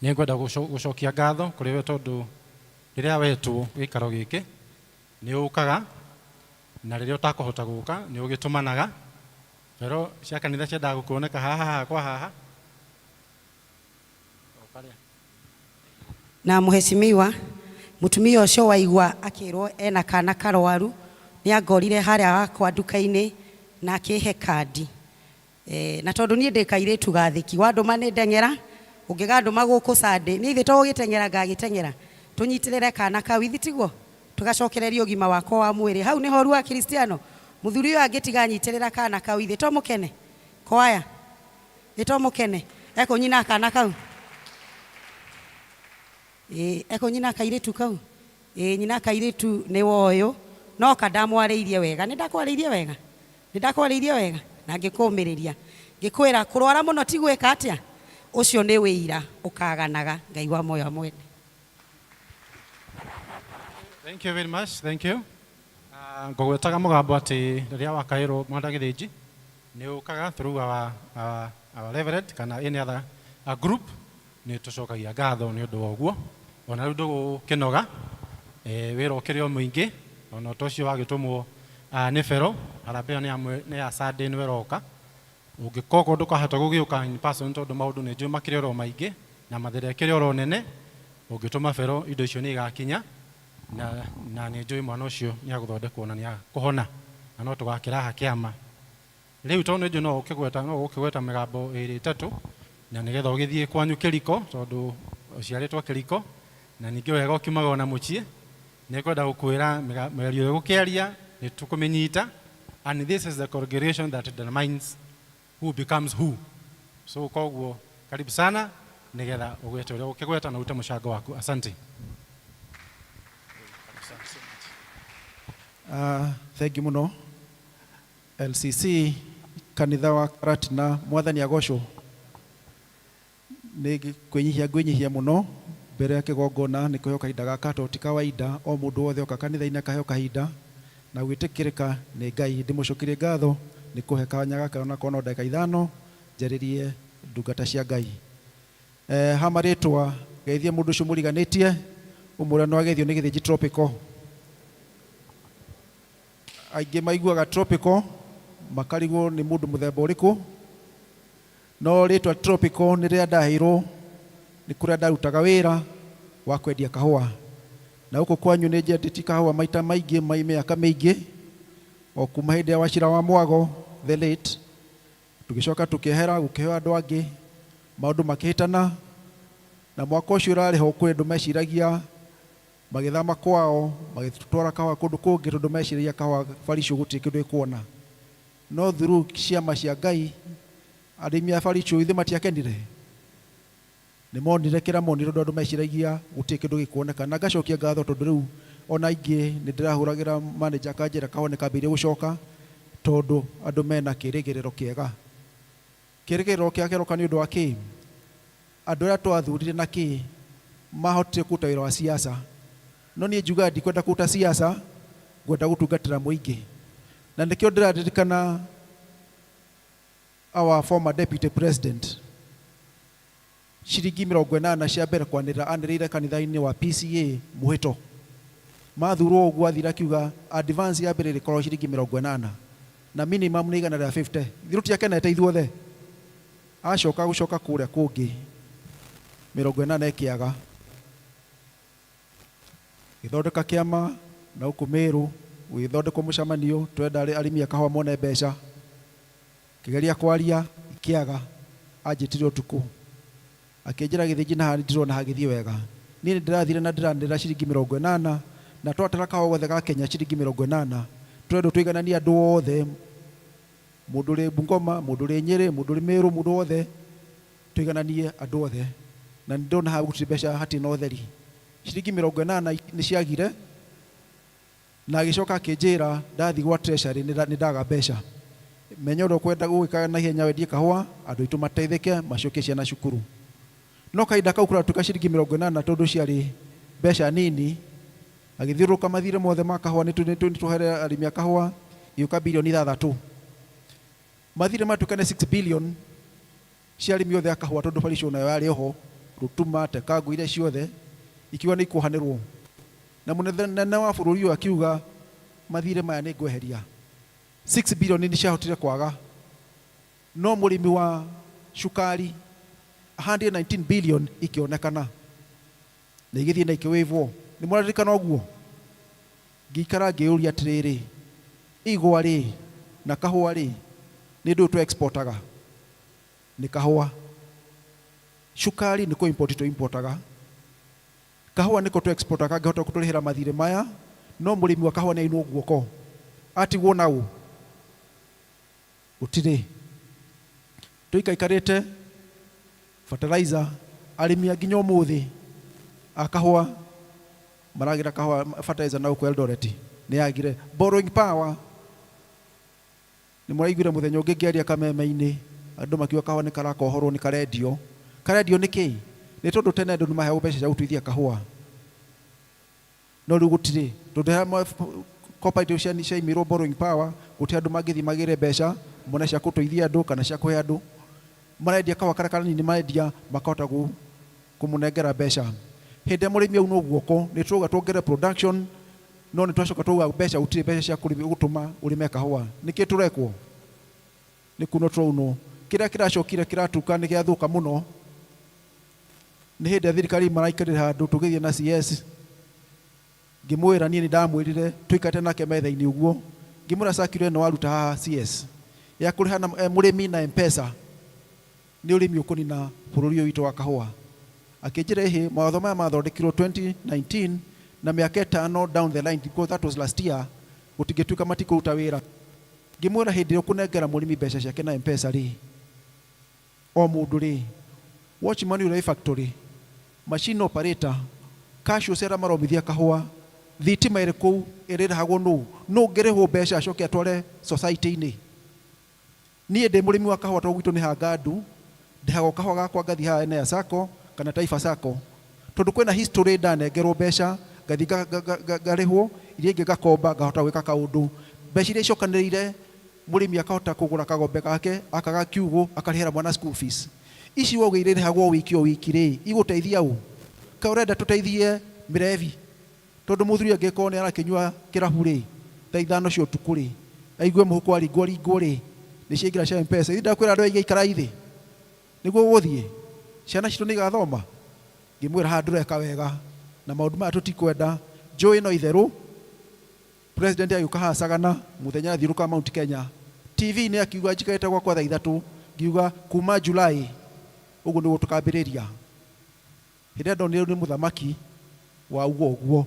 nĩ ngwenda gũcokia ngatho kũrĩ we tondũ rĩrĩa wetwo gĩikaro gĩkĩ nĩ ũkaga na rĩrĩa ũtakũhota gũka nĩ ũgĩtũmanaga. Vero cia kanitha ciendaga gũkuoneka haha haha kwa haha. Na mheshimiwa, mũtumia ũcio waigua akĩrwo ena kana karwaru nĩ angorire harĩa hakwa nduka-inĩ na akĩhe kandi. Na tondũ niĩ ndĩ kairĩtu gathĩki, wandũma nĩ ndeng'era, ũngĩgandũma gũkũ Sunday, niĩ ithe to gũgĩteng'era ngagĩteng'era, tũnyitĩrĩre kana kau, ithi tiguo? Tũgacokereria ũgima wakwa wa mwĩrĩ. Hau nĩho ũru wa Kristiano. Mũthuri ũyũ angĩtiga anyitĩrĩra kana kau, ithe to mũkene? Kwaya? Ĩ to mũkene? Ekũnyina kana kau? Ĩ, ekũnyina kairĩtu kau? Ĩ, nyina kairĩtu nĩ woyũ, no ka ndamwarĩirie wega. Nĩ ndakwarĩirie wega? Nĩ ndakwarĩirie wega? Na ngĩkũmĩrĩria. Ngĩkwĩra, kũrwara mũno ti gwĩka atĩa? Ũcio nĩ wĩira ũkaganaga. Ngai wa muoyo amwende. Thank you very much. Thank you. Ngũgwetaga mũgambo atĩ rĩrĩa wakaĩrwo Mwanda Gĩthĩnji nĩ ũkaga through our reverend kana any other group, nĩ tũcokagia ngatho nĩ ũndũ wa ũguo. Ona rĩu ndũgũkĩnoga, wĩra ũkĩrĩ o mũingĩ, ona ta ũcio wagĩtũmwo nĩ Vero, harambee ĩyo nĩ ya Sunday nĩwe ĩroka. Ũngĩkorwo ndũkahota gũgĩũka in person tondũ maũndũ nĩ njũĩ makĩrĩ oro maingĩ na mathĩra ĩkĩrĩ oro nene, ũngĩtũma Vero indo icio nĩ igakinya na nĩ njũĩ mwana ũcio nĩ agũthondekwo na nĩ akũhona na no tũgakĩraha kĩama. Rĩu tondũ nĩ njũĩ no ũkĩgweta no ũgũkĩgweta mĩgambo ĩrĩ ĩtatũ na nĩgetha ũgĩthiĩ kwanyu kĩriko tondũ ũciarĩtwo kĩriko na ningĩ wega ũkiumaga ona mũciĩ nĩ kwenda gũkwĩra mĩario ĩgũkĩaria nĩ tũkũmĩnyita, and this is the congregation that determines who becomes who. So koguo karibu sana nĩgetha ũgwete ũrĩa ũkĩgweta na ũrute mũcango waku. Asante. Thank you muno LCC kanitha wa Karatina, mwathani agocwo. Nĩ kwĩnyihia ngwĩnyihia mũno mbere ya kĩgongona nĩ kũheo kahinda gaka tondũ ti kawaida o mũndũ wothe oka kanitha-inĩ akaheo kahinda na gwĩtĩkĩrĩka nĩ Ngai. Ndĩmũcokerie ngatho nĩ kũhe kanya gaka onakorwo no ndagĩka ithano njarĩrie ndungata cia Ngai. Ha marĩtwa geithie mũndũ ũcio mũriganĩtie ũmũre no ageithio nĩ Gĩthĩnji Tropical. Aingĩ maiguaga Tropical makarigwo nĩ mũndũ mũthemba ũrĩkũ, no rĩtwa Tropical nĩ rĩrĩa ndaheirwo nĩ kũrĩa ndarutaga wĩra wa kwendia kahũa, na gũkũ kwanyu nĩ njendetie kahũa maita maingĩ mĩaka mĩingĩ o kuma hĩndĩ ya Wachira wa Mwago the late, tũgĩcoka tũkĩehera gũkĩheo andũ angĩ, maũndũ makĩhĩtana, na mwaka ũcio ũrarĩ ho kwĩ andũ meciragia magĩthama kwao magĩtwara kahũa kũndũ kũngĩ tondũ meciragia kahũa Baricho gũtirĩ kĩndũ ĩkuona, no through ciama cia Ngai arĩmi a Baricho ithuĩ matiakenire, nĩ monire kĩrĩa monire tondũ andũ meciragia gũtirĩ kĩndũ gĩkuoneka. Na ngacokia ngatho tondũ rĩu ona aingĩ nĩ ndĩrahũragĩra manager akanjĩra kahũa nĩ kambĩrĩirie gũcoka tondũ andũ mena kĩrĩgĩrĩro kĩega. Kĩrĩgĩrĩro kĩega kĩroka nĩ ũndũ wa kĩ? Andũ arĩa twathurire na kĩ mahotire kũruta wĩra wa siasa, no niĩ njugaga ndikwenda kũruta siasa, ngwenda gũtungatĩra mũingĩ. Na nĩkĩo ndĩraririkana our former deputy president ciringi 80 cia mbere kwanĩrĩra anĩrĩire kanitha-inĩ wa PCA mũhĩto mathurwo ũguo athire akiuga advance ya mbere ĩrĩkorwo ciringi 80 na minimum nĩ 150. Ithuĩ tũtiakenete ithuothe, acoka gũcoka kũrĩa kũngĩ 80 ĩkĩaga, gĩthondeka kĩama na gũkũ Mĩrũ gũgĩthondekwo mũcemanio twenda arĩmi a kahũa mone mbeca, kĩgeria kwaria ikĩaga, anjĩtire ũtukũ akĩnjĩra Gĩthĩnji na haha ndĩrona hagĩthiĩ wega, niĩ nĩ ndĩrathire na ndĩranĩrĩra ciringi 80 na twatara kahũa gothe ga Kenya ciringi 80 tũrendwo tũigananie andũ othe, mũndũ ũrĩ Bungoma, mũndũ ũrĩ Nyĩrĩ, mũndũ ũrĩ Mĩrũ, mũndũ wothe tũigananie andũ othe, na nĩ ndĩrona haha gũtirĩ mbeca, hatirĩ na ũtheri. Ciringi 80 nĩ ciagire, na agĩcoka akĩnjĩra ndathiĩ gwa treasury nĩ ndaga mbeca, menya ũrĩa ũkwenda gũgĩka na ihenya wendie kahũa andũ aitũ mateithĩke macokie ciana cukuru. No kahinda kau kũratuĩka ciringi 80 tondũ ciarĩ mbeca nini, agĩthiũrũrũka mathirĩ mothe ma kahũa nĩ tũhere arĩmi a kahũa igĩũka birioni 6, mathirĩ matuĩka nĩ 6 billion cia arĩmi othe a kahũa tondũ Baricho nayo yarĩ oho, Rũtuma, Tekangu iria ciothe ikiuga nĩ ikuohanĩrwo, na mũnene wa bũrũri ũyũ akiuga mathirĩ maya nĩ ngweheria. 6 billion nĩ ciahotire kwaga, no mũrĩmi wa cukari 119 billion ikĩonekana na igĩthiĩ na ikĩwĩvwo. Nĩ mũraririkana ũguo? Ngĩikara ngĩyũria atĩrĩrĩ, igwa rĩ na kahũa rĩ nĩ ndũĩ tũ exportaga nĩ kahũa, cukari nĩ kũ import tũ importaga, kahũa nĩko tũ exportaga kangĩhota gũtũrĩhĩra mathirĩ maya, no mũrĩmi wa kahũa nĩ ainwo guoko atigwo na ũ gũtirĩ. Tũikaikarĩte fertilizer, arĩmi a nginya ũmũthĩ a kahũa maragĩra kahũa fertilizer na gũkũ Eldoret nĩ yagire. Borrowing power nĩ mũraiguire mũthenya ũngĩ ngĩaria kameme-inĩ andũ makiuga kahũa nĩ karakohorwo nĩ karendio. Karendio nĩ kĩ? Nĩ tondũ tene andũ nĩ maheagwo mbeca cia gũtuithia kahũa, no rĩu gũtirĩ, tondũ cooperative ciaimirwo borrowing power, gũtirĩ andũ mangĩthiĩ magĩre mbeca mone cia gũteithia andũ kana cia kũhe andũ. Marendia kahũa karĩa kanini marendia makahota kũmũnengera mbeca. Hĩndĩ ĩrĩa mũrĩmi aunwo guoko nĩ turauga tuongerere production, no nĩ twacoka twauga mbeca gũtirĩ mbeca cia gũtũma ũrĩme kahũa. Nĩkĩ tũrekwo? Nĩ kunwo tũraunwo. Kĩrĩa kĩracokire kĩratuka nĩ gĩathũka mũno nĩ hĩndĩ ya thirikari maraikarire handũ tũgĩthiĩ na CS, ngĩmwĩra niĩ nĩ ndamwĩrire tũikarĩte nake metha-inĩ ũguo, ngĩmwĩra circular ĩno waruta haha CS Ya kũrĩha na mũrĩmi na M-Pesa nĩ ũrĩmi ũkũnina bũrũri ũyũ witũ wa kahũa. Akĩnjĩra ĩhĩ mawatho maya mathondekirwo 2019 na mĩaka ĩtano down the line, because that was last year, gũtingĩtuĩka matikũruta wĩra. Ngĩmwĩra hĩndĩ ĩrĩa ũkũnengera mũrĩmi mbeca ciake na M-Pesa rĩ, o mũndũ rĩ, watchman ũrĩa wĩ factory, machine operator, cashiers arĩa maromithia kahũa, thitima ĩrĩ kũu ĩrĩrĩhagwo nũ? Nũ ũngĩrĩhwo mbeca acoke atware society-inĩ? Niĩ ndĩ mũrĩmi wa kahũa tondũ gwitũ nĩ hangandu, ndĩhagwo kahũa gakwa ngathiĩ haha Enea Sacco kana Taifa Sacco. Tondũ kwĩna history ndanengerwo mbeca ngathiĩ ngarĩhwo, iria ingĩ ngakomba ngahota gwĩka kaũndũ. Mbeca iria icokanĩrĩire mũrĩmi akahota kũgũra kagombe gake, akaga kiugũ, akarĩhĩra mwana school fees. Ici wauga irĩrĩhagwo wiki o wiki rĩ, igũteithia ũ? Kaĩ ũrenda tũteithie mĩrebi? Tondũ mũthuri angĩkorwo nĩ arakĩnyua kĩrabu rĩ, thaa ithano cia ũtukũ rĩ, aigue mũhuko waringwo ringwo rĩ, nĩ ciaingĩra cia M-Pesa. Ithuĩ ndakwĩra andũ aingĩ ikarai thĩ, nĩguo gũgũthiĩ, ciana citũ nĩ igathoma? Ngĩmwĩra haha ndũreka wega, na maũndũ maya tũtikwenda, njũĩ no itherũ. President agĩũka haha Sagana mũthenya athiũrũrũkaga Mount Kenya TV-inĩ akiuga njikarĩte gwakwa thaa ithatũ, ngiuga kuma July ũguo nĩguo tũkambĩrĩria. Hĩndĩ ĩrĩa ndonire rĩu nĩ mũthamaki wauga ũguo,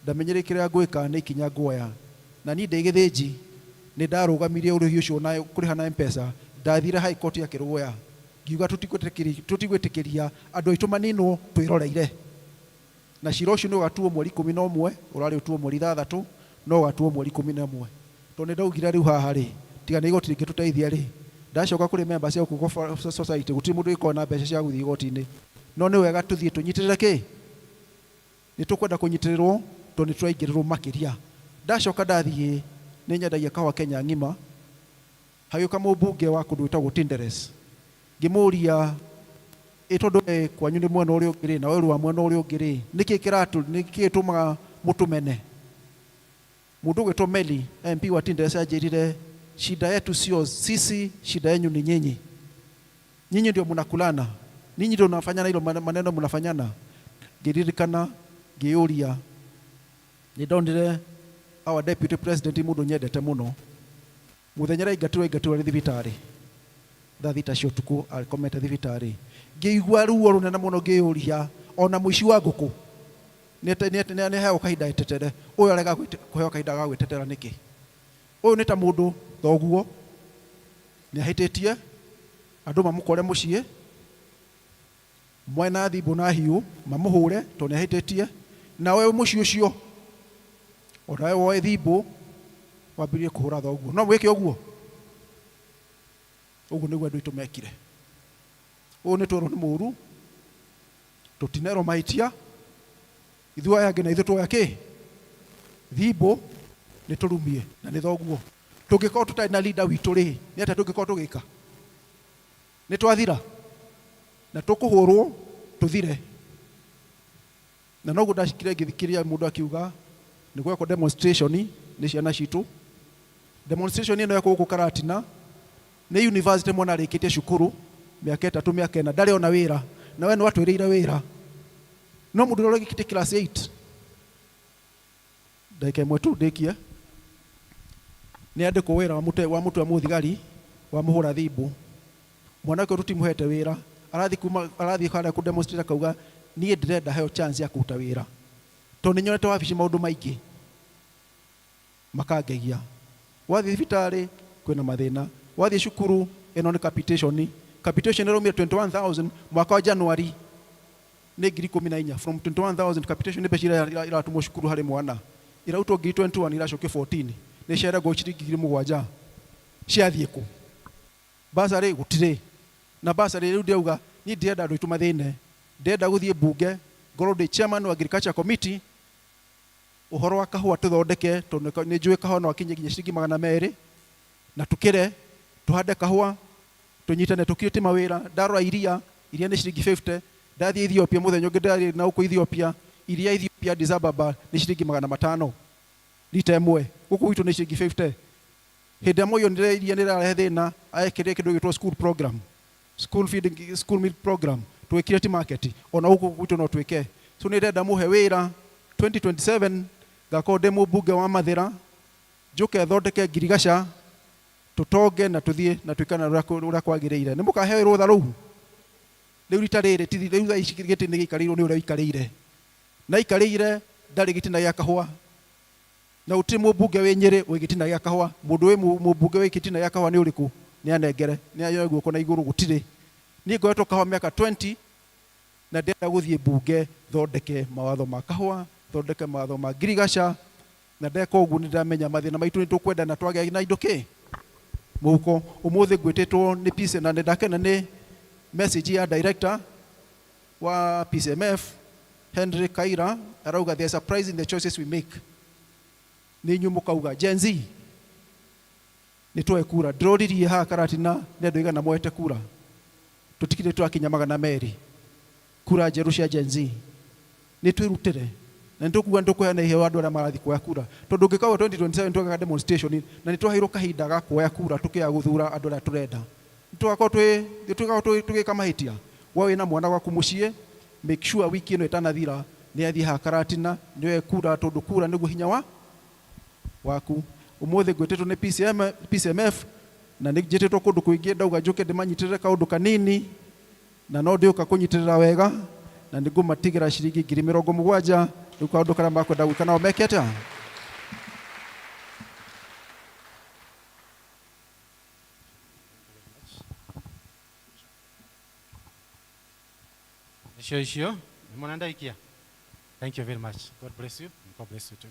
ndamenyire kĩrĩa ngwĩka nĩ ikinya nguoya. Na niĩ ndĩ gĩthĩnji nĩ ndarũgamirie ũrĩhi ũcio na kũrĩha na M-Pesa, ndathire High Court ya Kĩrũgũya ngiuga tũtigwĩtĩkĩria andũ aitũ maninwo twĩroreire. Na cira ũcio nĩ ũgatuo mweri 11, ũrarĩ ũtuo mweri 6, no ũgatuo mweri 11. Tondũ nĩ ndaugire rĩu haha rĩ, tiga nĩ igoti rĩngĩtũteithia rĩ, ndacoka kũrĩ members cia gũkũ society gũtirĩ mũndũ ũngĩkorwo na mbeca cia gũthiĩ igoti-inĩ. No nĩ wega tũthiĩ tũnyitĩrĩre kĩ? Nĩ tũkwenda kũnyitĩrĩrwo tondũ nĩ tũraingĩrĩrwo makĩria. Ndacoka ndathiĩ, nĩ nyendagia kahũa Kenya ng'ima, hagĩũka mũmbunge wa kũndũ gwĩtagwo Tinderes. Ngĩmũria, ĩ tondũ we kwanyu nĩ mwena ũrĩa ũngĩ rĩ, na we ũrĩ wa mwena ũrĩa ũngĩ rĩ, nĩkĩ kĩratũ, nĩkĩ gĩtũmaga mũtũmene? Mũndũ ũgwĩtwo Meli, MP wa Tinderes anjĩrire, shida yetu sio sisi, shida yenyu ni nyinyi. Nyinyi ndio mnakulana, ninyi ndio mnafanyana hilo maneno mnafanyana. Ngĩririkana ngĩyũria, nĩ ndonire our deputy president mũndũ nyendete mũno, mũthenya ũrĩa aingatirwo arĩ thibitarĩ thaa thita cia ũtukũ akomete thibitarĩ, ngĩigua ruo rũnene mũno, ngĩyũria ona mũici wa ngũkũ nĩ aheagwo kahinda etetere, ũyũ arega kũheo kahinda ga gwĩtetera nĩkĩ? Ũyũ nĩ ta mũndũ thoguo nĩ ahĩtĩtie, andũ mamũkore mũciĩ mwena thimbũ na hiũ mamũhũre tondũ nĩ ahĩtĩtie, nawe mũciĩ ũcio onawe woe thimbũ wambĩrĩrie kũhũra thoguo, no mwĩke ũguo? Ũguo nĩguo andũ aitũ mekire. Ũyũ nĩ twerwo nĩ mũru, tũtinerwo mahĩtia, ithuĩ aya angĩ na ithuĩ tuoya kĩ thimbũ nĩ tũrumie na nĩ thoguo. Tũngĩkorwo tũtarĩ na leader witũ rĩ, nĩ atĩa tũngĩkorwo tũgĩka? Nĩ twathira na tũkũhũrwo tũthire. Na noguo ndacikire ngĩthikĩrĩria mũndũ akiuga nĩ gwekwo demonstration nĩ ciana citũ. Demonstration ĩno yekwo gũkũ Karatina nĩ university, mwana arĩkĩtie cukuru mĩaka 3, mĩaka 4, ndarĩ ona wĩra, na we nĩ watwĩrĩire wĩra, no mũndũ ũrĩa ũrĩkĩtie class 8. Ndagĩka ĩmwe tu ndĩkie. Nĩ andĩkwo wĩra wa mũtwe wa mũthigari wa mũhũra thimbũ, mwanake ũyũ tũtimũhete wĩra, arathiĩ kuma arathiĩ harĩa kũ demonstrate akauga niĩ ndĩrenda heo chance ya kũruta wĩra tondũ nĩ nyonete wabici maũndũ maingĩ makangegia. Wathiĩ thibitarĩ kwĩna mathĩna, wathiĩ cukuru ĩno nĩ capitation, capitation ĩraumire 21,000 mwaka wa January nĩ 14,000, from 21,000 capitation nĩ mbeca iria iratũmwo cukuru harĩ mwana, irautwo ngiri 21 iracokio 14, nĩ ciarengwo ciringi 7,000, ciathiĩ kũ? Bursary gũtirĩ na bursary. Rĩu ndĩrauga niĩ ndirenda andũ aitũ mathĩne, ndĩrenda gũthiĩ mbunge ngorwo ndĩ chairman wa agriculture committee, ũhoro wa kahũa tũthondeke, tondũ nĩ njũĩ kahũa no akinye nginya ciringi 200, na tũkĩre tũhande kahũa, tũnyitane tũkirĩte mawĩra. Ndarora iria, iria nĩ ciringi 50. Ndathiĩ Ethiopia mũthenya ũngĩ, ndarĩ na gũkũ Ethiopia, iria Ethiopia Addis Ababa nĩ ciringi 500 rita ĩmwe, gũkũ gwitũ nĩ ciringi 50. Hĩndĩ ĩrĩa Moi onire iria nĩ rĩrarehe thĩna, ekĩrire kĩndũ gĩgwĩtwo school program, school feeding, school meal program, twĩkire market, ona gũkũ gwitũ no twĩke. So nĩ ndĩrenda mũhe wĩra 2027, ngakorwo ndĩ mũmbunge wa Mathĩra, njũke thondeke ngirigaca. Tũtonge na tũthiĩ na twĩkane ũrĩa kwagĩrĩire. Nĩ mũkaheo rũtha rũu. Rĩu rita rĩrĩ ti rĩu thaa ici gĩtĩ nĩ gĩikarĩirwo nĩ ũrĩa ũikarĩire. Na aikarĩire ndarĩ gĩtina gĩa kahũa. Na gũtirĩ mũmbunge wĩ Nyĩrĩ wĩ gĩtina gĩa kahũa. Mũndũ wĩ mũmbunge wĩ gĩtina gĩa kahũa nĩ ũrĩkũ? Nĩ anengere, nĩ ayoe guoko na igũrũ, gũtirĩ. Niĩ ngoretwo kahũa mĩaka 20 na ndĩrenda gũthiĩ mbunge thondeke mawatho ma kahũa, thondeke mawatho ma ngirigaca, na ndeka ũguo nĩ ndĩramenya mathĩna maitũ nĩ tũkwenda na twagĩa na indo kĩ mũhuko. Ũmũthĩ ngwĩtĩtwo nĩ PC na nĩ ndakena nĩ message ya director wa PCMF Henry Kaira arauga there is a price in the choices we make. Nĩ inyuĩ mũkauga Gen Z nĩ twoe kura. Ndĩroririe haha Karatina nĩ andũ aigana moete kura, tũtikĩrĩ tũrakinya 200. Kura njerũ cia Gen Z nĩ twĩrutĩre na nĩ tũkuga nĩ tũkũheana iheo andũ arĩa marathiĩ kuoya kura, tondũ ũngĩkauga 2027 twekaga demonstration na nĩ twaheirwo kahinda ga kuoya kura tũkĩaga gũthura andũ arĩa tũrenda, nĩ tũgakorwo tũgĩka mahĩtia. We wĩna mwana gwaku mũciĩ, make sure wiki ĩno ĩtanathira nĩ athiĩ haha Karatina nĩ oe kura, tondũ kura nĩguo hinya wa waku. Ũmũthĩ ngwĩtĩtwo nĩ PCM, PCMF na nĩ njĩtĩtwo kũndũ kũingĩ, ndauga njũke ndĩmanyitĩrĩre kaũndũ kanini na no ndĩũka kũnyitĩrĩra wega na nĩ ngũmatigĩra ciringi 70,000. Rĩu kaũndũ karĩa makwenda gwĩka nao meke atĩa? Icio icio nĩ mwana ndaikia. Thank you very much. God bless you. God bless you too.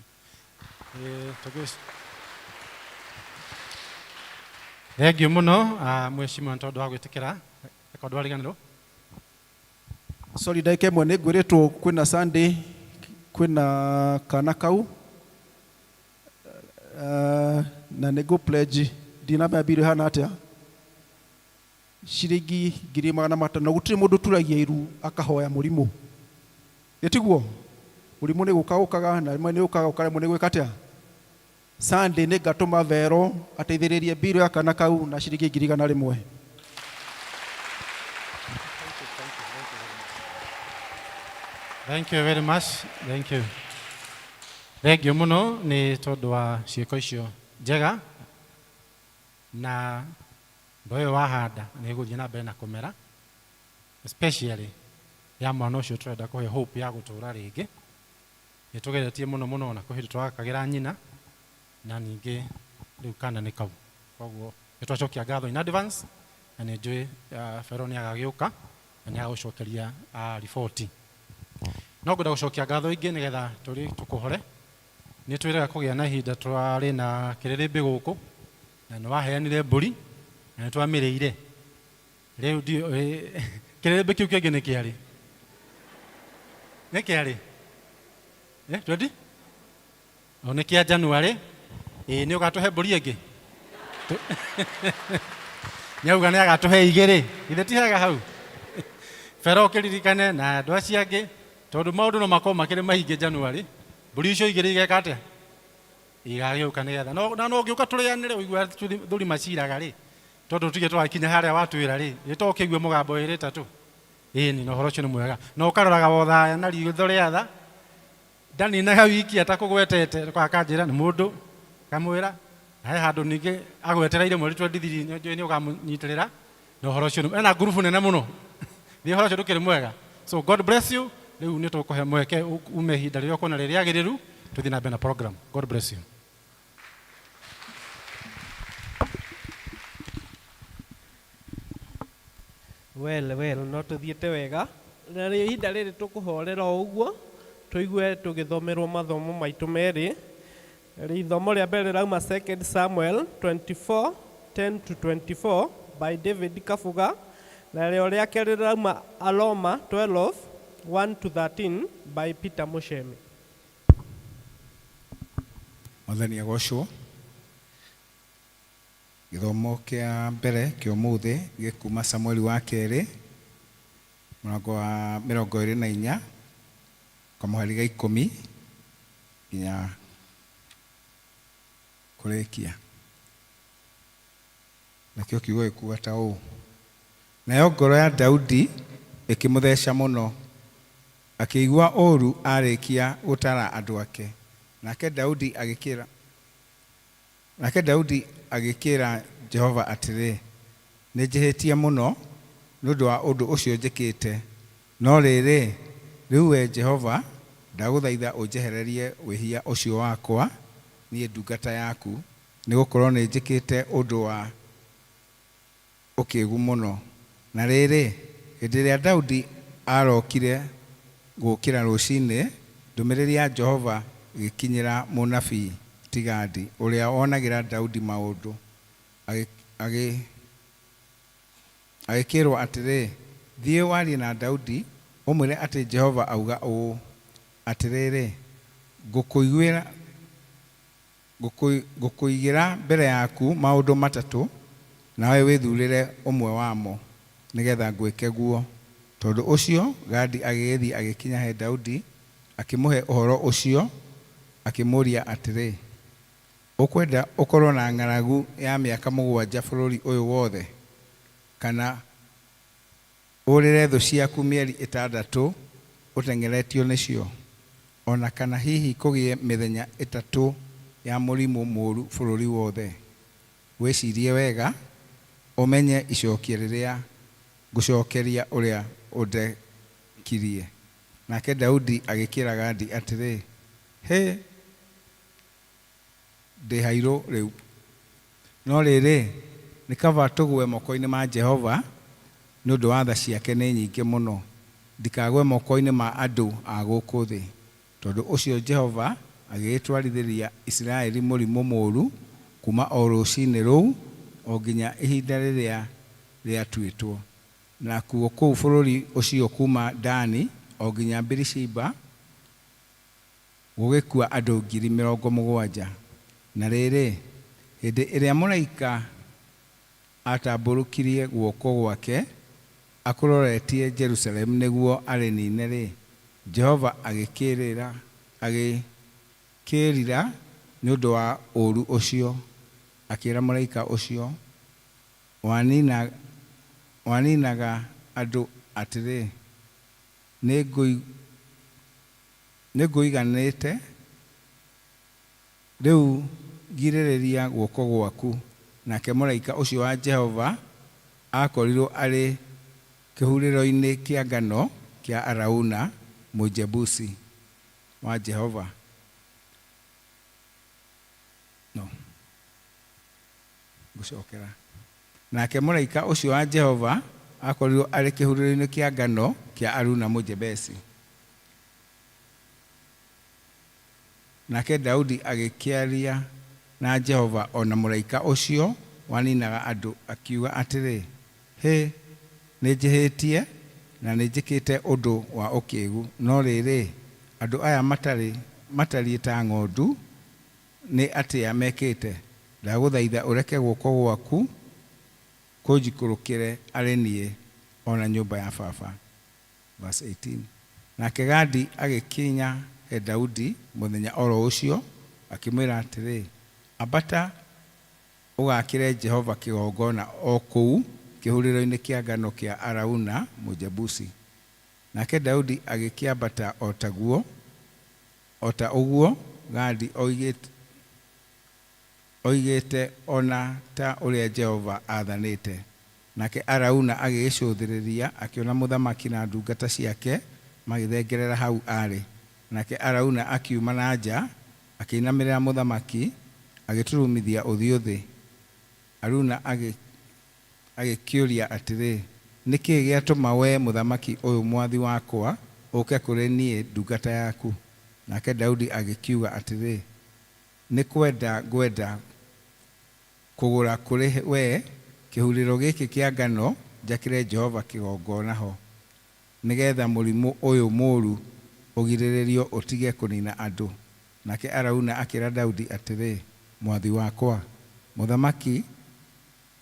Thengiũ mũno mheshimiwa nĩ tondũ wa gwĩtĩkĩra reka ũndũ wariganĩrwo. Sorry, ndagĩka ĩmwe nĩ ngwĩrĩtwo kwĩna Sunday kwĩna kana kau na nĩ ngũ pledge ndinamenya mbirũ ĩhana atĩa ciringi 500,000. Gũtirĩ mũndũ ũturagia iru akahoya mũrimũ, ĩtiguo mũrimũ nĩ gũka ũkaga na rĩmwe nĩ ũkaga ũkaremwo nĩ gwĩka atĩa. Sunday nĩ ngatũma Vero ateithĩrĩrie mbirũ ya kana kau na ciringi 100,000. Thank you very much. Thank you. Thank you mũno nĩ tondũ wa ciĩko icio njega na mbeũ ĩyo wahanda nĩ ĩgũthiĩ na mbere na kũmera, especially ya mwana ũcio tũrenda kũhe hope ya gũtũra rĩngĩ. Nĩ tũgeretie mũno mũno na kwĩ hĩndĩ tũrakagĩra nyina na ningĩ rĩu kana nĩ kau. Koguo nĩ twacokia ngatho in advance na nĩ njũĩ Fero nĩ agagĩũka na nĩ agagũcokeria riboti. No ngwenda gũcokia ngatho ingĩ nĩgetha tũrĩ tũkũhore. Nĩ twĩrĩga kũgĩa na ihinda twarĩ na kĩrĩrĩmbĩ gũkũ na nĩ waheanire mbũri na nĩ twamĩrĩire. Rĩu ndiũĩ kĩrĩrĩmbĩ kĩu kĩngĩ nĩ kĩarĩ? Nĩ kĩarĩ? 20? O nĩ kĩa January. Ĩĩ nĩ ũgatũhe mbũri ĩngĩ? Nĩ auga nĩ agatũhe igĩrĩ. Githĩ ti hega hau? Bera ũkĩririkane na andũ acio angĩ tondũ maũndũ no makorwo makĩrĩ maingĩ January. Mbũri icio igĩrĩ igeka atĩa? Igagĩũka nĩgetha no na no ũngĩũka tũrĩanĩre ũigua thũri maciraga rĩ, tondũ tũtige tũgakinya harĩa watwĩra rĩ, ĩ to ũkĩigue mũgambo ĩrĩ ĩtatũ. Ĩni na ũhoro ũcio nĩ mwega. Na ũkaroraga wothaya na riitho rĩa tha. Ndaninaga wiki atakũgwetete, akanjĩra nĩ mũndũ, ngamwĩra, na he handũ ningĩ agwetereire mweri 23 nĩ njũĩ nĩ ũkamũnyitĩrĩra na ũhoro ũcio ena ngurubu nene mũno. Thiĩ ũhoro ũcio ndũkĩrĩ mwega. So God bless you. Rĩu nĩ tũkũhe mweke ume ihinda rĩrĩa ũkuona rĩ rĩagĩrĩru tũthiĩ na mbere na program. God bless you. Well, well, no tũthiĩte wega na rĩ ihinda rĩrĩ tũkũhorera o ũguo tũigue tũgĩthomerwo mathomo maitũ merĩ. Ithomo rĩa mbere rĩrauma 2 Samuel 24 10 to 24 by David Kabuga, narĩo rĩa kerĩ rĩrauma Aloma 12 1 to 13 by Peter Muchemi. Mwathani agocwo. Gĩthomo kĩa mbere kĩa ũmũthĩ gĩkuma Samueli wa kerĩ mũrango wa 24 kamũhari ga 10 nginya kũrĩkia. Nakĩo kiugo gĩkuga ta ũũ: Nayo ngoro ya Daudi ĩkĩmũtheca mũno, akĩigua ũũru aarĩkia gũtara andũ ake. Nake Daudi agĩkĩra. Nake Daudi agĩkĩĩra Jehova atĩrĩ, Nĩnjĩhĩtie mũno nĩ ũndũ wa ũndũ ũcio njĩkĩte, no rĩrĩ, rĩu Wee Jehova, ndagũthaitha ũnjehererie wĩhia ũcio wakwa, niĩ ndungata yaku, nĩgũkorwo nĩnjĩkĩte ũndũ wa ũkĩgu mũno. Na rĩrĩ, hĩndĩ ĩrĩa Daudi aarokire gũũkĩra rũcinĩ, ndũmĩrĩri ya Jehova ĩgĩkinyĩra mũnabii ti Gadi, ũrĩa wonagĩra Daudi maũndũ, agĩkĩĩrwo atĩrĩ, Thiĩ warie na Daudi, ũmwĩre atĩ Jehova auga ũũ, 'Atĩrĩrĩ, ngũkũigĩra mbere yaku maũndũ matatũ, nawe wĩthurĩre ũmwe wamo, nĩ getha ngwĩke guo. Tondũ ũcio Gadi agĩgĩthiĩ agĩkinya he Daudi, akĩmũhe ũhoro ũcio, akĩmũũria atĩrĩ, Ũkwenda ũkorũo na ng'aragu ya mĩaka mũgwanja bũrũri ũyũ wothe? Kana ũũrĩre thũ ciaku mĩeri ĩtandatũ ũteng'eretio nĩcio? O na kana hihi kũgĩe mĩthenya ĩtatũ ya mũrimũ mũũru bũrũri wothe? Wĩcirie wega, ũmenye icokia rĩrĩa ngũcokeria ũrĩa ũndekirie. Nake Daudi agĩkĩĩra Gadi atĩrĩ, Hĩ! Ndĩ hairũ rĩu! No rĩrĩ, nĩ kaba tũgũe moko-inĩ ma Jehova, nĩ ũndũ wa tha ciake nĩ nyingĩ mũno, ndikagũe moko-inĩ ma andũ a gũkũ thĩ. Tondũ ũcio Jehova agĩgĩtwarithĩria Isiraeli mũrimũ mũũru kuuma o rũcinĩ rũu o nginya ihinda rĩrĩa rĩatuĩtwo. Nakuo kũu bũrũri ũcio kuuma Dani o nginya Birishiba gũgĩkua andũ 70,000. Na rĩrĩ, hĩndĩ ĩrĩa mũraika aatambũrũkirie guoko gwake akũroretie Jerusalemu nĩguo arĩnine-rĩ, Jehova agĩkĩĩrira nĩ ũndũ wa ũũru ũcio, akĩĩra mũraika ũcio waninaga andũ atĩrĩ, Nĩngũiganĩte, rĩu girĩrĩria guoko gwaku. Nake mũraika ũcio wa Jehova aakorirũo arĩ kĩhurĩro-inĩ kĩa ngano kĩa Arauna, Mũjebusi wa Jehova. No. Ngũcokera. Nake mũraika ũcio wa Jehova aakorirũo arĩ kĩhurĩro-inĩ kĩa ngano kĩa Arauna Mũjebesi. Nake Daudi agĩkĩaria na Jehova o na mũraika ũcio waninaga andũ, akiuga atĩrĩ, Hĩ, nĩnjĩhĩtie, na nĩnjĩkĩte ũndũ wa ũkĩgu, no rĩrĩ, andũ aya matariĩ ta ng'ondu, nĩ atĩa mekĩte? Ndagũthaitha ũreke guoko gwaku kũnjikũrũkĩre arĩ niĩ, o na nyũmba ya baba. Verse 18. Nake Gadi agĩkinya he Daudi mũthenya o ro ũcio, akĩmwĩra atĩrĩ, Ambata ũgaakĩre Jehova kĩgongona o kũu kĩhurĩro-inĩ kĩa ngano kĩa Arauna Mũjebusi. Nake Daudi agĩkĩambata o taguo, o ta ũguo Gadi oigĩte o na ta ũrĩa Jehova aathanĩte. Nake Arauna agĩgĩcũthĩrĩria, akĩona mũthamaki na ndungata ciake magĩthengerera hau aarĩ. Nake Arauna akiuma na nja, akĩinamĩrĩra mũthamaki, agĩturumithia ũthiũ thĩ. Arauna agĩkĩũria atĩrĩ, Nĩ kĩ gĩatũma wee mũthamaki ũyũ mwathi wakwa ũũke kũrĩ niĩ ndungata yaku? Nake Daudi agĩkiuga atĩrĩ, Nĩ kwenda ngwenda kũgũra kũrĩ wee kĩhurĩro gĩkĩ kĩa ngano njakĩre Jehova kĩgongona ho, nĩ getha mũrimũ ũyũ mũũru ũgirĩrĩrio ũtige kũnina andũ. Nake Arauna akĩĩra Daudi atĩrĩ, Mwathi wakwa, mũthamaki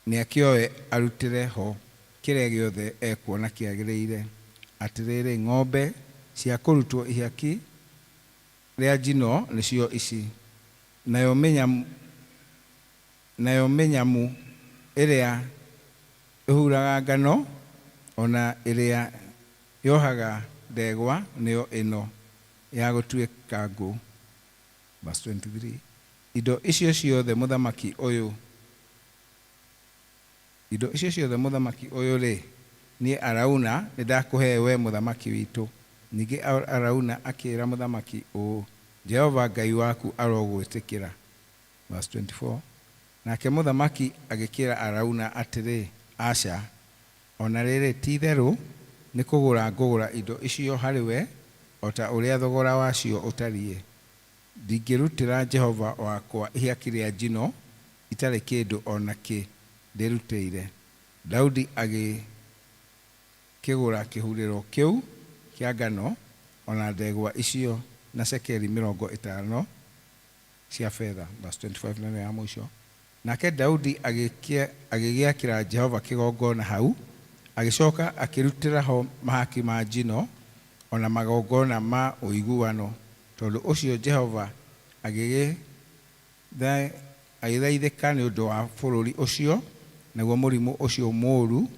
nĩakĩoe arutĩre ho kĩrĩa gĩothe ekuona kĩagĩrĩire. Atĩrĩrĩ, ng'ombe cia kũrutwo ihaki rĩa njino nĩcio ici, nayo mĩnyamũ ĩrĩa ĩhuraga ngano, o na ĩrĩa yohaga ndegwa nĩyo ĩno ya gũtuĩka ngũ. Verse 23. Indo icio ciothe mũthamaki ũyũ indo icio ciothe mũthamaki ũyũ-rĩ, niĩ Arauna nĩndakũhe wee mũthamaki witũ. Ningĩ Arauna akĩĩra mũthamaki ũũ, Jehova Ngai waku arogwĩtĩkĩra. Verse 24 Nake mũthamaki agĩkĩĩra Arauna atĩrĩ, Aca, o na rĩrĩ, ti-itherũ nĩ kũgũra ngũgũra indo icio harĩ we o ta ũrĩa thogora wacio ũtariĩ, ndingĩrutĩra Jehova wakwa ihaki rĩa njino itarĩ kĩndũ o na kĩ ndĩrutĩire. Daudi agĩkĩgũra kĩhurĩro kĩu kĩa ngano, o na ndegwa icio, na cekeri 50 cia betha. Verse 25 na nĩyo ya mũico. Nake Daudi agĩgĩakĩra Jehova kĩgongona hau, agĩcoka akĩrutĩra ho mahaki ma njino, o na magongona ma ũiguano, tondũ ũcio Jehova agĩgĩthaithĩka nĩ ũndũ wa bũrũri ũcio, naguo mũrimũ ũcio mũũru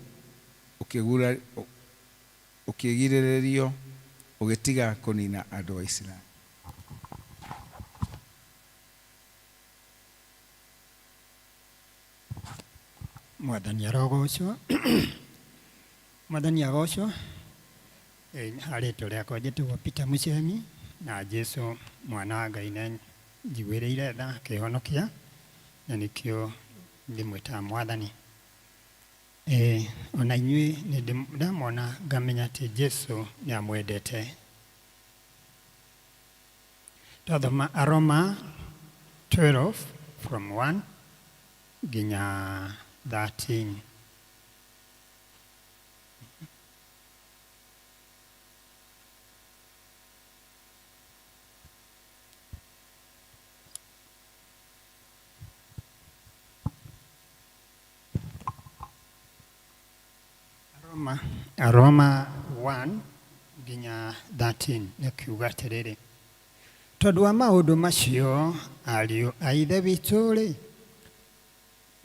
ũkĩgirĩrĩrio ũgĩtiga kũnina andũ a Isiraeli. Mwathani arogocwo. Mwathani agocwo. Rĩtwa rĩakwa njĩtagwo Peter Muchemi na Jesu mwana wa Ngai nĩ anjiguĩrĩire tha akĩhonokia na nĩkĩo ndĩmwĩtaga Mwathani. Ona inyuĩ nĩ ndamona ngamenya atĩ Jesu nĩ amwendete. Twathoma Aroma 12 from 1 nginya 13. Aroma 1 nginya 13 nĩ kiuga atĩrĩrĩ, tondũ wa maũndũ macio ariũ a Ithe witũ-rĩ,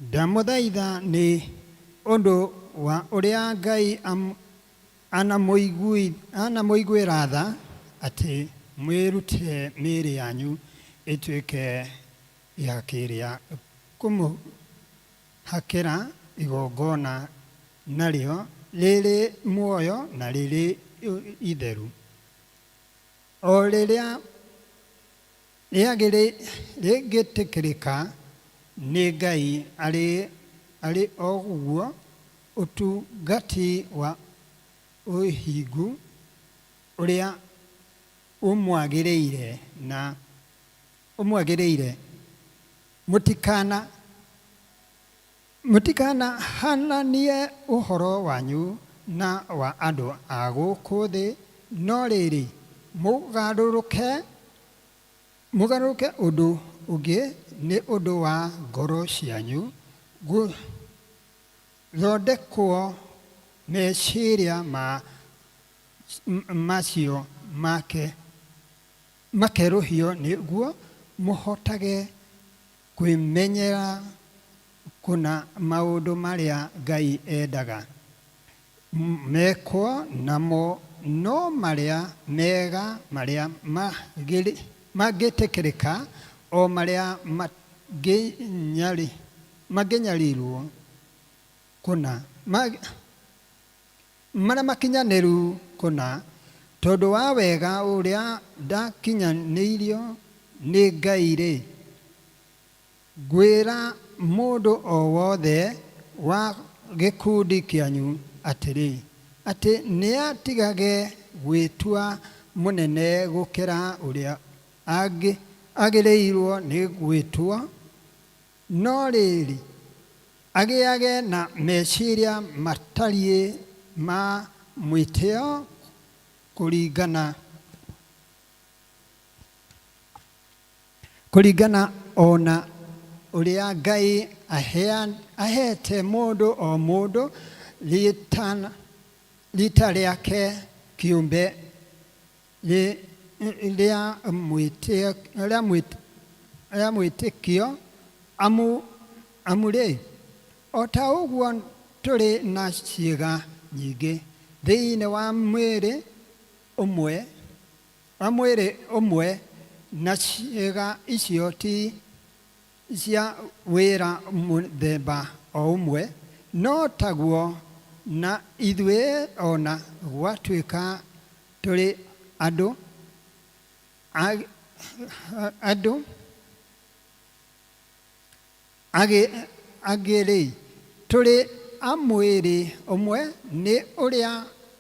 ndamũthaitha nĩ ũndũ wa ũrĩa Ngai anamũiguĩra tha atĩ mwĩrute mĩĩrĩ yanyu ĩtuĩke ihaki rĩa kũmũhakĩra igongona narĩo rĩrĩ muoyo na rĩrĩ itheru, o rĩrĩa rĩngĩtĩkĩrĩka nĩ Ngai arĩ o ũguo ũtungati wa ũhingu ũrĩa ũmwagĩrĩire na ũmwagĩrĩire. Mũtikanahananie ũhoro wanyu na wa andũ a gũkũ thĩ, no rĩrĩ, mũgarũrũke ũndũ ũngĩ nĩ ũndũ wa ngoro cianyu gũthondekwo meciria macio makerũhio nĩguo mũhotage kwĩmenyera kũna maũndũ marĩa Ngai endaga mekwo namo, no marĩa mega, marĩa mangĩtĩkĩrĩka, o marĩa mangĩnyarirwo kũna, marĩa makinyanĩru kũna, tondũ wa wega ũrĩa ndakinyanĩirio nĩ Ngai-rĩ, ngwĩra mũndũ o wothe wa gĩkundi kĩanyu atĩrĩ, atĩ nĩatigage gwĩtua mũnene gũkĩra ũrĩa agĩrĩirwo nĩ gwĩtua, no rĩrĩ, agĩage na meciria matariĩ ma mwĩtĩo kũringana o na ũrĩa Ngai aheete mũndũ o mũndũ rita rĩake kĩũmbe rĩa mwĩtĩkio. Amu-rĩ, o ta ũguo tũrĩ na ciĩga nyingĩ thĩinĩ wa mwĩrĩ ũmwe, na ciĩga icio ti cia wĩra mũthemba o ũmwe, no taguo na ithuĩ ona gwatuĩka tũrĩ andũ andũ angĩ-rĩ, tũrĩ a mwĩrĩ ũmwe nĩ ũrĩa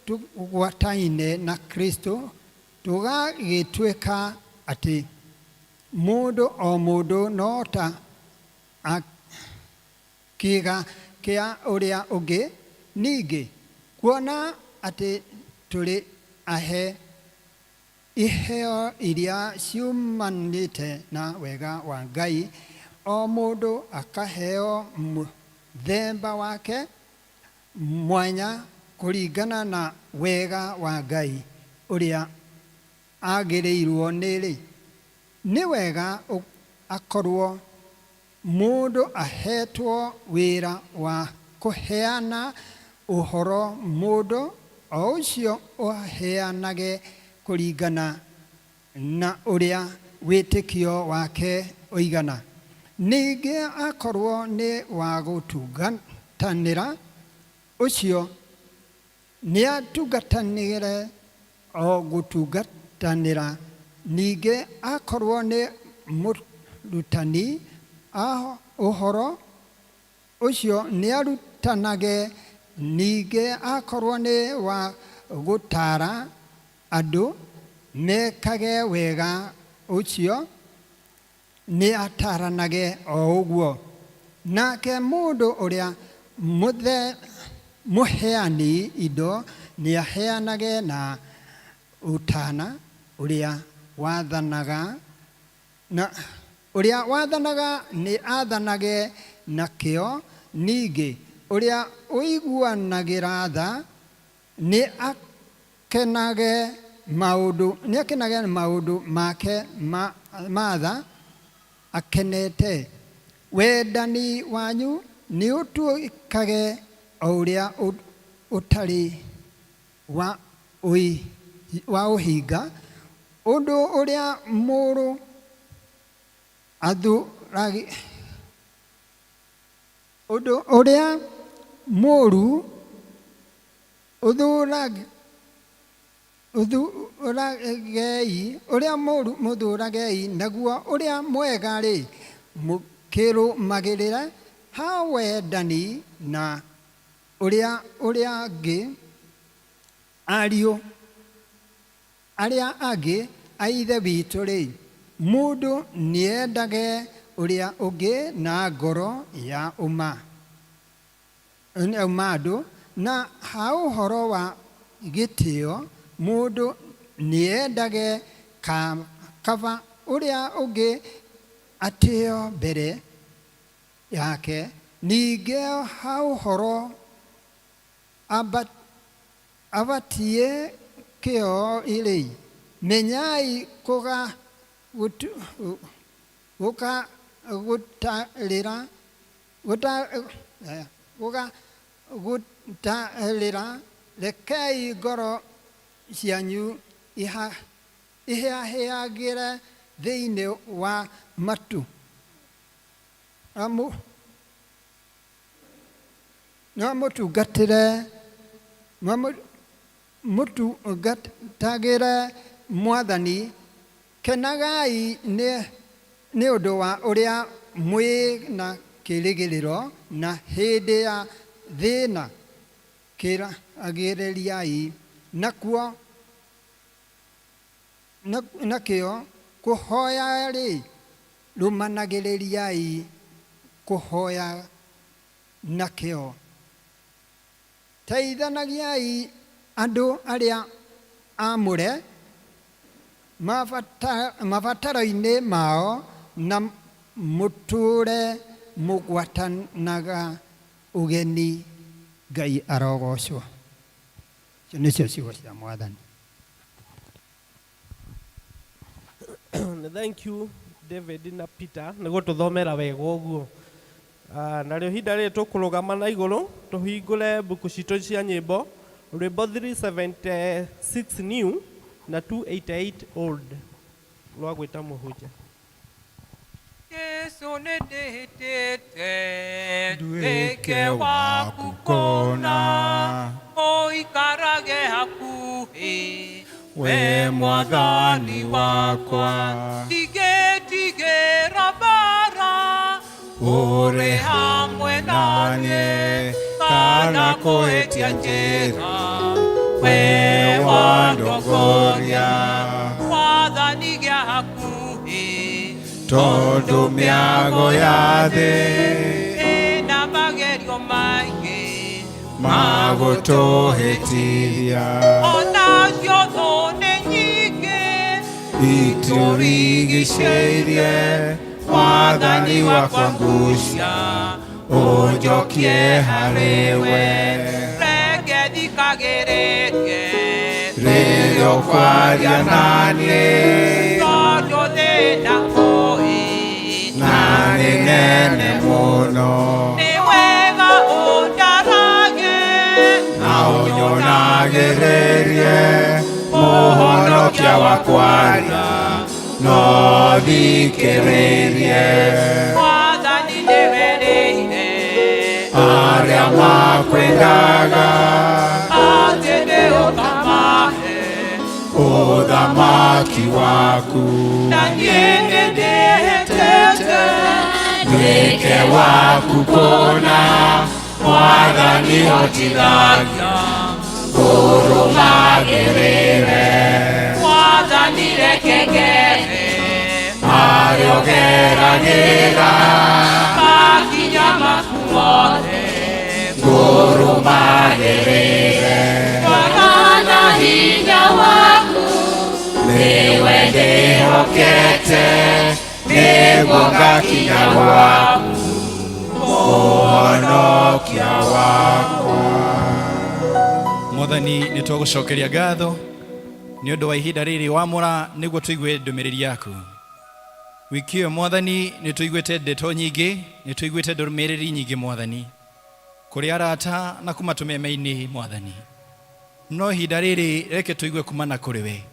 tũgwataine na Kristo, tũgagĩtuĩka atĩ mũndũ o mũndũ no ta kĩĩga kĩa ũrĩa ũngĩ. Ningĩ kuona atĩ tũrĩ ahe iheo iria ciumanĩte na wega wa Ngai, o mũndũ akaheo mũthemba wake mwanya kũringana na wega wa Ngai ũrĩa agĩrĩirwo nĩ-rĩ, nĩ wega akorwo mũndũ ahetwo wĩra wa kũheana ũhoro, mũndũ o ũcio aheanage kũringana na ũrĩa wĩtĩkio wake ũigana. Ningĩ akorwo nĩ wa gũtungatanĩra, ũcio nĩatungatanĩre o gũtungatanĩra. Ningĩ akorwo nĩ mũrutani a ũhoro, ũcio nĩarutanage. Ningĩ akorwo nĩ wa gũtaara andũ mekage wega, ũcio nĩataranage o ũguo. Nake mũndũ ũrĩa mũheani indo nĩaheanage na ũtana. Ũrĩa wathanaga na ũrĩa wathanaga nĩathanage na kĩyo. Ningĩ ũrĩa ũiguanagĩra tha nĩakenage maũndũ nĩakenage maũndũ make ma tha akenete. Wendani wanyu nĩũtuĩkage o ũrĩa ũtarĩ wa ũhinga. Ũndũ ũrĩa mũũru athũragi ũndũ ũrĩa mũũru ũthũũragei, ũrĩa mũũru mũthũũragei, naguo ũrĩa mwega-rĩ, mũkĩrũmagĩrĩre. Ha wendani na ũrĩa ũrĩa angĩ, ariũ arĩa angĩ a Ithe witũ-rĩ, mũndũ nĩendage ũrĩa ũngĩ na ngoro ya ũma andũ. Na ha ũhoro wa gĩtĩo, mũndũ nĩendage kaba ũrĩa ũngĩ atĩo mbere yake. Ningĩ ha ũhoro abatie kĩo-rĩ, menyai gũka gũtarĩra gũka gũtarĩra. Rekei ngoro cianyu ihĩahĩagĩre thĩinĩ wa matu no mũtungatĩre mũtungatagĩre Mwathani. Kenagai nĩ ũndũ wa ũrĩa mwĩ na kĩĩrĩgĩrĩro, na hĩndĩ ya thĩna kĩragĩrĩriai. Nakuo nakĩo kũhoya-rĩ, rũmanagĩrĩriai kũhoya nakĩo. Teithanagiai andũ arĩa aamũre mabataro-inĩ mao, na mũtũũre mũgwatanaga ũgeni. Ngai arogocwo. Icio nĩcio ciugo cia Mwathani. Thank you, David na Peter, nĩ gũtũthomera wega ũguo. Narĩo ihinda rĩrĩ tũkũrũgama na igũrũ tũhingũre mbuku citũ cia nyĩmbo, rwĩmbo 376 new na 288 old, rwa gwĩta mũhunjia. Jesu nĩndĩhĩtĩte nduĩke waku kũna ũikarage hakuhĩ we mwathani wakwa ndigĩtigĩra mbara ũrĩ hamwe naniĩ kana kũhĩtia njĩra we wandongoria Mwathani gĩa hakuhĩ tondũ mĩago ya thĩ ĩna magerio maingĩ magũtũhĩtithia onacio thũ nĩ nyingĩ itũrigicĩirie mwathani wakwa ngucia ũnjokie harĩ we reke thikagĩrĩrie rĩrĩa ũkwaria naniĩ tondũ thĩna ũĩ na nĩ nene mũno nĩ wega ũndarage na ũnyonagĩrĩrie mũhonokia wakwaria no thikĩrĩrie Mwathani nĩwerĩire arĩa makwendaga atĩ nĩ ũkamahe ũthamaki waku na niĩ nĩndĩhĩtĩte nduĩke waku kũna mwathani hotithagia ngũrũmagĩrĩre Mwathani reke ngere harĩa ũgeragĩra makinya maku mothe ngũrũmagĩrĩre Twara na hinya waku nĩwe ndĩhokete nĩguo ngakinya gwaku mũhonokia wakwa Mwathani nĩ twagũcokeria ngatho nĩ ũndũ wa ihinda rĩrĩ wamũra nĩguo tũigue ndũmĩrĩri yaku wiki ĩyo mwathani nĩ tũiguĩte ndeto nyingĩ nĩ tũiguĩte ndũmĩrĩri nyingĩ mwathani kũrĩ arata na kuma tũmeme-inĩ mwathani no ihinda rĩrĩ reke tũigue kuma na kũrĩ we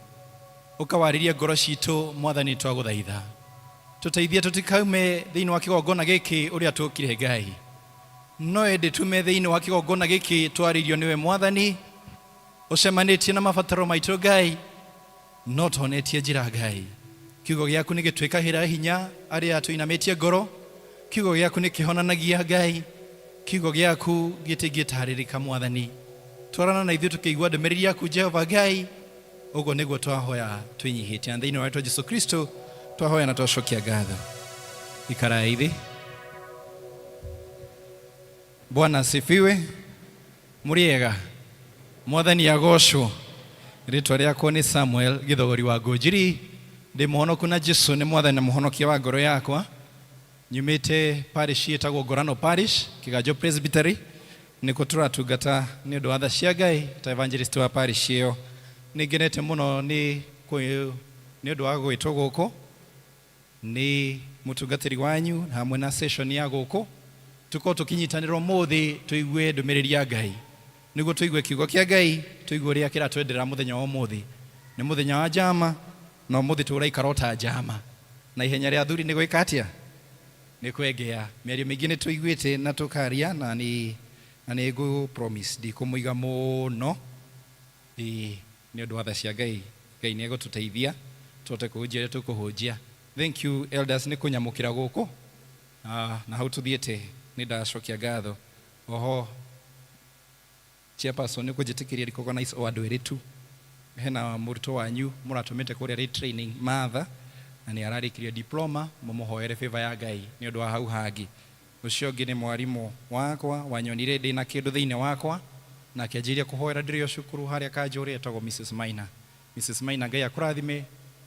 ũkawarĩrie ngoro citũ mwathani twagũthaitha tũteithie tũtikaume thĩinĩ wa kĩgongona gĩkĩ ũrĩa tũkire ngai no ĩndĩ tume thĩinĩ wa kĩgongona gĩkĩ twarĩirio nĩwe mwathani ũcemanĩtie na mabataro maitũ ngai no tuonetie njĩra ngai kiugo gĩaku nĩ gĩtwĩkagĩra hinya arĩa tũinamĩtie ngoro kiugo gĩaku nĩ kĩhonanagia ngai kiugo gĩaku gĩtingĩtarĩrĩka mwathani twarana na ithuĩ tũkĩigua ndũmĩrĩri yaku jehova ngai ũguo nĩguo twahoya twĩnyihĩtie na thĩinĩ wa rĩtwa jesu kristo twahoya na twacokia ngatho ikarai thĩ bwana asifiwe mũrĩega mwathani agocwo rĩtwa rĩakwa nĩ samuel gĩthogori wa ngũnjiri ndĩ mũhonoku na jesu nĩ mwathani na mũhonokia wa ngoro yakwa nyumĩte parish ĩtagwo ngorano parish kĩganjo presbytery nĩkuo tũratungata nĩ ũndũ wa tha cia ngai ta evangelist wa parish ĩyo nĩ ngenete mũno nĩ nĩ ũndũ wa gwĩtwo gũkũ nĩ mũtungatĩri wanyu hamwe na session ya gũkũ tũkorwo tũkĩnyitanĩra ũmũthĩ tũigue ndũmĩrĩri ya ngai nĩguo tũigue kiugo kĩa ngai tũigue ũrĩa kĩratwendera mũthenya wa ũmũthĩ nĩ mũthenya wa njama na ũmũthĩ tũraikara o ta njama na ihenya rĩa athuri nĩ gwĩka atĩa nĩ kwengea mĩario mĩingĩ nĩ tũiguĩte na tũkaria na nĩ na nĩ ngũ promise ndikũmũiga mũno ĩĩ nĩ ũndũ wa tha cia ngai ngai nĩ egũtũteithia tũhote kũhunjia ũrĩa tũkũhunjia thank you elders nĩ kũnyamũkĩra gũkũ na hau tũthiĩte nĩ ndacokia ngatho oho chairperson nĩ kũnjĩtĩkĩria recognize o andũ erĩ tu hena mũrutwo wanyu mũratũmĩte kũrĩa rĩ training Martha na nĩ ararĩkirie diploma mũmũhoere favor ya ngai nĩ ũndũ wa hau hangĩ ũcio ũngĩ nĩ mwarimũ wakwa wanyonire ndĩna kĩndũ thĩinĩ wakwa na akĩanjĩrĩria kũhoera ndĩrĩ o cukuru harĩa kanjũrĩ etagwo Mrs. Maina Mrs. Maina ngai akũrathime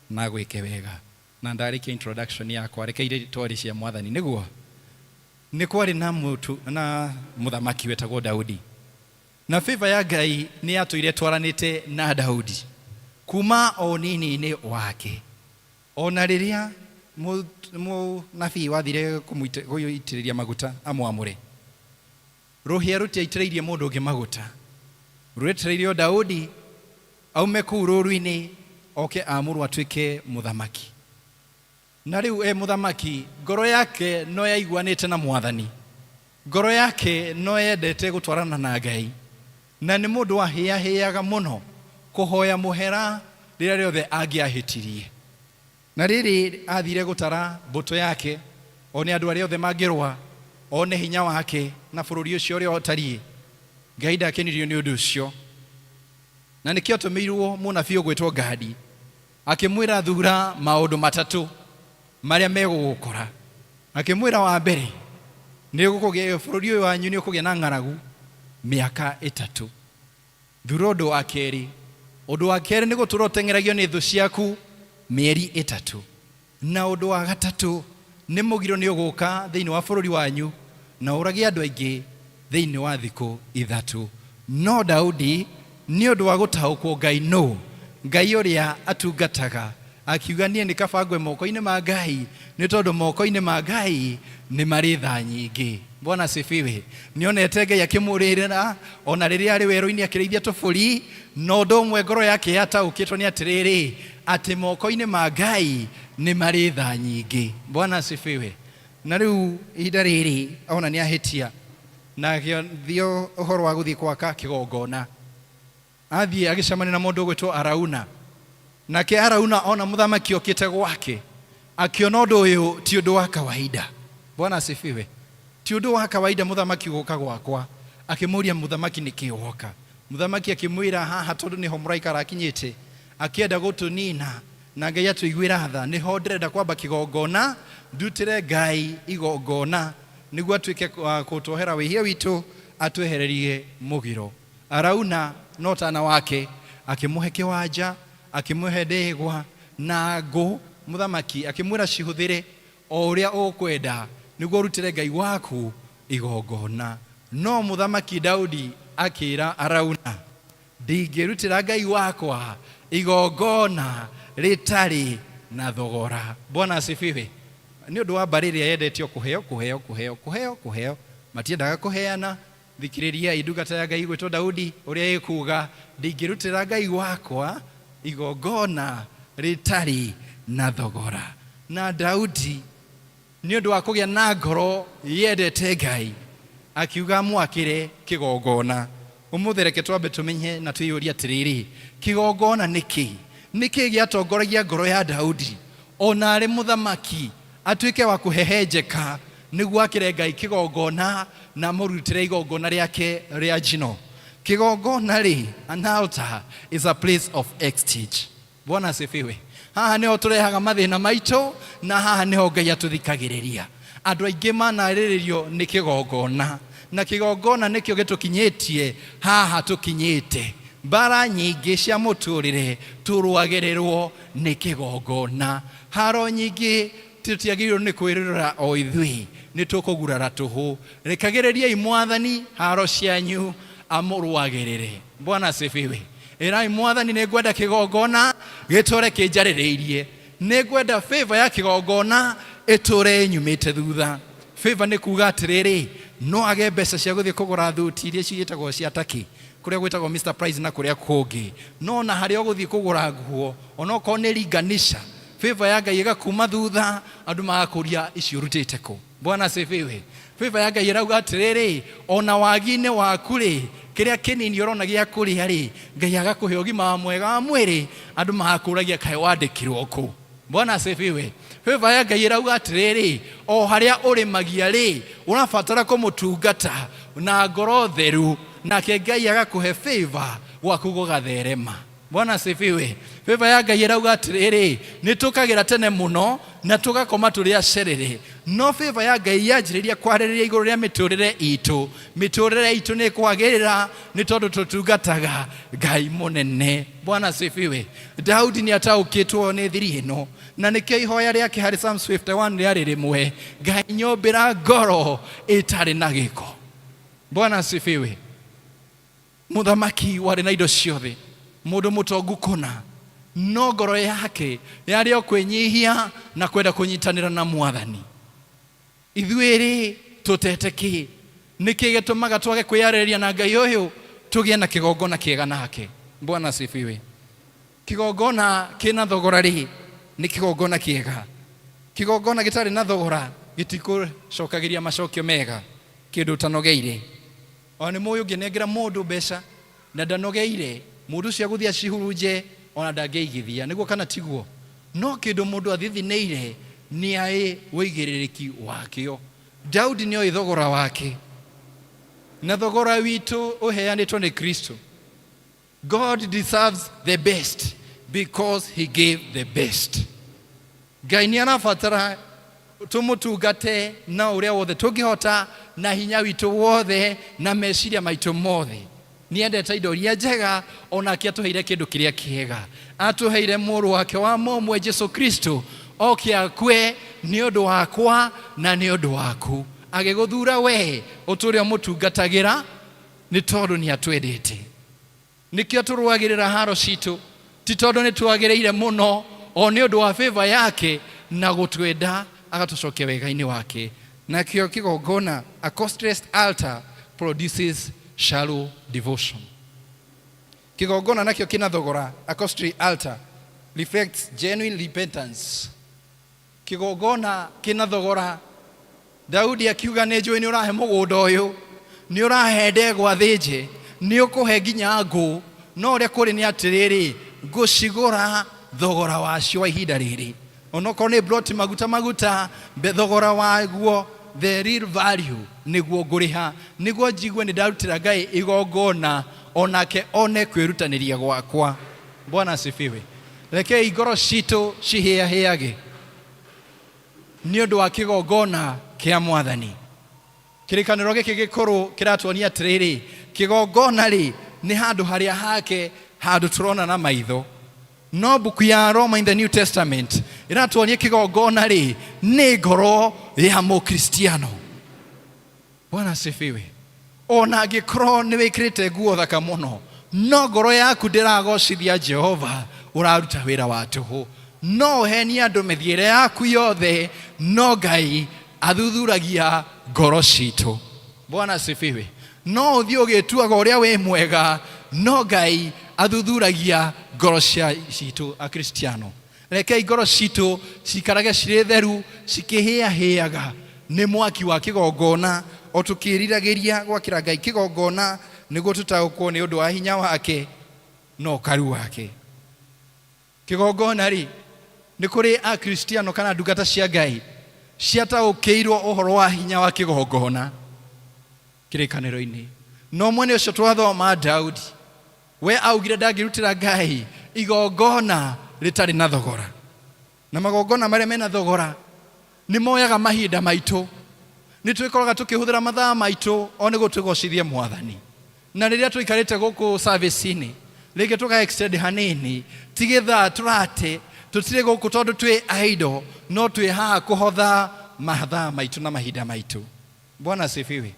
na agwĩke wega na ndarĩkia introduction yakwa reke ire twari cia mwathani nĩguo nĩ kwarĩ na mũtu na mũthamaki wetagwo Daudi na favor ya ngai nĩ yatũire twaranĩte na Daudi kuma o nini-inĩ wake ona rĩrĩa mũnabii wathire kũmũitĩrĩria maguta amwamũre rũhĩa rũtiaitĩrĩirie mũndũ ũngĩ maguta rwetereirio Daudi aume kũu rũru-inĩ oke amũrwo atuĩke mũthamaki Na rĩu e mũthamaki, ngoro yake no yaiguanĩte na mwathani, ngoro yake no yendete gũtwarana na Ngai, na nĩ mũndũ wahĩahĩaga mũno kũhoya mũhera rĩrĩa rĩothe angĩahĩtirie. Na rĩrĩ, aathire gũtara mbũtũ yake, one andũ arĩa othe mangĩrũa, one hinya wake na bũrũri ũcio ũrĩa ũtariĩ. Ngai ndakenirio nĩ ũndũ ũcio, na nĩkĩo atũmĩirwo mũnabii ũgwĩtwo Gadi, akĩmwĩra, Thura maũndũ matatũ marĩa megũgũkora. Akĩmwĩra, wa mbere, nĩ ũkũgĩa bũrũri ũyũ wanyu nĩ ũkũgĩa na ng'aragu mĩaka ĩtatũ. Thura ũndũ wa kerĩ. Ũndũ wa kerĩ nĩ gũtũra ũteng'eragio nĩ thũ ciaku mĩeri ĩtatũ. Na ũndũ wa gatatũ nĩ mũgiro nĩ ũgũka thĩinĩ wa bũrũri wanyu na ũrage andũ aingĩ thĩinĩ wa thikũ ithatũ. No Daudi nĩ ũndũ wa gũtaũkwo Ngai nũ, Ngai ũrĩa atungataga, akiuga niĩ nĩ kaba ngwe moko-inĩ ma Ngai, nĩ tondũ moko-inĩ ma Ngai nĩ marĩ tha nyingĩ. Bwana asifiwe. Nĩonete Ngai akĩmũrĩrĩra ona rĩrĩa arĩ werũ-inĩ akĩrĩithia tũbũri, na ũndũ ũmwe ngoro yake yataũkĩtwo nĩ atĩrĩrĩ, atĩ moko-inĩ ma Ngai nĩ marĩ tha nyingĩ. Bwana asifiwe. Na rĩu ihinda rĩrĩ ona nĩ ahĩtia, na agĩthio ũhoro wa gũthiĩ gwaka kĩgongona. Athiĩ agĩcemania na mũndũ ũgwĩtwo Arauna. Nake Arauna ona mũthamaki okĩte gwake, akĩona ũndũ ũyũ ti ũndũ wa kawaida. Bwana asifiwe. Ti ũndũ wa kawaida mũthamaki gũka gwakwa. Akĩmũria mũthamaki nĩkĩ woka. Mũthamaki akĩmwĩra haha tondũ nĩho mũraika arakinyĩte akĩenda gũtũnina na Ngai atũiguĩra tha, nĩho ndĩrenda kwamba kĩgongona ndutĩre Ngai igongona nĩguo atuĩke wa kũtuohera wĩhia witũ atwehererie mũgiro. Arauna na ũtana wake akĩmũhe kĩwanja, akĩmũhe ndegwa na ngũ. Mũthamaki akĩmwĩra cihũthĩre o ũrĩa ũkwenda nĩguo ũrutĩre Ngai waku igongona. No mũthamaki Daudi akĩra Arauna, Ndingĩrutĩra Ngai wakwa igongona rĩtarĩ na thogora. Bwana asifiwe. Nĩ ũndũ wa mbarĩ ĩrĩa yendete o kũheo, kũheo, kũheo, kũheo, kũheo, matiendaga kũheana. Thikĩrĩriai ndungata ya Ngai ĩgwĩtwo Daudi ũrĩa ĩkuuga, Ndingĩrutĩra Ngai wakwa igongona rĩtarĩ na thogora. Na Daudi nĩ ũndũ wa kũgĩa na ngoro yendete Ngai, akiuga amwakĩre kĩgongona. Ũmũthĩ reke twambe tũmenye na twĩyũrie atĩrĩrĩ, kĩgongona nĩ kĩ? Nĩ kĩ gĩatongoragia ngoro ya Daudi o na arĩ mũthamaki atuĩke wa kũhehenjeka nĩguo akĩre Ngai kĩgongona na amũrutĩre igongona rĩake rĩa njino? Kĩgongona-rĩ, an altar is a place of exchange. Bwana asifiwe. Haha nĩho tũrehaga mathĩna maitũ na haha nĩho Ngai atũthikagĩrĩria. Andũ aingĩ manarĩrĩrio nĩ kĩgongona, na kĩgongona nĩkĩo gĩtũkinyĩtie haha tũkinyĩte. Mbara nyingĩ cia mũtũrĩre tũrũagĩrĩrwo nĩ kĩgongona. Haro nyingĩ tũtiagĩrĩirwo nĩ kwĩrorera o ithuĩ, nĩ tũkũgurara tũhũ. Rekagĩrĩriai Mwathani haro cianyu amũrũagĩrĩre. Bwana asifiwe. Ĩrai Mwathani nĩ ngwenda kĩgongona gĩtũre kĩnjarĩrĩirie. Nĩ ngwenda favor ya kĩgongona ĩtũre ĩnyumĩte thutha. Favor nĩ kuga atĩrĩrĩ, no age mbeca cia gũthiĩ kũgũra thuti iria ciĩtagwo cia Turkey, kũrĩa gwĩtagwo Mister Price na kũrĩa kũngĩ. No ona harĩa ũgũthiĩ kũgũra nguo, onokorwo nĩ ringanisha, favor ya Ngai ĩgakuma thutha, andũ magakũria ici ũrutĩte kũ. Bwana asifiwe. Favor ya Ngai ĩrauga atĩrĩrĩ, ona wagi-inĩ waku-rĩ, kĩrĩa kĩnini ũrona gĩa kũrĩa-rĩ, Ngai agakũhe ũgima mwega wa mwĩrĩ, andũ magakũragia kaĩ wandĩkirwo kũ. Bwana asifiwe. Favor ya Ngai ĩrauga atĩrĩrĩ, o harĩa ũrĩmagia-rĩ, ũrabatara kũmũtungata na ngoro theru, nake Ngai agakũhe favor gwaku gũgatherema. Bwana asifiwe. Favor ya Ngai ĩrauga atĩrĩrĩ, nĩ tũkagĩra tene mũno na tũgakoma tũrĩ acerere. No favor ya Ngai yanjĩrĩria kwarĩrĩria igũrũ rĩa mĩtũrĩre itũ, mĩtũrĩre itũ nĩ ĩkwagĩrĩra nĩ tondũ tũtungataga Ngai mũnene. Bwana asifiwe. Daudi nĩ ataũkĩtwo nĩ thiri ĩno, na nĩkĩo ihoya rĩake harĩ Psalms 51 rĩarĩ rĩmwe, Ngai nyũmbĩra ngoro ĩtarĩ na gĩko. Bwana asifiwe. Mũthamaki warĩ na indo ciothe, mũndũ mũtongu kũna, no ngoro yake yarĩ o kwĩnyihia na kwenda kũnyitanĩra na Mwathani. Ithuĩ-rĩ, tũtete kĩ? Nĩ kĩ gĩtũmaga twage kwĩyarĩrĩria na Ngai ũyũ tũgĩe na kĩgongona kĩega nake? Bwana asifiwe. Kĩgongona kĩna thogora-rĩ, nĩ kĩgongona kĩega. Kĩgongona gĩtarĩ na thogora gĩtikũcokagĩria macokio mega, kĩndũ ũtanogeire. Ona nĩ mũĩ ũngĩnengera mũndũ mbeca na ndanogeire, mũndũ ũcio agũthiĩ acihurunje ona ndangĩigithia, nĩguo kana tiguo? No kĩndũ mũndũ athithinĩire nĩ aĩ ũigĩrĩrĩki wakĩo. Daudi nĩ oĩ thogora wake, na thogora witũ ũheanĩtwo nĩ Kristo. God deserves the best because he gave the best. Ngai nĩ arabatara tũmũtungate na ũrĩa wothe tũngĩhota, na hinya witũ wothe, na meciria maitũ mothe. Nĩ endete indo iria njega, onake atũheire kĩndũ kĩrĩa kĩega. Atũheire mũrũ wake wa mũmwe Jesu Kristo oke akue nĩ ũndũ wakwa na nĩ ũndũ waku. Agĩgũthura we ũtũre ũmũtungatagĩra nĩ tondũ nĩ atwendete. Nĩkĩo tũrũagĩrĩra haro citũ, ti tondũ nĩ twagĩrĩire mũno, o nĩ ũndũ wa favor yake na gũtwenda agatũcokia wega-inĩ wake. Nakĩo kĩgongona, a costless altar produces shallow devotion. Kĩgongona nakĩo kĩna thogora, a costly altar reflects genuine repentance. Kĩgongona kĩna thogora. Daudi akiuga nĩ njũĩ nĩ ũrahe mũgũnda ũyũ, nĩ ũrahe ndegwa thĩnje, nĩ ũkũhe nginya ngũ, no ũrĩa kũrĩ nĩ atĩrĩrĩ, ngũcigũra thogora wacio wa ihinda rĩrĩ. Onokorwo nĩ ploti maguta maguta, thogora waguo, the real value nĩguo ngũrĩha, nĩguo njigue nĩ ndarutĩra Ngai igongona, onake one kwĩrutanĩria gwakwa. Bwana asifiwe. Rekei ngoro citũ cihĩahĩage nĩ ũndũ wa kĩgongona kĩa Mwathani. Kĩrĩkanĩro gĩkĩ gĩkũrũ kĩratuonia atĩrĩrĩ, kĩgongona rĩ nĩ handũ harĩa hake, handũ tũrona na maitho. No mbuku ya Roma in the New Testament ĩratuonia kĩgongona rĩ nĩ ngoro ya Mũkristiano. Bwana asifiwe. Ona angĩkorwo nĩ wĩkĩrĩte nguo thaka mũno, no ngoro yaku ndĩragocithia Jehova, ũraruta wĩra wa tũhũ. No ũhenie andũ mĩthiĩre yaku yothe, no Ngai athuthuragia ngoro citũ. Bwana asifiwe. No ũthiĩ ũgĩtuaga ũrĩa wĩ mwega, no Ngai athuthuragia ngoro cia citũ Akristiano. Rekei ngoro citũ ciikarage cirĩ theru, cikĩhĩahĩaga nĩ mwaki wa kĩgongona, o tũkĩĩriragĩria gwakĩra Ngai kĩgongona, nĩguo tũtaũkwo nĩ ũndũ wa hinya wake na ũkaru wake. Kĩgongona-rĩ, nĩ kũrĩ Akristiano kana ndungata cia Ngai ciataũkĩirwo ũhoro wa hinya wa kĩgongona kĩrĩkanĩro-inĩ. No mwene ũcio twathoma Daudi, we augire ndangĩrutĩra Ngai igongona rĩtarĩ na thogora. Na magongona marĩa mena thogora nĩ moyaga mahinda maitũ. Nĩ twĩkoraga tũkĩhũthĩra mathaa maitũ o nĩguo twĩgocithie Mwathani. Na rĩrĩa tũikarĩte gũkũ service-inĩ, rĩngĩ tũka extend hanini, ti gĩthaa tũrate, tũtirĩ gũkũ tondũ twĩ idle, no twĩ haha kũhotha mathaa maitũ na mahinda maitũ. Bwana asifiwe.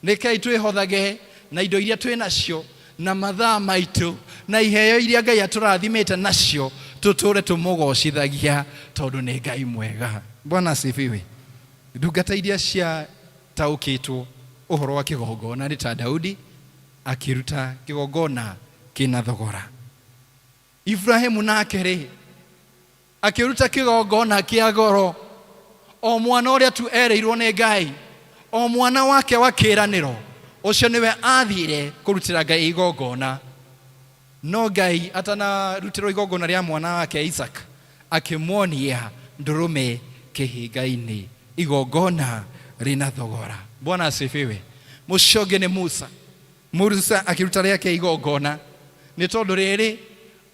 Rekei twĩhothage na indo iria twĩ nacio, na mathaa maitũ, na iheo iria Ngai atũrathimĩte nacio, tũtũre tũmũgocithagia tondũ nĩ Ngai mwega. Bwana asifiwe. Ndungata iria ciataũkĩtwo ũhoro wa kĩgongona nĩ ta Daudi akĩruta kĩgongona kĩna thogora. Ibrahimu nake rĩ akĩruta kĩgongona kĩa goro, o mwana ũrĩa tu erĩirwo nĩ Ngai, o mwana wake wa kĩĩranĩro, ũcio nĩwe aathiire kũrutĩra Ngai igongona. No Ngai atanarutĩrwo igongona rĩa mwana wake Isaka, akĩmuonia ndũrũme kĩhinga-inĩ, igongona rĩna thogora. Bwana asifiwe. Mũcio ũngĩ nĩ Musa. Musa akĩruta rĩake igongona nĩ tondũ rĩrĩ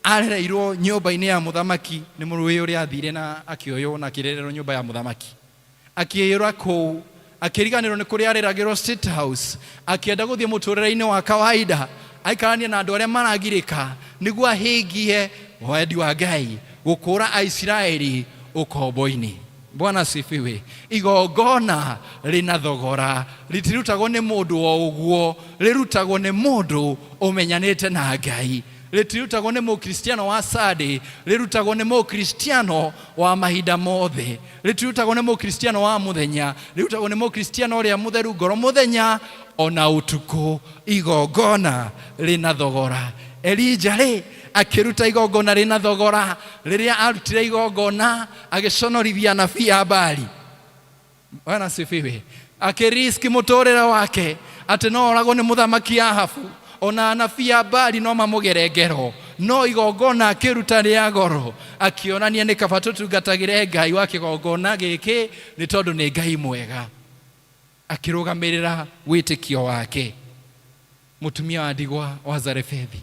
arereirwo nyũmba-inĩ ya mũthamaki, nĩ mũrũĩ ũrĩa athire na akĩoywo na akĩrererwo nyũmba ya mũthamaki. Akĩĩra kũu, akĩriganĩrwo nĩ kũrĩa areragĩrwo State House, akĩenda gũthiĩ mũtũrĩre-inĩ wa kawaida, aikaranie na andũ arĩa maragirĩka nĩguo ahingie wendi wa Ngai, gũkũũra Aisiraeli ũkombo-inĩ. Bwana asifiwe. Igongona rĩna thogora rĩtirutagwo nĩ mũndũ o ũguo, rĩrutagwo nĩ mũndũ ũmenyanĩte na Ngai. Rĩtirutagwo nĩ mũkristiano wa Sunday, rĩrutagwo nĩ mũkristiano wa mahinda mothe. Rĩtirutagwo nĩ mũkristiano wa mũthenya, rĩrutagwo nĩ mũkristiano ũrĩa mũtheru ngoro mũthenya ona ũtukũ. Igongona rĩna thogora. Elija rĩ Akĩruta igongona rĩna thogora. Rĩrĩa arutire igongona agĩconorithia anabii a Baali. Bwana asifiwe. Akĩriski mũtũrĩre wake atĩ no oragwo nĩ mũthamaki Ahabu, ona anabii a Baali no mamũgere ngero, no igongona akĩruta rĩa goro, akĩonania nĩ kaba tũtungatagĩre Ngai wa kĩgongona gĩkĩ nĩ tondũ nĩ Ngai mwega. Akĩrũgamĩrĩra wĩtĩkio wake. Mũtumia wa ndigwa wa Zarefethi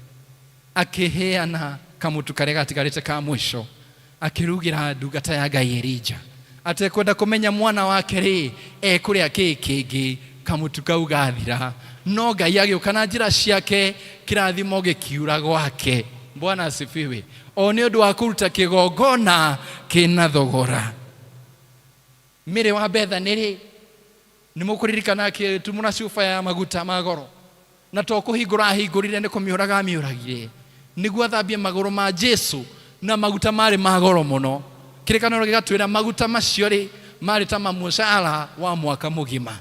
akĩheana kamũtu karĩa gatigarĩte ka mũico, akĩrugĩra ndungata ya Ngai Elija, atekwenda kũmenya mwana wake rĩ ekũrĩa kĩĩ kĩngĩ kamũtu kau gathira. No Ngai agĩũka na njĩra ciake, kĩrathimo gĩkiura gwake. Bwana asifiwe. O nĩ ũndũ wa kũruta kĩgongona kĩna thogora. Mĩrĩ wa Bethany rĩ, nĩ mũkũririkana akĩtumũra cuba ya maguta ma goro, na to kũhingũra ahingũrire, nĩ kũmĩũraga amĩũragire nĩguo athambie magũrũ ma Jesu na maguta marĩ ma goro mũno. Kĩrĩkanĩro gĩgatwĩra maguta macio rĩ marĩ ta mamũcara wa mwaka mũgima,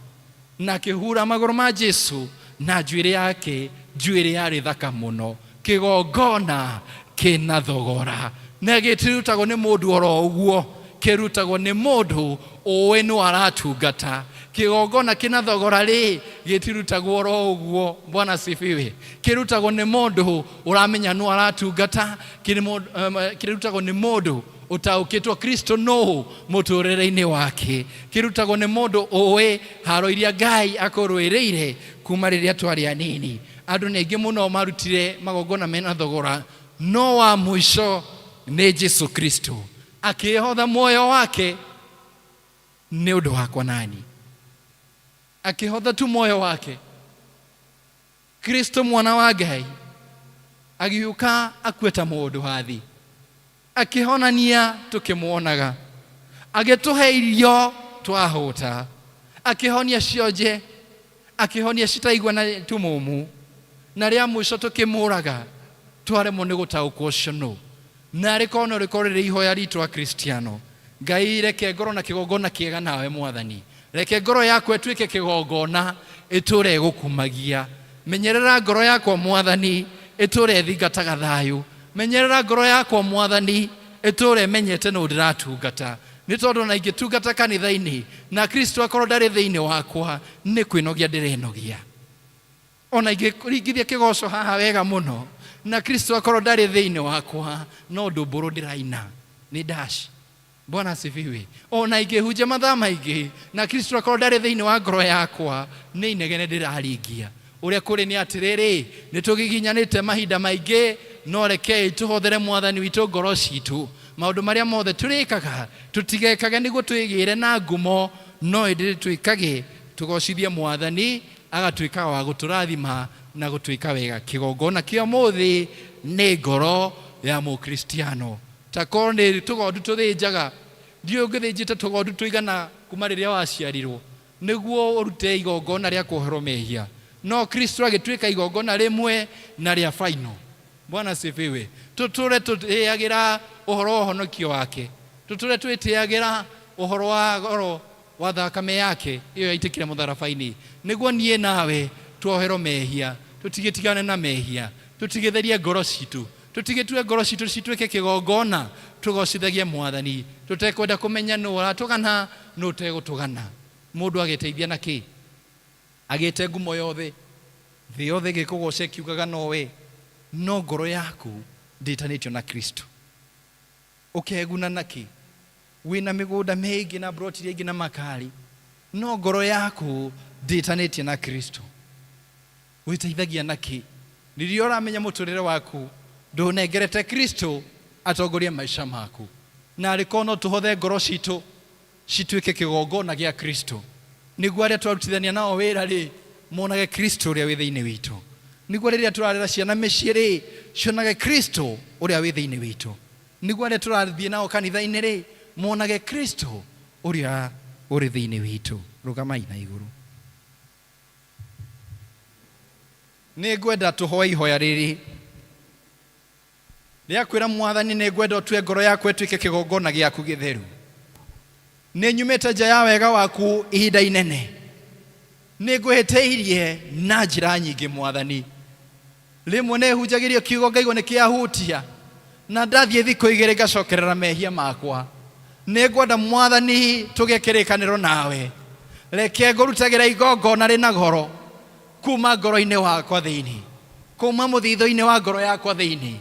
na akĩhura magũrũ ma Jesu na njuĩrĩ yake, njuĩrĩ yarĩ thaka mũno. Kĩgongona kĩna thogora, na gĩtirutagwo nĩ mũndũ oro ũguo, kĩrutagwo nĩ mũndũ ũĩ nũ aratungata. Kĩgongona kĩna thogora rĩ gĩtirutagwo oro ũguo. Bwana asifiwe. Kĩrutagwo nĩ mũndũ ũramenya nũ aratungata, kĩrutagwo nĩ mũndũ ũtaũkĩtwo Kristo nũ mũtũrĩre-inĩ wake, kĩrutagwo nĩ mũndũ ũĩ haro iria Ngai akũrũĩrĩire kuma rĩrĩa twarĩ anini. Andũ nĩ aingĩ mũno marutire magongona mena thogora, no wa mũico nĩ Jesu Kristo, akĩhotha muoyo wake nĩ ũndũ wakwa nani, akĩhotha tu muoyo wake. Kristo mwana wa Ngai agĩũka akue ta mũndũ wa thĩ, akĩhonania tũkĩmuonaga, agĩtũhe irio twahũta, akĩhonia cionje, akĩhonia citaigua na tumumu, na rĩa mũico tũkĩmũraga twaremwo nĩ gũtaũkwo ũcio nũ. Na rĩkorwo no rĩkorwo rĩrĩ ihoya ritũ a Kristiano, Ngai reke ngorwo na kĩgongona kĩega nawe Mwathani, reke ngoro yakwa ĩtuĩke kĩgongona ĩtũre ĩgũkumagia. Menyerera ngoro yakwa Mwathani, ĩtũre ĩthingataga thayũ. Menyerera ngoro yakwa Mwathani, ĩtũre ĩmenyete nũ ndĩratungata, nĩ tondũ ona ingĩtungata kanitha-inĩ na Kristo akorwo ndarĩ thĩinĩ wakwa, nĩ kwĩnogia ndĩrenogia. Ona ingĩringithia kĩgoco haha wega mũno na Kristo akorwo ndarĩ thĩinĩ wakwa, no ndũmbũrũ ndĩraina nĩ dash. Bwana asifiwe. Ona ingĩhunjia mathaa maingĩ na Kristo akorwo ndarĩ thĩinĩ wa ngoro yakwa, nĩ inegene ndĩraringia. Ũrĩa kũrĩ nĩ atĩrĩrĩ, nĩ tũgiginyanĩte mahinda maingĩ, no rekei tũhothere Mwathani witũ ngoro citũ. Maũndũ marĩa mothe tũrĩkaga tũtigekage nĩguo twĩgĩre na ngumo, no ĩndĩ twĩkage tũgocithie Mwathani, agatuĩka wa gũtũrathima na gũtwĩka wega. Kĩgongona kĩa ũmũthĩ nĩ ngoro ya Mũkristiano. Ta korwo nĩ tũgondu tũthĩnjaga, ndiũĩ ũngĩthĩnjĩte tũgondu tũigana kuma rĩrĩa waciarirwo nĩguo ũrute igongona rĩa kuoherwo mehia. No Kristo agĩtuĩka igongona rĩmwe na rĩa final. Bwana asifiwe. Tũtũre tũtĩagĩra ũhoro wa ũhonokio wake, tũtũre twĩtĩagĩra ũhoro wa goro wa thakame yake ĩyo yaitĩkire mũtharaba-inĩ, nĩguo niĩ nawe tuoherwo mehia, tũtigĩtigane na mehia, tũtigĩtherie ngoro citũ, tũtigĩtue ngoro citũ cituĩke kĩgongona, tũgocithagie Mwathani, tũtekwenda kũmenya nũ ũratũgana, nũ ũtegũtũgana. Mũndũ ageteithia na kĩ? Agĩte ngumo yothe, thĩ yothe ĩgĩkũgoca ĩkiugaga nowe, no ngoro yaku ndĩtanĩtio na Kristo. Ũkeguna na kĩ? Wĩna mĩgũnda mĩingĩ na mburoti iria ingĩ na makari, no ngoro yaku ndĩtanĩtie na Kristo. Wĩteithagia na kĩ? Rĩrĩa ũramenya mũtũrĩre waku ndũnengerete Kristo atongorie maica maku, na arĩkorwo no tũhothe ngoro citũ cituĩke kĩgongona gĩa Kristo, nĩguo arĩa twarutithania nao wĩra rĩ monage Kristo ũrĩa wĩ thĩinĩ witũ, nĩguo rĩrĩa tũrarera ciana mĩciĩ rĩ cionage Kristo ũrĩa wĩ thĩinĩ witũ, nĩguo arĩa tũrathiĩ nao kanitha-inĩ rĩ monage Kristo ũrĩa ũrĩ thĩinĩ witũ. Rũgamai na igũrũ. Nĩ ngwenda tũhoe ihoya rĩrĩ rĩa kwĩra Mwathani, nĩ ngwenda ũtue ngoro yakwa ĩtuĩke kĩgongona gĩaku gĩtheru. Nĩ nyumĩte nja ya wega waku ihinda inene, nĩ ngwĩhĩtĩirie na njĩra nyingĩ Mwathani. Rĩmwe nĩ hunjagĩrio kiugo ngaigua nĩ kĩahutia na ndathiĩ thikũ igĩrĩ ngacokerera mehia makwa. Nĩ ngwenda Mwathani tũgĩe kĩrĩkanĩro nawe, reke ngũrutagĩra igongona rĩna goro kuma ngoro-inĩ wakwa thĩinĩ, kuma mũthithũ-inĩ wa ngoro yakwa thĩinĩ.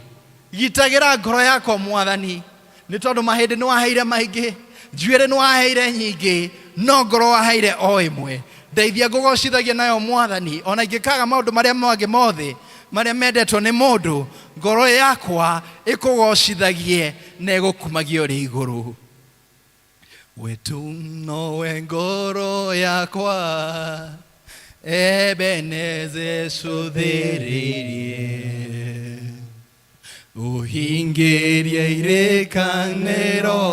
Gitagĩra ngoro yakwa Mwathani, nĩ tondũ mahĩndĩ nĩ waheire maingĩ, njuĩrĩ nĩ waheire nyingĩ, no ngoro waheire o ĩmwe. Ndeithia ngũgocithagia nayo Mwathani, ona ingĩkaga maũndũ marĩa mangĩ mothe marĩa mendetwo nĩ mũndũ, ngoro yakwa ĩkũgocithagie na ĩgũkumagie ũrĩ igũrũ. Wetu nowe ngoro yakwa Ebeneze cũthĩrĩirie, ũhingĩrie irĩkanĩro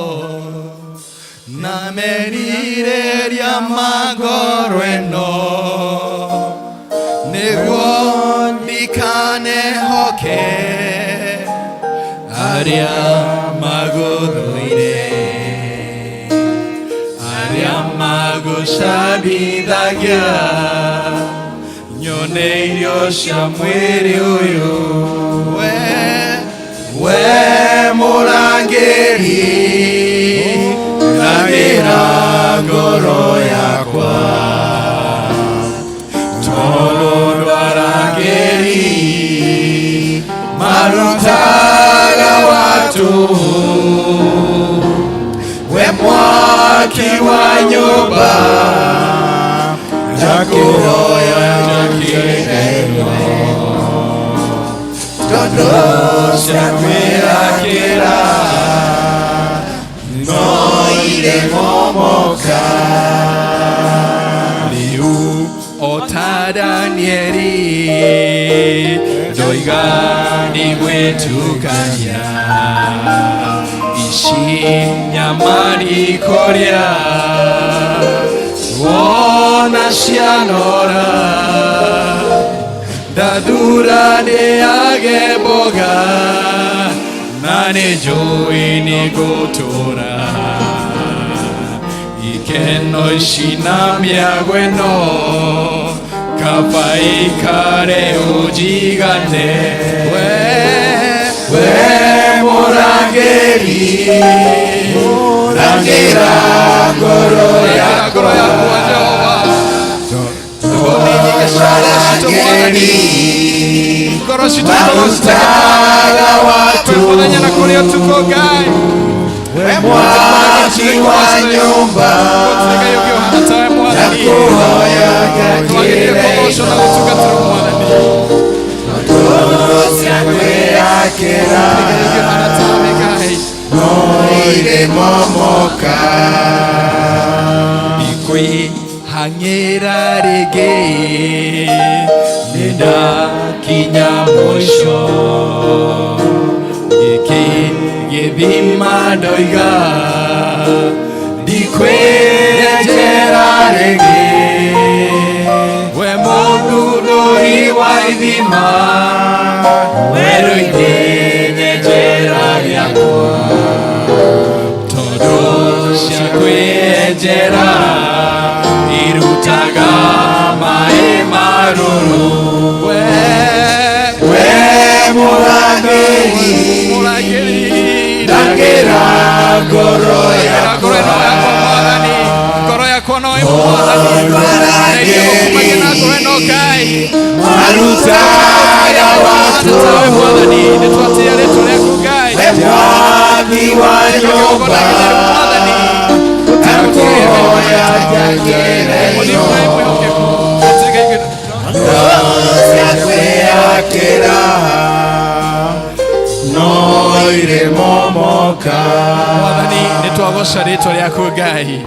na merirĩria ma ngoro ĩno, nĩguo ndikanehoke arĩa magũthũire, arĩa magũcambithagia, nyone irio cia mwĩrĩ ũyũ. We mũrangĩri, rangĩra ngoro yakwa, tondũ arangĩri marutaga watu. We mwaki wa nyũmba njakũhoya njakĩreno, tondũ ciakwĩrakĩra no irĩ momoka. Rĩu o ta Danieli ndoiga ndigwĩtukania, ici nyama ndikũrĩa wona cianora, ndathura ndĩage mboga na nĩ njũĩ nĩ ngũtũra. Ikeno ici na mĩago ĩno kaba ikare ũnjigane. We mũrangĩri, rangĩra ngoro yakwa, Ngoro citũ marutaga watu mũthenya na kũrĩa ũtukũ Ngai. We mwaki wa nyũmba njakũhoya Twagĩrĩire kũgocwo na gũtungatĩrwo Mwathani. Ciakwĩakĩra no irĩ momoka. Ndikwĩhang'ĩra rĩngĩ, nĩndakinya mũico, gĩkĩ gĩthima ndoiga ndikwĩenjera rĩngĩ. We mũthundũri wa ithima, werũ-inĩ nyenjera gĩakwa, tondũ ciakwĩenjera irutaga maĩ marũrũ. We mũrangĩri, rangĩra ngoro yakwa, Ngoro yakwa no ĩmwe Mwathani, na iria gũkumagia na ngoro ĩno Ngai marutaga watu. Mwathani nĩ twatĩĩa rĩtwa rĩaku Ngai. We mwaki wa nyũmba njakũhoya njakĩre ciakwĩakĩra no irĩ momoka. Mwathani nĩ twagoca rĩtwa rĩaku Ngai.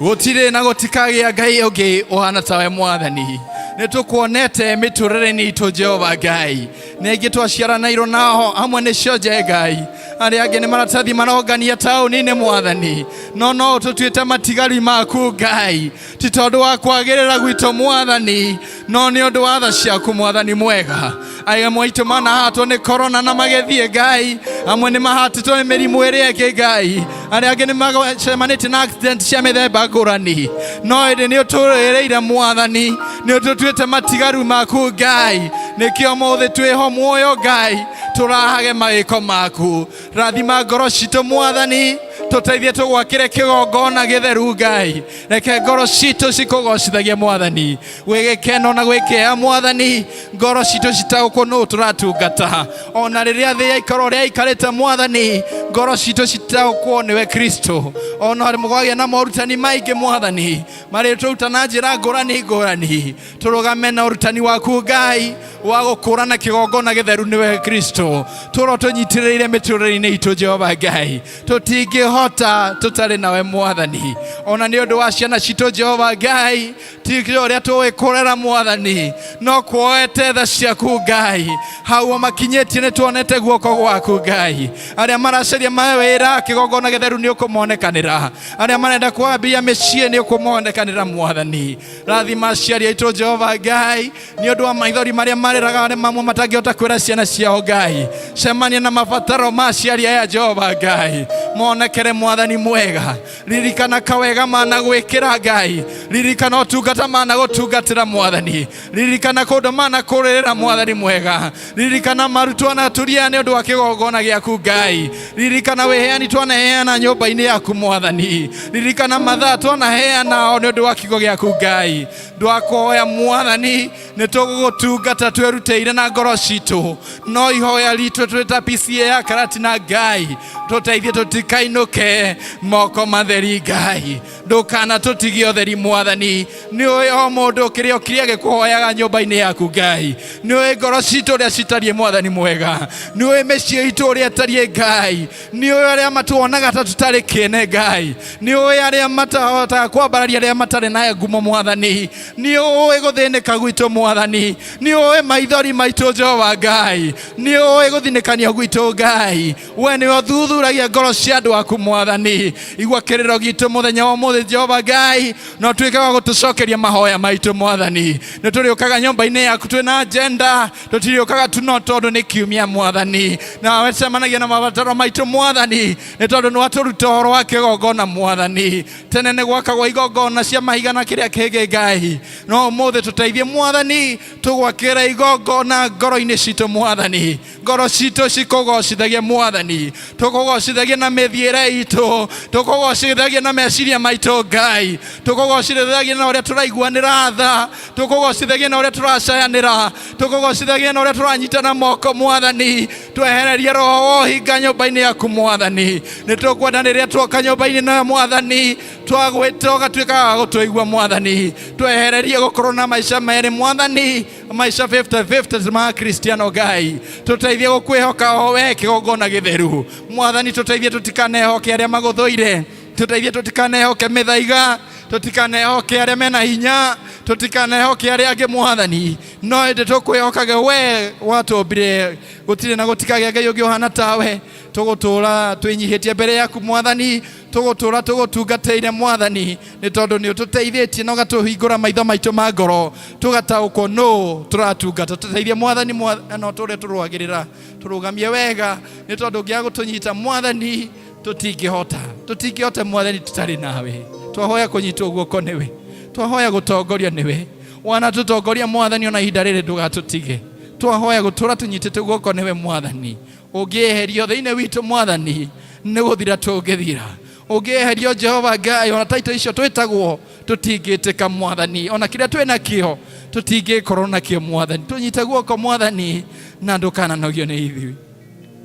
Gũtirĩ na gũtikagĩa Ngai ũngĩ ũhana tawe Mwathani. Nĩ tũkuonete mĩtũrĩre-inĩ itũ Jehova Ngai, nĩ aingĩ twaciaranĩirwo nao hamwe nĩ cionje Ngai, arĩa angĩ nĩ maratathi marongania taũni-inĩ Mwathani, no no ũtũtuĩte matigari maku Ngai, ti tondũ wa kwagĩrĩra gwitũ Mwathani, no nĩ ũndũ wa tha ciaku Mwathani mwega. Amwe aitũ manahatwo nĩ korona na magĩthiĩ Ngai, amwe nĩ mahatĩtwo nĩ mĩrimũ ĩrĩa ĩngĩ Ngai, Arĩa angĩ nĩ macemanĩtie na accident cia mĩthemba ngũrani, no ĩndĩ nĩ ũtũrĩrĩire Mwathani, nĩ ũtũtuĩte matigaru maku Ngai. Nĩkĩo mũthĩ twĩho muoyo Ngai, tũrahage mawĩko maku. Rathima ngoro citũ Mwathani, tũteithie tũgwakĩre kĩgongona gĩtheru Ngai. Reke ngoro citũ cikũgocithagie Mwathani, gwĩ gĩkeno na gwĩ kĩeha Mwathani, ngoro citũ citaũkwo nũ tũratungata. Ona rĩrĩa thĩ yaikara ũrĩa ĩikarĩte Mwathani, ngoro citũ citaũkwo nĩwe Kristo. Ona kwagĩa na morutani maingĩ Mwathani, marĩtũruta na njĩra ngũrani ngũrani, tũrũgame na ũrutani waku Ngai wa gũkũrana kĩgongona gĩtheru nĩwe Kristo. Tũro tũnyitĩrĩire mĩtũrĩre-inĩ itũ Jehova Ngai, tũtingĩhota tũtarĩ nawe Mwathani. Ona nĩ ũndũ wa ciana citũ Jehova Ngai, ti ũrĩa tũĩ kũrera Mwathani, no kuoete tha ciaku Ngai, hau makinyĩtie nĩ tuonete guoko gwaku Ngai. Arĩa maracaria mawĩra, kĩgongona gĩtheru nĩ ũkũmonekanĩra. Arĩa marenda kwambia mĩciĩ nĩ ũkũmonekanĩra Mwathani. Rathima aciari aitũ Jehova Ngai, nĩ ũndũ wa maithori marĩa marĩraga, arĩa mamwe matangĩhota kwĩra ciana ciao Ngai. Cemania na mabataro ma aciari aya Jehova Ngai, monekere Mwathani mwega. Ririkana kawega mana gwĩkĩra Ngai, ririkana ũtungata mana gũtungatĩra Mwathani, ririkana kũndũ mana kũrĩrĩra Mwathani mwega, ririkana marutwo na turia nĩ ũndũ wa kĩgongona gĩaku Ngai, ririkana wĩheani twanaheana nyũmba-inĩ yaku Mwathani, ririkana mathaa twanaheana o nĩ ũndũ wa kiugo gĩaku Ngai. Ndwakoya Mwathani, nĩ tũgũgũtungata twĩrutĩire na ngoro citũ, no ihoya ritũ twĩ ta PCA ya Karatina Ngai, tũteithie tũtikainũke moko matheri Ngai, ndũkana tũtigie ũtheri Mwathani. Nĩ ũĩ o mũndũ kĩrĩa kĩrĩa gĩkũhoyaga nyũmba-inĩ yaku Ngai, nĩ ũĩ ngoro citũ ũrĩa citariĩ Mwathani mwega, nĩ ũĩ mĩciĩ itũ ũrĩa ĩtariĩ Ngai, nĩ ũĩ arĩa matuonaga ta tũtarĩ kĩene Ngai, nĩ ũĩ arĩa matahotaga kwambararia arĩa matarĩ na ngumo Mwathani, nĩ ũĩ gũthĩnĩka gwitũ Mwathani, nĩ ũĩ maithori maitũ Jehova Ngai, nĩ ũĩ gũthinĩkanio gwitũ Ngai. We nĩwe ũthuthuragia ngoro cia andũ aku Mwathani. Igua kĩrĩro gitũ mũthenya wa ũmũthĩ Jehova Ngai, na ũtuĩke wa gũtũcokeria mahoya maitũ Mwathani. Nĩ tũrĩũkaga nyũmba-inĩ yaku twĩna agenda, tũtirĩũkaga tu no tondũ nĩ kiumia Mwathani. Nawe cemanagia na mabataro maitũ Mwathani, nĩ tondũ nĩ watũruta ũhoro wa kĩgongona Mwathani. Tene nĩ gwakagwo igongona cia mahiga na kĩrĩa kĩngĩ Ngai, no ũmũthĩ tũteithie Mwathani, tũgwakĩra igongona ngoro-inĩ citũ Mwathani. Ngoro citũ cikũgocithagia Mwathani, tũkũgocithagia na mĩthiĩre itũ, tũkũgocithagia na meciria maitũ Ngai, tũkũgocithagia na ũrĩa tũraiguanĩra tha, tũkũgocithagia na ũrĩa tũracayanĩra, tũkũgocithagia na ũrĩa tũranyitana moko Mwathani. Twehererie roho wa ũhinga nyũmba-inĩ yaku Mwathani. Nĩ tũkwenda rĩrĩa tuoka nyũmba-inĩ nayo Mwathani, twagwĩta ũgatuĩka wa gũtũigua Mwathani. Twehererie gũkorwo na maica merĩ Mwathani, maica 50-50 ma Kristiano Ngai. Tũteithie gũkwĩhoka o we kĩgongona gĩtheru Mwathani. Tũteithie tũtikanehoke arĩa magũthũire, tũteithie tũtikanehoke mĩthaiga, tũtikanehoke arĩa mena hinya, tũtikanehoke arĩa angĩ Mwathani, no ĩndĩ tũkwĩhokage we watũmbire. Gũtirĩ na gũtikagĩa Ngai ũngĩ ũhana tawe. Tũgũtũra twĩnyihĩtie mbere yaku Mwathani, tũgũtũra tũgũtungatĩire Mwathani, nĩ tondũ nĩ ũtũteithĩtie na ũgatũhingũra maitho maitũ ma ngoro, tũgataũkwo nũ tũratungata. Tũteithie Mwathani, no tũrĩa tũrũagĩrĩra tũrũgamie wega, nĩ tondũ ũngĩaga gũtũnyita Mwathani, tũtingĩhota, tũtingĩhota Mwathani tũtarĩ nawe. Twahoya kũnyitwo guoko nĩwe, twahoya gũtongorio nĩwe. Wanatũtongoria Mwathani, ona ihinda rĩrĩ ndũgatũtige. Twahoya gũtũra tũnyitĩte guoko nĩwe Mwathani. Ũngĩeherio thĩinĩ witũ Mwathani, nĩ gũthira tũngĩthira. Ũngĩeherio Jehova Ngai, ona taito icio twĩtagwo tũtingĩtĩka Mwathani, ona kĩrĩa twĩ nakĩo tũtingĩkorwo nakĩo Mwathani. Tũnyite guoko Mwathani, na ndũkananogio nĩ ithuĩ.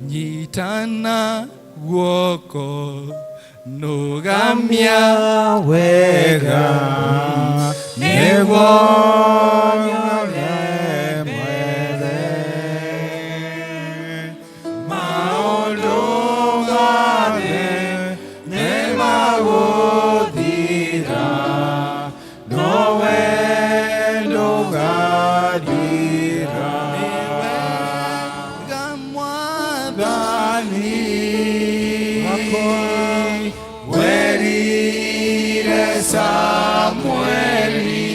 Nyitana guoko nũgamia wega, nĩguo nyone mwene maũndũ mothe nĩmagũthira, nowe ndũgathira. Mwathani werire Samueli,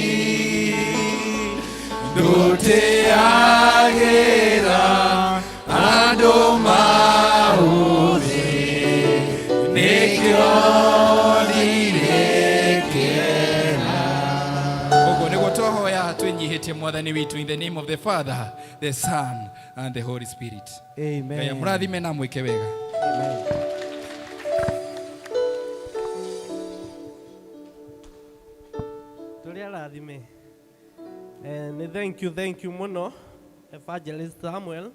ndũtĩagĩra andũ maũthĩ, nĩkĩo Twĩnyihĩtie Mwathani witũ, in the name of the Father, the Son and the Holy Spirit. Amen. Ngai amũrathime na amwĩke wega. Tũrĩ arathime. Nĩ thank you mũno Evangelist Samuel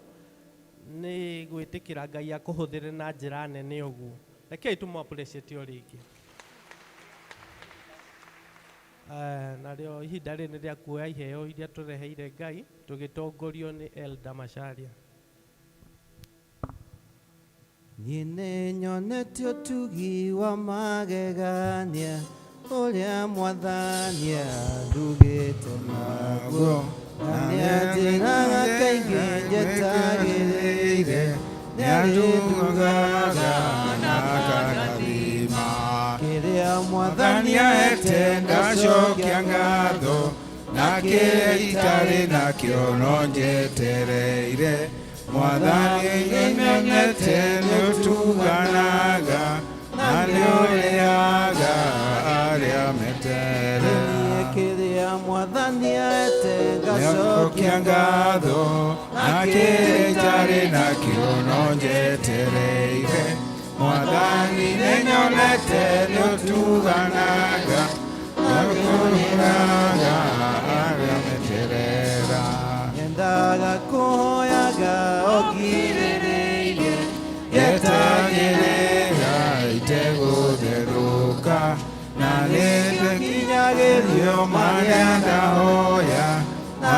nĩ gwĩtĩkĩra Ngai akũhũthĩre na njĩra nene ũguo. Rekei tũmũ appreciate o rĩngĩ. Narĩo ihinda rĩrĩ nĩ rĩa kuoya iheo iria tũreheire Ngai tũgĩtongorio nĩ Elder Macharia. Niĩ nĩnyonete ũtugi wa magegania ũrĩa Mwathani andugĩte naguo, na nĩanjĩraga kaingĩ njetagĩrĩire, nĩarĩndugaga na akandathima. Kĩrĩa Mwathani ahete ndacokia ngatho, na kĩrĩa itarĩ nakĩo no njetereire. Mwathani nĩnyonete nĩũtuganaga na nĩũrĩaga arĩa meterera. Kĩrĩa Mwathani ahete ngacokia ngatho, na kĩrĩa itarĩ nakĩo no njetereire. Mwathani nĩnyonete nĩũtuganaga na nĩũrĩaga arĩa meterera. Nyendaga kũhoyaga o ngirĩrĩirie, njetagĩrĩra itegũtherũka, na nĩnginyagĩrio marĩa ndahoya na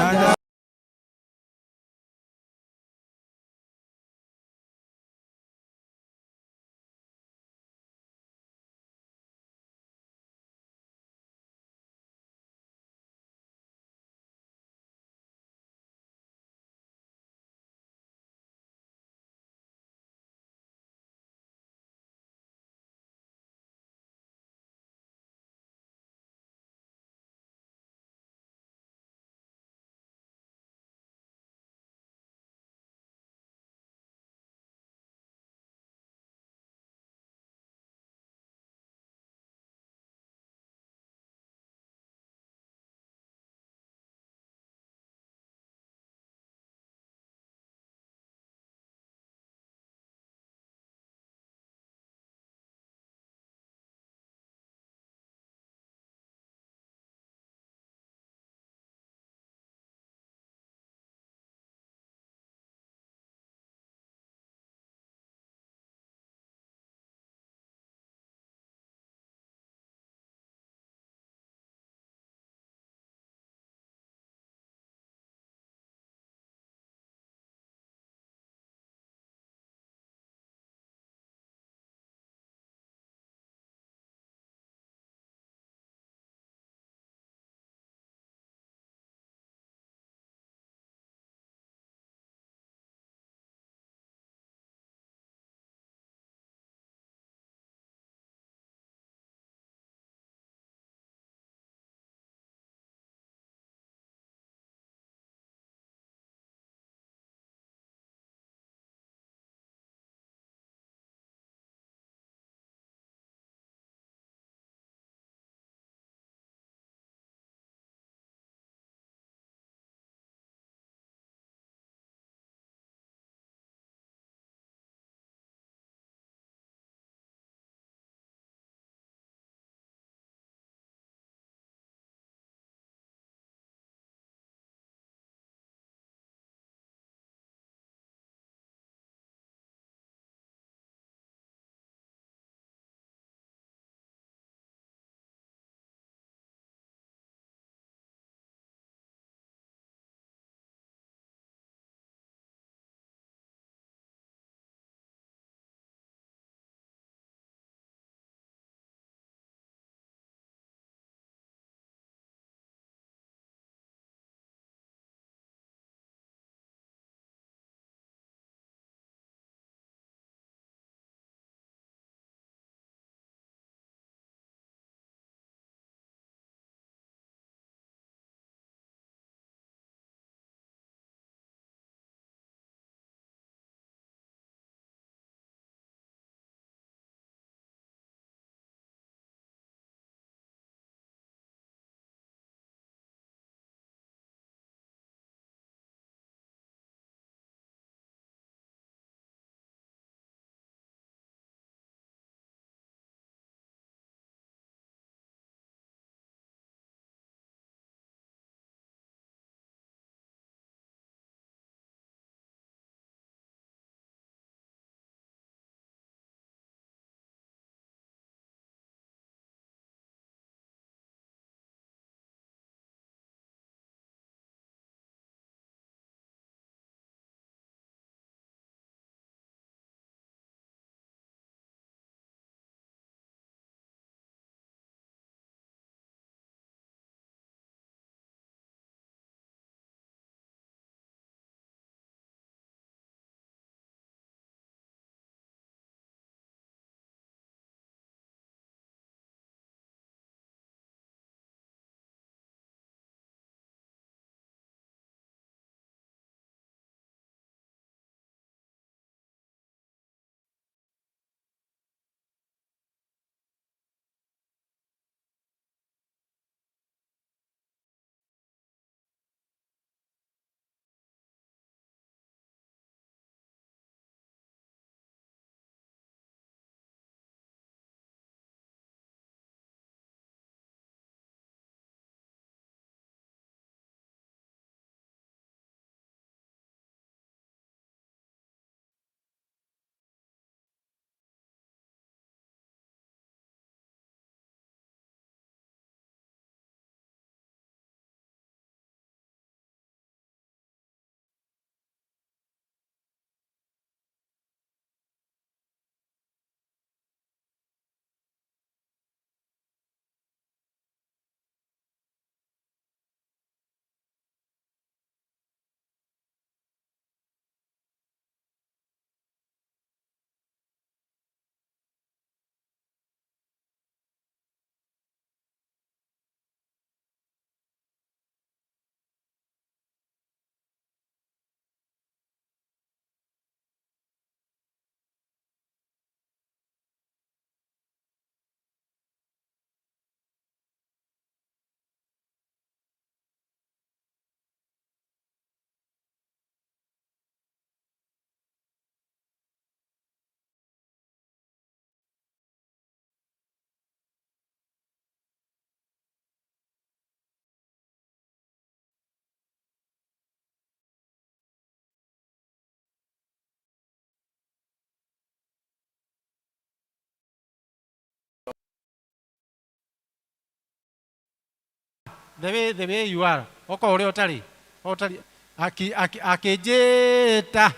The way you are. Oka ũrĩa ũtarĩ. Ũtarĩ aki aki akĩnjĩta.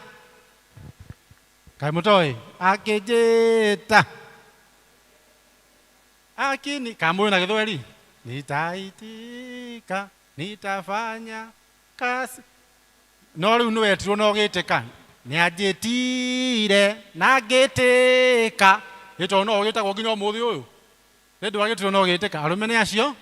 Kaĩ mũtoĩ? Akĩnjĩta. Akini kamũĩ na Gĩthweri. Nitaitika, nitafanya kazi. No rĩu nĩwetirwo na ũgĩtĩka. Nĩanjĩtire na ngĩtĩka. Ĩ tondũ no ũgĩtagwo nginya ũmũthĩ ũyũ. Nĩ ndwagĩtirwo na ũgĩtĩka. Arũme nĩ acio.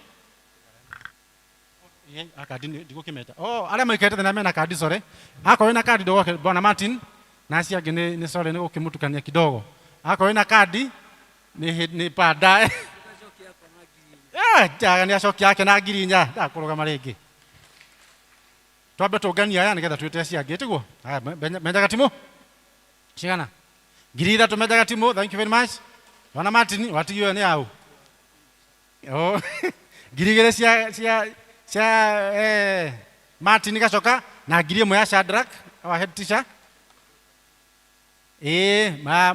Kandi ndigũkĩmeta. Oh, arĩa maikarĩte thĩ na mena kandi sorry. Akorwo wĩna kandi ndũgoke Bwana Martin na acio angĩ nĩ sorry nĩ gũkĩmũtukania kidogo. Akorwo wĩna kandi nĩ baadaye. Njaga nĩ acokia yake na 4,000 ndakũrũgama rĩngĩ. Twambe tũnganie aya nĩgetha twĩte acio angĩ tiguo. Haya, menjaga timũ cigana? 3,000 menjaga timũ. Thank you very much. Bwana Martin watigio nĩ au? Oh, 2,000 cia Martin Gacoka na 1,000 ya Shadrack our head teacher. Ma,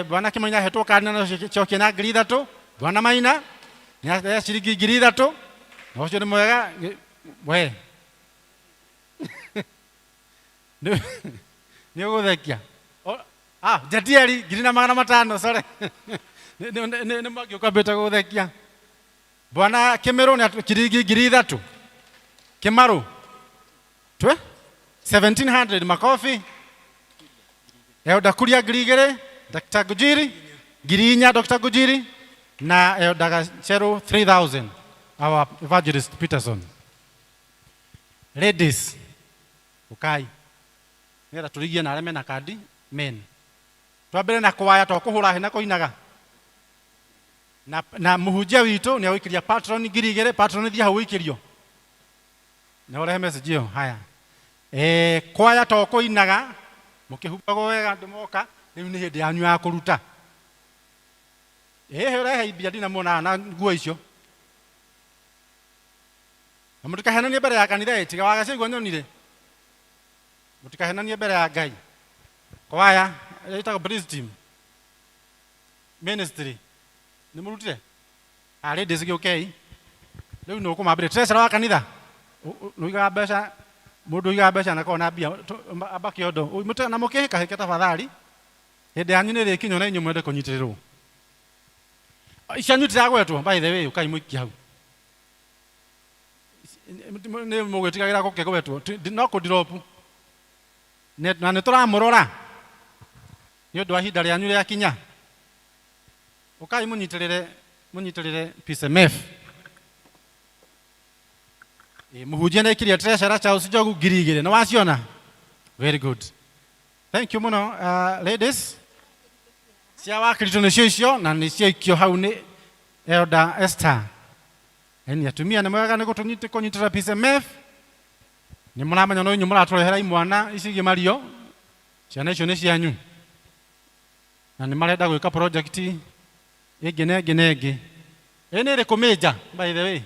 Bwana Kĩmani ahetwo kandi na cokie na 3,000. Bwana Maina nĩ ciringi 3,000. Na ũcio nĩ mwega. We. Nĩ ũgũthekia. Jadieli 1,500, sorry. Nĩ mwaki ũkwambĩte gũthekia. Bwana Kĩmĩrũ nĩ ciringi 3,000. Kĩmarũ. Twe? 1,700 makofi. Elder Kuria 2,000, Dr. Gujiri, 4,000 Dr. Gujiri, na Elder Gacheru 3,000, our evangelist Peterson. Ladies, ukai. Nĩgetha tũrigie na arĩa mena kandi, men. Twambere na kwaya to kũhũra hĩ na kũinaga. Na mũhunjia witũ nĩ agũikĩria patron 2,000, patron thiĩ hau ũikĩrio. Na ũrehe message ĩyo, haya. Kwaya to kũinaga, mũkĩhumbagwo wega andũ moka, rĩu nĩ hĩndĩ yanyu ya kũruta. Ũrehe imbia ndinamuona na nguo icio. Na mũtikahenanie mbere ya kanitha ĩ, tiga wagacaigua nyonire. Mũtikahenanie mbere ya Ngai. Kwaya, ĩtagwo praise team. Ministry. Nĩ mũrutire? Ladies gĩũkei. Rĩu nĩ ũkũmambĩrĩria. Treasurer wa kanitha. Nĩ ũigaga mbeca, mũndũ ũigaga mbeca na akoragwo na mbia, amba kĩondo. Na mũkĩhĩkahĩke tafadhali. Hĩndĩ yanyu nĩ ĩrĩkinywo na inyuĩ mwende kũnyitĩrĩrwo. Cianyu itiragwetwo, by the way, ũkai mũikie hau. Nĩ mũgwĩtigagĩra gũkĩgwetwo. No kũndiropu. Na nĩ tũramũrora. Nĩ ũndũ wa ihinda rĩanyu rĩakinya. Ũkai mũnyitĩrĩre PCMF. Mũhunjia nĩ aikirie treasurer Charles Njogu 2,000. Nĩ waciona? Very good. Thank you mũno, ladies. Cia wakristo nĩcio icio na nĩcio ikio hau nĩ Elder Esther. Eni atumia nĩ mwega nĩ kũnyitĩrĩra PCMF. Nĩ mũramenya no inyuĩ mũratũrehera imwana ici igimario. Ciana icio nĩ cianyu. Na nĩ marenda gwĩka project ĩngĩ na ĩngĩ na ĩngĩ. Ĩ nĩ ĩrĩkũ major, by the way?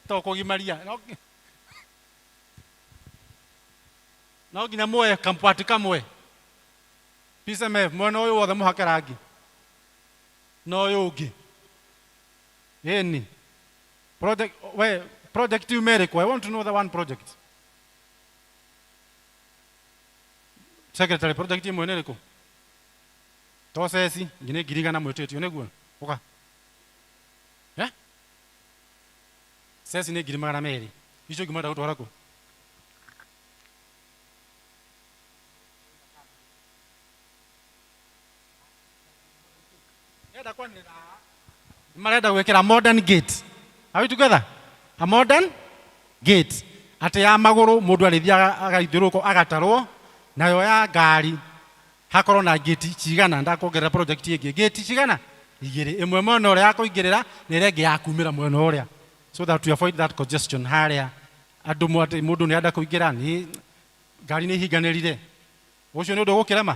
To kũgimaria. No nginya muoye kampwati kamwe. PCMF, mwena ũyũ wothe mũhake rangi. Na ũyũ ũngĩ. Ĩni. Project, we, project yuma ĩrĩkũ? I want to know the one project. Secretary, project ĩmwe nĩ ĩrĩkũ? To ceci, nginya 100,000 mwĩtĩtio, nĩguo? Ũka. Ceci nĩ 200,000. Icio ingĩ mwenda gũtwara kũ? Marenda gwĩkĩra modern gate. Are we together? A modern gate. Atĩ ya magũrũ mũndũ arĩthiaga agaithiũrũrũka agatarwo, nayo ya ngari hakorwo na gate cigana, ndakuongerera project ĩngĩ. Gate cigana? Igĩrĩ. Ĩmwe mwena ũrĩa ya kũingĩrĩra na ĩrĩa ĩngĩ ya kumĩra mwena ũrĩa. So that we avoid that congestion harĩa andũ atĩ mũndũ nĩ arenda kũingĩra, nĩ ngari nĩ ihinganĩrire. Ũcio nĩ ũndũ ũgũkĩrema?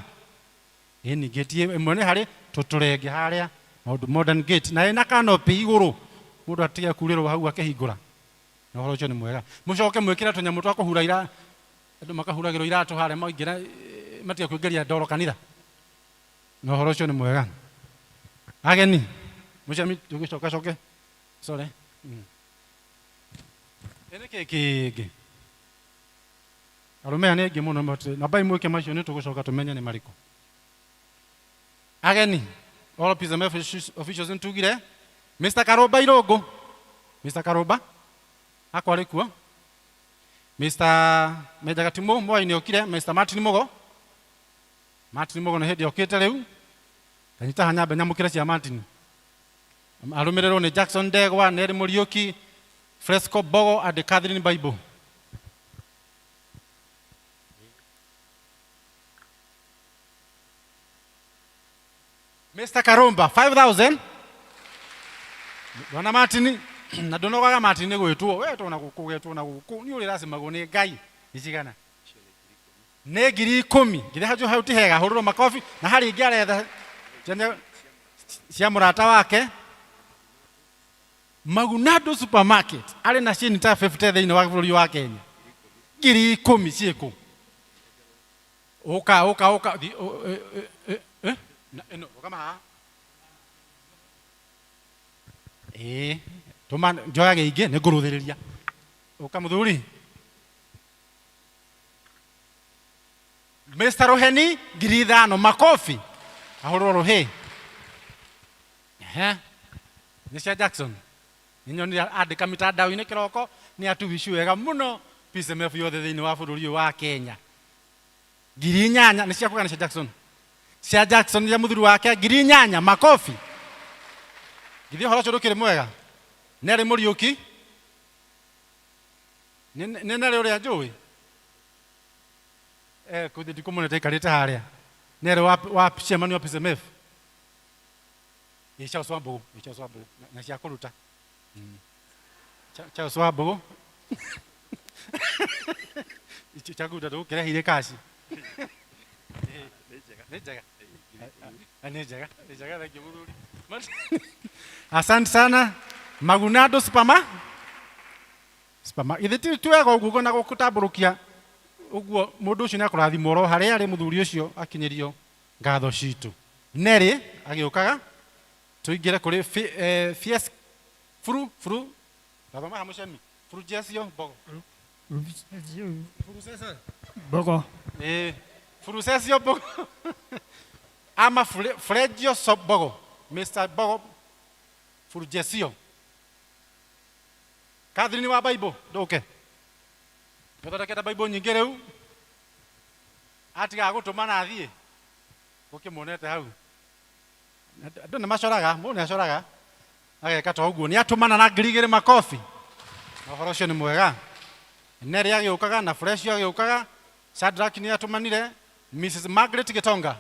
Ĩni, gate ĩmwe nĩ harĩ tũtũrenge harĩa, maũndũ modern gate. Na ĩna canopy igũrũ, mũndũ atige kurĩrwo hau akĩhingũra. Na ũhoro ũcio nĩ mwega. Mũcoke mwĩkĩre tũnyamũ twa kũhura ira, andũ makahuragĩrwo iratũ harĩa maingĩra, matige kũingĩria ndoro kanitha. Na ũhoro ũcio nĩ mwega. Ageni, mũcemi, tũgĩcoka coke. Sorry. Ĩ nĩ kĩ kĩngĩ arũme aya nĩ aingĩ mũno nambai mwĩke macio nĩ tũgũcoka tũmenye nĩ marĩkũ. Ageni all PCMF officials nĩtugire Mr. Karũmba Irũngũ, Mr. Karũmba akwa arĩ kuo, Mr. Menja Gatimũ Mwai nĩ okire, Mr. Martin Mũgo, Martin Mũgo nĩ hĩndĩ okĩte rĩu, kanyita haha nyambe nyamũkĩre cia Martin, arũmĩrĩrwo nĩ Jackson Ndegwa, Nery Mũriũki, Fresco Bogo and Catherine Bible. Mr. Karumba 5000 Bwana Martin na ndunogaga Martin nĩ gwĩtwo wetwo na gũkũ getwo na gũkũ nĩ ũrĩracimagwo nĩ Ngai nĩ cigana nĩ 10,000 ngiri hau hau ti hega hũrũrwo makobi na harĩ ingĩ aretha cia mũrata wake Magunado supermarket arĩ na chain ta 50 thĩinĩ wa bũrũri wa Kenya 10,000 ciĩkũ ũka ũka ũka na ĩno rũgama haha ĩĩ tũma njoyage ingĩ nĩ ngũrũthĩrĩria ũka mũthuri Mr. Ruheni 5,000 makofi ahũrwo rũhĩ. Ehe. Nĩ cia Jackson nĩnyonire andĩka mitandao-inĩ kĩroko nĩ atuwici wega mũno PCMF yothe thĩinĩ wa bũrũri ũyũ wa Kenya 8,000 nĩ cia kũgana cia Jackson cia Jackson ya mũthuri wake 8,000 makofi githĩ ũhoro ũcio ndũkĩrĩ mwega Nery Mũriũki nĩ Nery ũrĩa njũĩ kũthi ndikũmwonete aikarĩte harĩa Nery wa chairman wa PCMF ĩ Charles Wambũgũ ĩ Charles Wambũgũ na cia kũruta Charles Wambũgũ icio cia kũruta ndũgũkĩreheire kaci nĩ njega nĩ njega nĩ njega thank you mũthuri asante sana Magunado Superma Superma ithe ti wega ũguo na gũtambũrũkia ũguo mũndũ ũcio nĩ akũrathimwo oro harĩa arĩ mũthuri ũcio akinyĩrio ngatho citũ Nery agĩũkaga tũingĩre kũrĩ Fies Furu Furu gathoma haha mũcemi Furu Jesio Mbogo Furu Mbogo Furu Cesio Mbogo ama Fregio Mbogo Mr. Mbogo Furu Jesio Catherine wa Bible ndũke nĩũthondekete Bible nyingĩ rĩu atigaga gũtũma na athiĩ ũkĩmuonete hau andũ nĩ macoraga mũndũ nĩ acoraga ageka ta ũguo nĩ atũmana na 2,000 makobi na ũhoro ũcio nĩ mwega Nery agĩũkaga na Fresh agĩũkaga Shadrack nĩ atũmanire Mrs. Margaret Gitonga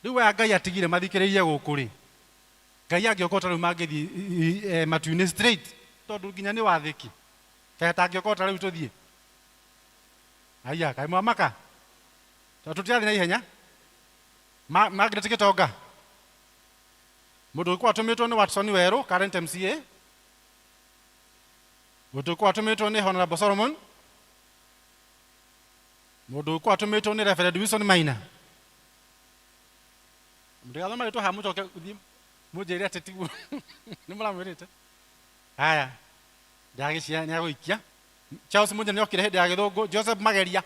rĩu aya Ngai atigire mathikĩrĩirie gũkũ rĩ Ngai angĩoka ta rĩu mangĩthiĩ matu-inĩ straight tondũ nginya nĩ wathĩki kaĩ atangĩoka ta rĩu tũthiĩ aya kaĩ mwamaka tondũ tũtirathiĩ na ihenya Margaret Gitonga mũndũ ũgĩkorwo atũmĩtwo nĩ Watson Werũ current MCA mũndũ ũgĩkorwo atũmĩtwo nĩ Honorable Solomon mũndũ ũgĩkorwo atũmĩtwo nĩ Reverend Wilson Maina ndigathoma rĩtwa haha mũcoke gũthiĩ mũnjĩre atĩ tiguo nĩ mũramwĩrĩte haya ndagĩcia nĩ agũikia Charles Munja nĩ okire hĩndĩ ya gĩthũngũ Joseph Mageria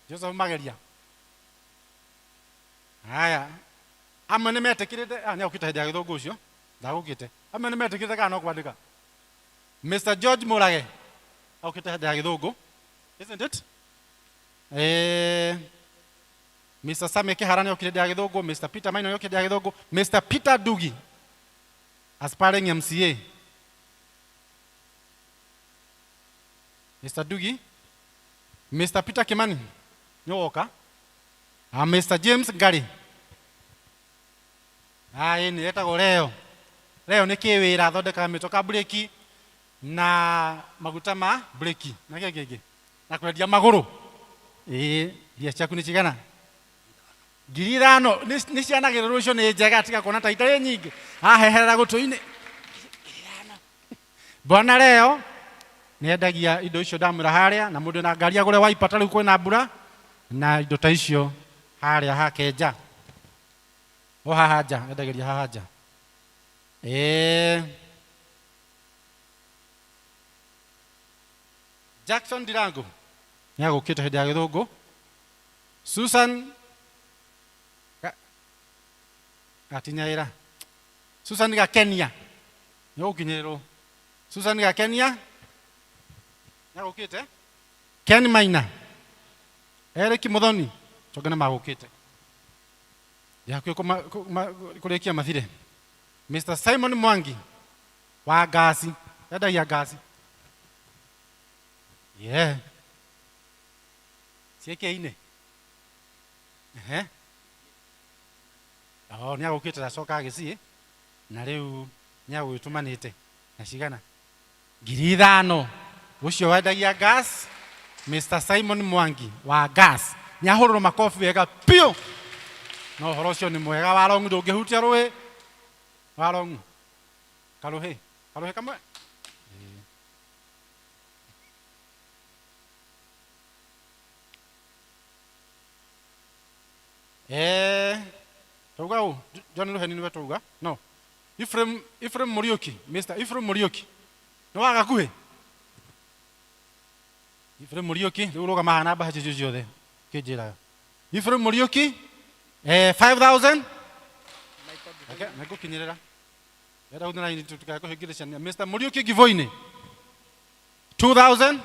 Joseph Mageria haya amwe nĩ metĩkĩrĩte nĩ okĩte hĩndĩ ya gĩthũngũ ũcio ndagũkĩte amwe nĩ metĩkĩrĩte kana no kwandĩka Mr. George Murage okĩte hĩndĩ ya gĩthũngũ isn't it Mr. Sami Kihara nĩ okire hĩndĩ ya gĩthũngũ Mr. Peter Maina nĩ okire hĩndĩ ya gĩthũngũ Mr. Peter Dugi aspiring MCA Mr. Dugi Mr. Peter Kimani nĩ woka Mr. James Ngari nĩ etagwo Leo Leo nĩ kĩwĩra athondekaga mĩtoka breki na maguta ma breki na kĩngĩ kĩngĩ na kwendia magũrũ ĩĩ mbia ciaku nĩ cigana 5,000 nĩ cianagĩrĩrwo icio nĩ njega tiga kuona ta itarĩ nyingĩ aheherera gũtũ-inĩ Bwana Leo nĩendagia indo icio ndamwĩra harĩa na mũndũ na ngari agũre waipa ta rĩu kwĩna mbura na indo ta icio harĩa hake nja o haha nja endagĩria haha nja Jackson Ndirango nĩ agũkĩte hĩndĩ ya gĩthũngũ. Susan Gatinyaĩra. Susan Gakenia nĩ gũkinyĩrĩrwo. Susan Gakenia nĩ agũkĩte. Ken Maina, Eric Muthoni, coke nĩ magũkĩte. Ndĩ hakuhĩ kũrĩkia mathire. Mr. Simon Mwangi wa ngasi, endagia ngasi. Yeah. Ciĩkĩinĩ. Ehe. Oh, nĩ agũkĩte acoka agĩciĩ na rĩu nĩ agũgĩtũmanĩte na cigana 5,000. Ũcio wendagia gas, Mr. Simon Mwangi wa gas, nĩ ahũrĩrwo makobi wega biũ. No ũhoro ũcio nĩ mwega wa longu, ndũngĩhutia rũĩ wa longu karũhĩ karũhĩ kamwe. Tauga ũ John Ruheni nĩwe tauga no Ephraim, Ephraim Muriuki, Mr. Ephraim Muriuki nĩ wa gakuhĩ Ephraim Muriuki rĩu rũgama haha na mbahaca icio ciothe kĩnjĩraga Ephraim Muriuki 5000 Reke nĩngũkinyĩrĩra enda gũthiĩ na raini tũtikae kũhĩngĩrĩcania. Mr. Muriuki Givoini 2000.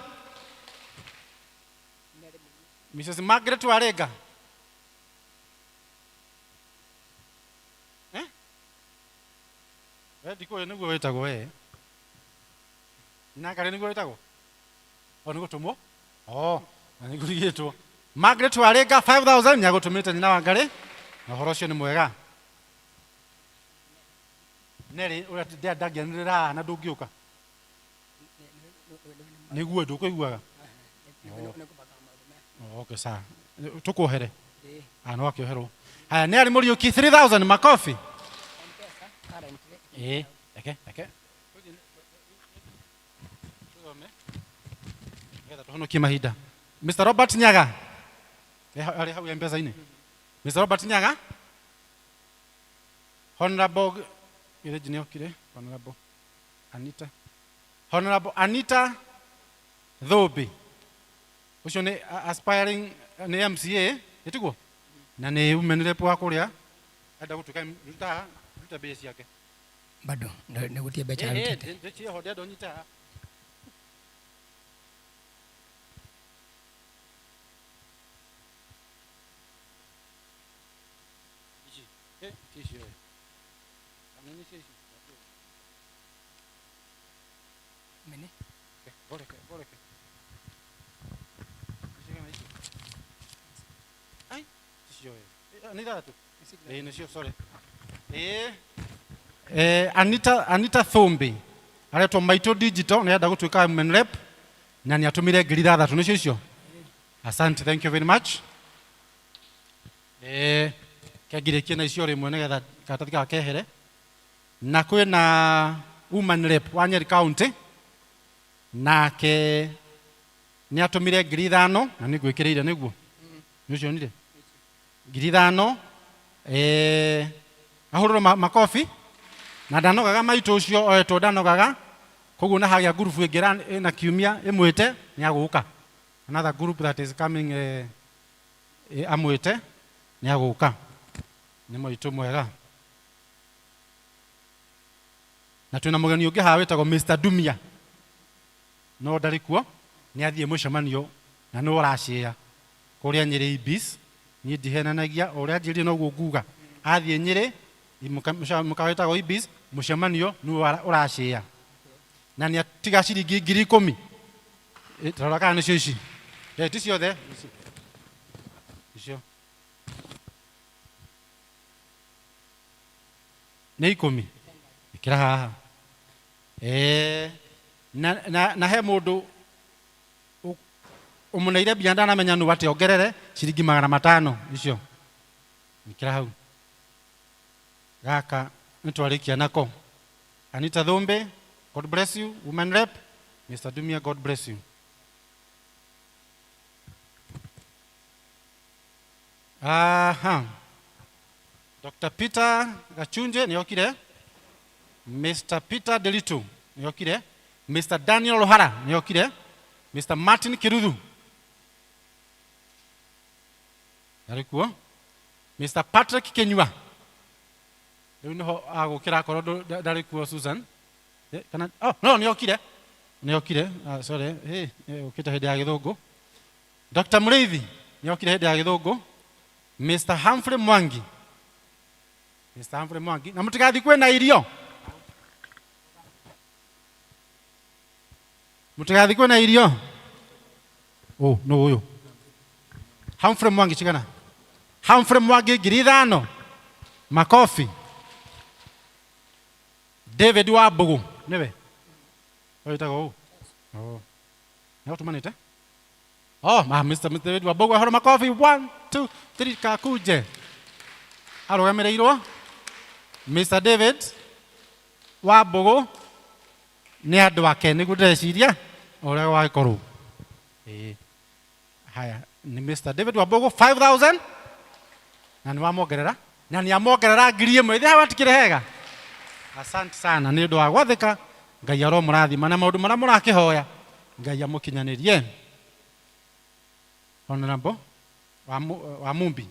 Mrs. Margaret Warenga. Eh? We ndikũĩ nĩguo wĩtagwo we. Na karĩ nĩguo wĩtagwo? O nĩ gũtũmwo? Oh, na nĩ ngũrigĩtwo. Margaret Warenga 5000 nĩ agũtũmĩte nyina wa Ngarĩ. Na ũhoro ũcio nĩ mwega. Nerĩ ũrĩa ndangĩanĩrĩra haha na ndũngĩũka. Nĩguo ndũkũiguaga. Oh, okay, sawa. Tukuohere. Ah, no akĩoherwo. Haya, nĩ arĩ Mũriũki 3000 makobi. Ĩĩ, reke, reke. Tũthome. Nĩgetha tũhonokie mahinda. Mr. Robert Nyaga. Arĩ hau M-Pesa-inĩ. Mr. Robert Nyaga. Honorable githĩ nĩ okire? Honorable Anita. Honorable Anita Thũmbĩ. Ũcio nĩ aspiring nĩ MCA, ĩtiguo? Na nĩ women rep wa kũrĩa. Enda gũtuĩka ruta ruta mbia ciake. Bado nĩ gũtirĩ mbeca arutĩte. Ndĩciho ndĩrenda ũnyite haha. Ici, ti icio ĩ. Kana nĩ cio ici? Mene. Ngoreke, ngoreke. Ici kana ici? Ai, icio ĩ. Nĩ ithathatũ? Ĩĩ, nĩcio, sorry. Ĩĩ. Anita, Anita Thumbi aretwo Maitũ Digital nĩ arenda gũtuĩka women rep na nĩ atũmire 6,000 nĩcio icio. Asante, thank you very much. Kengirĩkie na icio rĩmwe nĩgetha karatathi gaka kehere. Na kwĩna woman rep wa Nyeri County nake nĩ atũmire 5,000 na nĩ ngwĩkĩrĩire nĩguo nĩ ũcionire 5,000 ahũrĩrwo makobi na ndanogaga maitũ ũcio oetwo ndanogaga koguo na hagĩa ngurubu ĩngĩ ĩna kiumia ĩmwĩte nĩ agũka. Another group that is coming amwĩte nĩ agũka. Nĩ maitũ mwega. Na twĩna mũgeni ũngĩ haha wĩtagwo Mr. Dumia no ndarĩ kuo nĩ athiĩ mũcemanio na nĩ ũracĩa kũrĩa Nyĩrĩ Ibis. Niĩ ndihenanagia o ũrĩa anjĩrire noguo nguga. Athiĩ Nyĩrĩ mũkawa wĩtagwo Ibis mũcemanio nĩwe ũracĩa na nĩ atiga ciringi 10,000. Tarora kana nĩcio ici. Ti ciothe. Icio. Nĩ 10. Ĩkĩra haha. Na he mũndũ ũmũneire mbia ndanamenya nũ atĩ ongerere ciringi 500 icio. Ĩkĩra hau. Gaka nĩ twarĩkia nako. Anita Thumbi, God bless you. Women rep, Mr. Dumia, God bless you. Aha. Dr. Peter Gachunje nĩ okire. Mr. Peter Delitu nĩ okire. Mr. Daniel Lohara nĩ okire. Mr. Martin Kiruthu ndarĩ kuo. Mr. Patrick Kinyua rĩu nĩho agũkĩra akorwo ndarĩ kuo Susan. Kana oh, no nĩokire nĩokire. Ah, sorry, ũkĩte hĩndĩ ya gĩthũngũ. Dr. Mũrĩithi nĩokire hĩndĩ ya gĩthũngũ. Mr. Humphrey Mwangi, Mr. Humphrey Mwangi, na mũtigathiĩ kwĩna irio, mũtigathiĩ kwĩna irio. Oh, no ũyũ Humphrey Mwangi cigana? Humphrey Mwangi 5,000, makofi. David wa Mbugu nĩwe wĩtagwo ũũ? Oh. Nĩ ũtũmanĩte? Oh, ma Mr. David wa Mbugu ahoro makofi 1 2 3 kakuje. Arũgamĩrĩirwo Mr. David wa Mbugu nĩ andũ ake nĩguo ndĩreciria ũrĩa wagĩkorwo. Ĩĩ. Haya, ni Mr. David wa Mbugu 5000 na nĩ wamongerera na nĩ amongerera 1,000 ithe hawa tikĩrĩ hega. Asante sana nĩ ũndũ wa gwathĩka. Ngai aromũrathima na maũndũ marĩa mũrakĩhoya Ngai amũkinyanĩrie. Honorable wa Mumbi,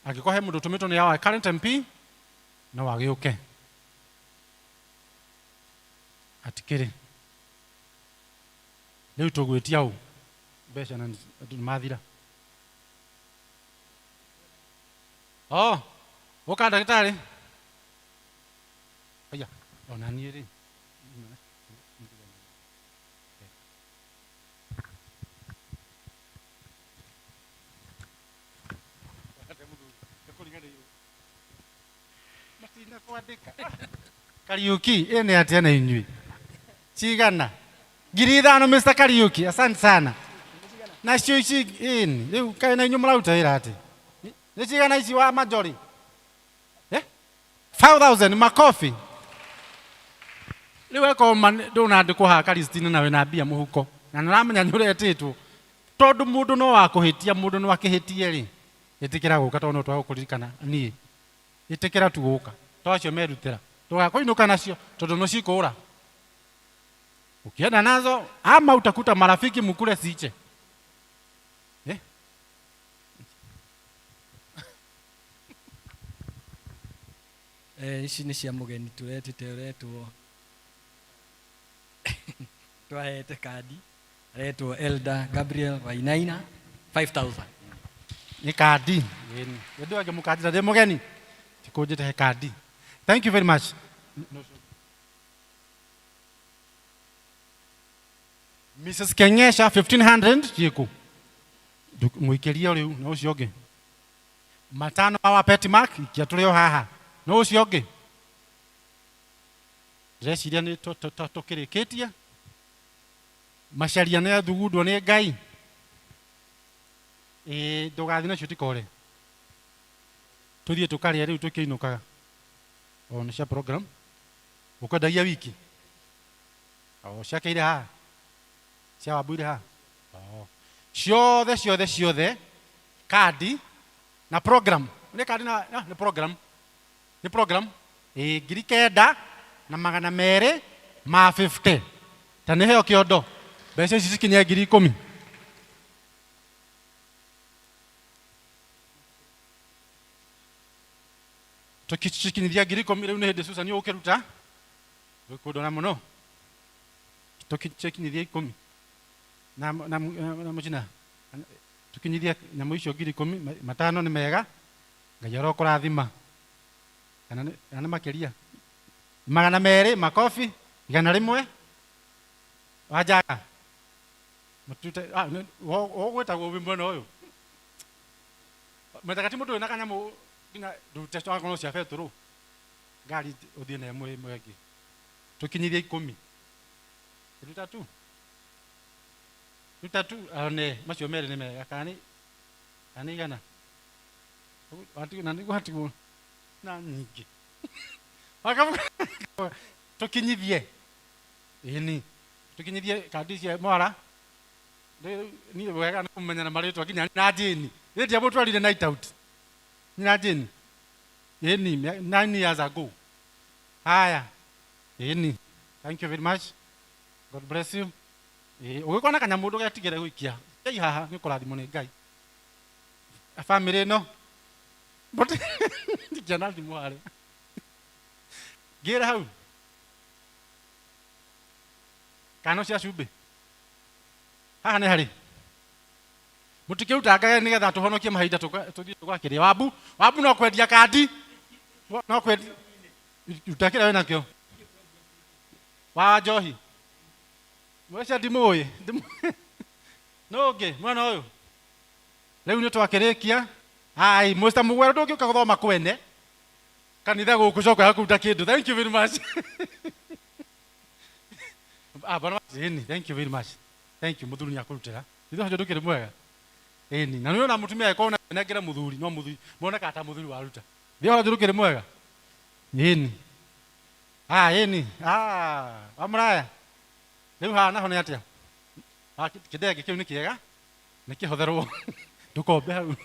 angĩkorwo he mũndũ ũtũmĩtwo nĩ our current MP no agĩũke atikĩrĩ rĩu tũgwĩtia ũ mbeca na andũ nĩ mathira. Oh, ũka ndagĩtarĩ. Aya, ona niĩ rĩ. Kariuki, ĩ nĩ atĩa na inyuĩ? Cigana? 5,000 Mr. Kariuki, asante sana. Nacio ici ĩni, rĩu kaĩ na inyuĩ mũraruta wĩra atĩ? Nĩ cigana ici wa Majori? 5,000 makofi. Rĩu eko ma ndũnandĩkwo haha Kalistine na wĩna mbia mũhuko na nĩũramenya nĩ ũretĩtwo tondũ mũndũ no wakũhĩtia, mũndũ no akĩhĩtie rĩ, ĩtĩkĩra gũka tondũ no twage gũkũririkana niĩ. Ĩtĩkĩra tu gũka to acio merutĩra ndũgakũinũka nacio tondũ no cikũra. Ukienda nazo ama utakuta marafiki mkule siche. Ici nĩ cia mũgeni tũretĩte ũretwo twahete kandi aretwo Elder Gabriel Wainaina 5000. Nĩ kandi. Ndũ angĩ mũkanjĩra ndĩ mũgeni tikũnjĩte he kandi. Thank you very much. Mrs. Kenyesha 1500 ciĩkũ? Mũikĩrie rĩu na ũcio ũngĩ. Matano wa Petty Mark ikia tũrĩ o haha. Na ũcio ũngĩ. Ndĩreciria nĩ tũkĩrĩkĩtie. Macaria nĩ athugundwo nĩ Ngai. Ĩĩ ndũgathiĩ nacio tikore. Tũthiĩ tũkarĩe rĩu tũkĩinũkaga. O nĩ cia program. Ũkwendagia wiki. O ciake irĩ haha. Cia Wambu irĩ haha. O. Ciothe ciothe ciothe kandi na program. Nĩ kandi na nĩ program. Nĩ program. Ĩĩ 9,250. Ta nĩ heo kĩondo. Mbeca ici cikinye 10,000. Tũkinyithia 10,000 rĩu nĩ hĩndĩ Susan ũkĩruta. Ũkũndora mũno. Tũkinyithia 10. Na na na mũcina. Tũkinyithia nyamũ icio 10,000, matano nĩ mega. Ngai arokũrathima. Kana nĩ makĩria. 200 makofi, 100. Wanjaga. Mũtute, ũgwĩtagwo wĩ mwena ũyũ. Mwetagati mũndũ wĩna kanyamũ nginya ndute akorwo cia betũrũ. Ngari ũthiĩ na ĩmwe ĩmwe ĩngĩ. Tũkinyithie 10. Ruta tu. Ruta tu, one, macio merĩ nĩ mega. Kana nĩ igana. Na nĩguo hatigwo na nyingĩ. Tũkinyithie. Ĩni. Tũkinyithie kandi cia mwara. Niĩ wega nĩ kũmenya na marĩtwa nginya na Jane. Niĩ ndiamũtwarire night out. Na Jane. Ĩni, 9 years ago. Haya. Ĩni. Thank you very much. God bless you. Ũgĩkorwo na kanyamũ ndũgetigĩre gũikia. Ngai haha nĩ ũkũrathimwo nĩ Ngai. Bamĩrĩ ĩno ndingĩona thimũ harĩa. Ngĩre hau. Kana no cia cumbĩ. Haha nĩ harĩ. Mũtikĩrutangage nĩgetha tũhonokie mahinda tũthiĩ tũgakĩrĩa. Wambu, wambu no kwendia kandi. No kwendia. Ruta kĩrĩa wĩnakĩo. Wa njohi. Mwecia ndimũĩ. Nũ ũngĩ mwena ũyũ? Rĩu nĩ twakĩrĩkia. Ai, Mr. Mugwero ndũngĩũka gũthoma kwene. Kanitha gũkũ coka ya kũruta kĩndũ. Thank you very much. Ah, bwana ĩni, thank you very much. Thank you, mũthuri nĩ akũrutĩra. Ithe ũcio ndũkĩrĩ mwega. Ĩni, na nĩ ũrona mũtumia agĩkorwo na nengera mũthuri, no mũthuri monekaga ta mũthuri waruta. Thiĩ ũhoro ndũkĩrĩ mwega. Ĩni. Ah, ĩni. Ah, wa mũraya. Rĩu haha naho nĩ atĩa? Ah, kĩndenge kĩu nĩ kĩega. Nĩ kĩhotherwo. Ndũkombe hau.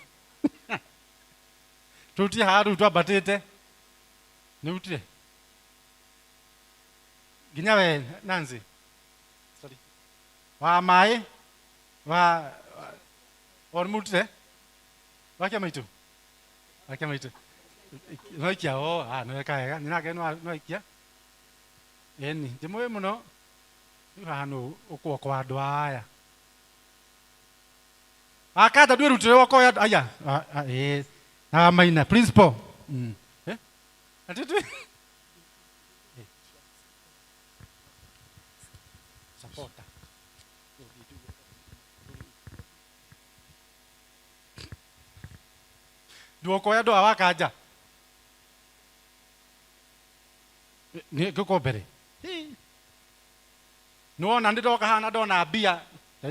Tũrutie haha rĩu twambatĩte. Nĩ ũrutire? Nginya we Nancy. Sorry. Wa maĩ wa o nĩ mũrutire? Wa kĩama itũ? Wa kĩama itũ. No ikia o, ah nĩ weka wega. Nĩ nake no ikia. Ĩni, ndĩmũĩ mũno. Rĩu haha nũ ũkũokoa andũ aya. Akanja ndwĩrutĩre wokoya andũ aya. Ĩĩ. Na maina principal. Eh? Ati tu. Supporter. Ndwokoya andũ aya wakanja. Nĩ ngũkũ mbere. Nĩwona nĩ ndoka haha na ndona mbia.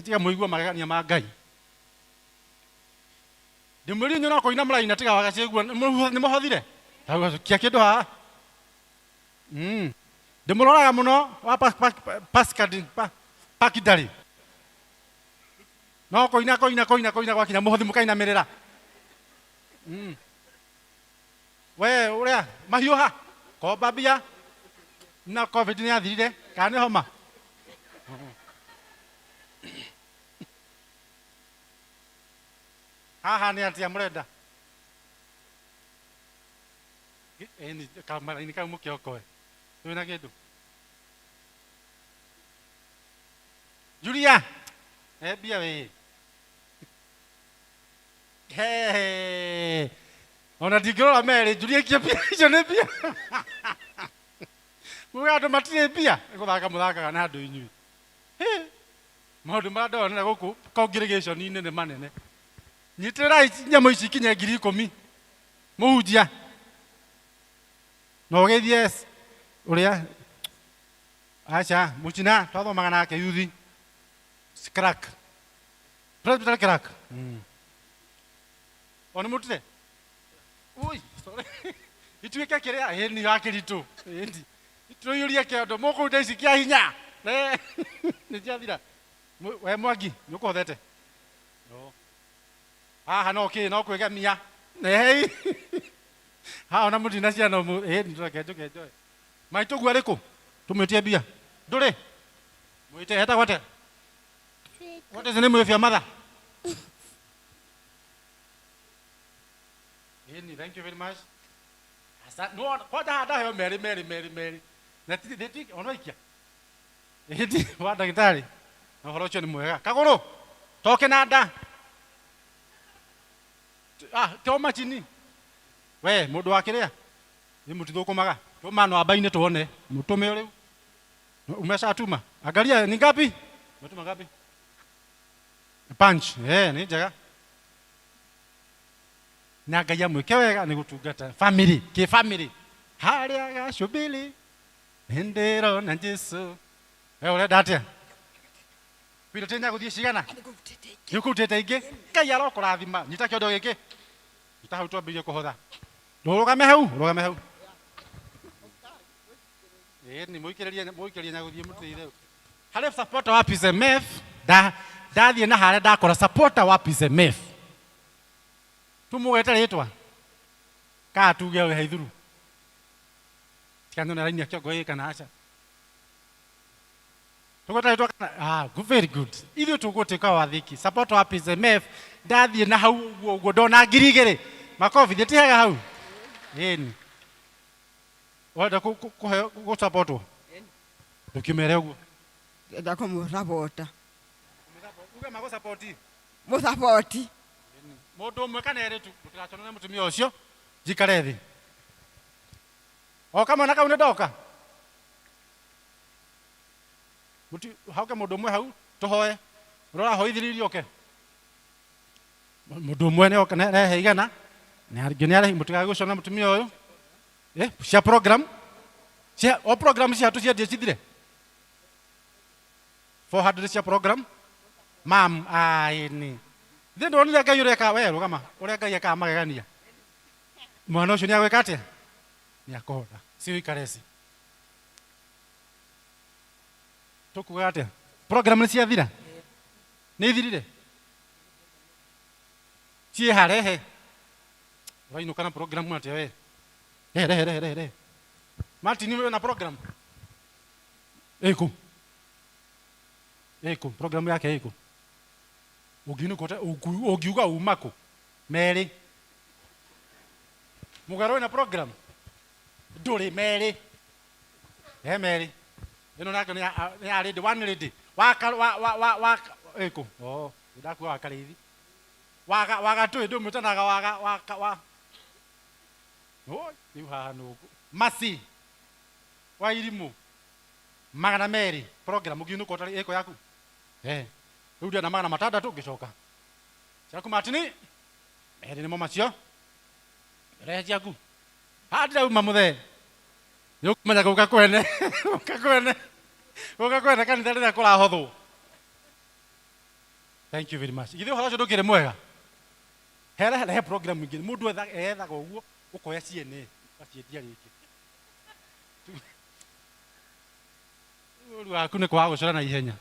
Tiga mũigue magegania ma Ngai. Ndĩmwĩrire inyuĩ no kũina mũraina tiga wagacĩgua nĩ mũhothire. Kia kĩndũ haha. Ndĩmũroraga mũno wa Pakidari. No kũina kũina kũina kũina gwakinya mũhothi mũkainamĩrĩra. We ũrĩa mahiũha komba mbia na covid nĩ yathirire kana nĩ homa. Haha nĩ atĩa mũrenda? Ĩni kamaraini kau mũkĩokoe. Twĩna kĩndũ. Julia, he mbia wĩ. He. Ona ndingĩrora merĩ, Julia ikia mbia icio nĩ mbia. Muga andũ matirĩ mbia, nĩ gũthaka mũthakaga na andũ inyuĩ. Hĩ. Maũndũ marĩa ndonera gũkũ congregation-inĩ nĩ manene. Nyitĩrĩrai nyamũ ici ikinye 10,000. Mũhunjia. Na ũgeithie ũrĩa aca mũchina twathomaga nake yuthi. Crack. Presbyterian crack. O nĩ mũrutire? Ui, sorry. Ituĩke kĩrĩa ĩni wa kĩritũ. Ĩni. Tũiyũrie kĩondo mũkũruta ici kĩa hinya. Nĩ ciathira. We Mwangi, nĩ ũkũhothete? No. Haha no kĩ no kwĩgemia. Nei. Haha ona mũtirĩ na ciana ĩni reke njũke njoe. Maitũ guo arĩ kũ? Tũmwĩtie mbia. Ndũrĩ? Mwĩte etagwo atĩa? What is the name of your mother? Ĩni, thank you very much. Asa, no, kwanja haha ndaheo merĩ merĩ merĩ merĩ. Na ti ti ona ikia. Ĩni, wa ndagĩtarĩ. Na ũhoro ũcio nĩ mwega. Kagũrũ, toke na nda. Ah, toma chini. We, mũndũ wa kĩrĩa? Nĩ mũtithũkũmaga. Tũma nwamba-inĩ tuone. Mũtũme rĩu. Umeshatuma. Angalia ni ngapi? Umetuma ngapi? Punch. Eh, nĩ njega. Na Ngai amwĩke wega nĩ gũtungata family, kĩ family. Harĩa gacũmbĩrĩ nĩndĩrona Jesu. We ũrenda atĩa? Wĩrutĩte gũthiĩ cigana? Nĩ ũkũrutĩte ingĩ? Ngai arokũrathima. Nyita kĩondo gĩkĩ. Nyita hau twambĩrĩrie kũhotha. Ndũrũgame hau, rũgame hau. Ĩni mũikĩrĩrie mũikĩrĩrie nyagũthiĩ mũtĩire. Harĩ supporter wa PCMF ndathiĩ na harĩa ndakora supporter wa PCMF. Tumũgwete rĩtwa kaa tuge wĩ haithuru. Tiga nyone raini ya kĩongo ĩ kana aca. Tũgwĩta rĩtwa kana ah, good, very good. Ithuĩ tũgũtuĩka wathĩki. Support wa PCMF ndathiĩ na hau ũguo ũguo ndona 2000. Makobi thĩ ti hega hau. Ĩni. Wenda kũheo gũsupportwo? Ndũkĩmere ũguo. Ndĩrenda kũmũsapota. Uge magũsapoti. Mũsapoti. Mũndũ ũmwe kana erĩ tu mũtigaconore mũtumia ũcio njikare thĩ. O kamwana kau nĩ ndoka. Mũti hauke mũndũ ũmwe hau tũhoe. Ũrĩa ũrahoithĩrĩirie oke. Mũndũ ũmwe nĩ oka rehe igana. Na angĩ nĩ arehe mũtigae gũcona mũtumia ũyũ. Eh, cia program. Cia o program cia tũciendie cithire. 400 cia program. Mam, aini. Thĩ ndonire Ngai ũrĩa ekaga we rũgama ũrĩa Ngai ekaga magegania. Mwana ũcio nĩ agwĩka atĩa? Nĩ akũhona. Si ũikare ci. Tũkuga atĩa? Program nĩ ciathira? Nĩ ithirire? Ciĩ ha rehe. Ũrainũka na program atĩa we? Rehe rehe rehe rehe rehe. Martin wĩ na program? Ĩkũ? Ĩkũ? Program yake ĩkũ? Ũngĩinũka ũngiuga uma kũ? Merĩ. Mũgarũ wĩna program? Ndũrĩ merĩ. He merĩ. Ĩno nake nĩ ya lady, one lady. Wa wa wa wa wa ĩkũ? Oh, ndakuga wa Karĩithi. Waga waga tũĩ ndũmwĩtanaga waga wa wa. Oi, rĩu haha nũ Masi wa irimũ 200 program ũngĩinũka ũtarĩ ĩko yaku. Eh, rĩu ndĩna 600 ngĩcoka. Ciaku Martini? Merĩ nĩmo macio. Rehe ciaku. Haha ndĩrauma mũthee. Nĩ ũkũmenya gũka kwene. Gũka kwene. Gũka kwene kanitha rĩrĩa kũrahothwo. Thank you very much. Githĩ ũhoro ũcio ndũkĩrĩ mwega? He rehe program ingĩ. Mũndũ ethaga ũguo ũkoya ciene ũgaciendia rĩngĩ. Ũru waku nĩ kwaga gũcora na ihenya.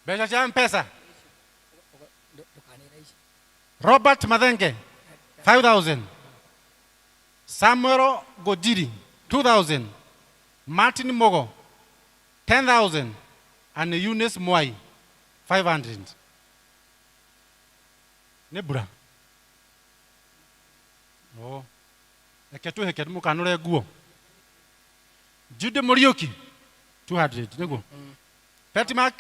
Mbeca cia M-Pesa. Robert Mathenge 5000. Samuel Gojiri 2000. Martin Mogo 10000 and Eunice Mwai 500. Nĩ mbura. Oh. Reke twĩhĩke mũkanũre nguo. Jude Muriuki 200 nĩguo. Petmark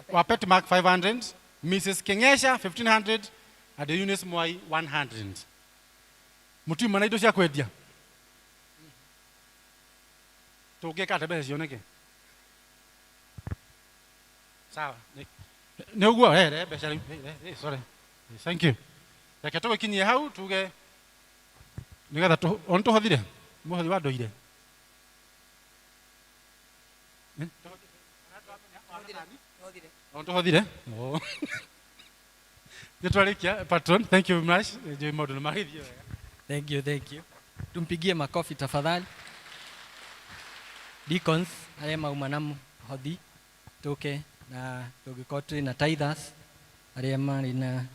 wa Petmark 500, Mrs. Kengesha 1500 and Eunice Mwai 100. Mũtiuma na indo cia kwendia. Tũngĩka atĩa mbeca cioneke? Sawa. Nĩ ũguo rehe mbeca rĩu. Sorry. Thank you. Reke tũgĩkinyie hau tuge nĩgetha o nĩtũhothire mũhothi wa ndũire. O nĩtũhothire. Oh. Nĩ twarĩkia patron. Thank you very much. Njũĩ maũndũ nĩ magĩthiĩ wega. Thank you, thank you. Tumpigie makofi tafadhali. Deacons arĩa mauma na mũhothi tũke na tũngĩkorwo twĩ na tithers arĩa marĩ na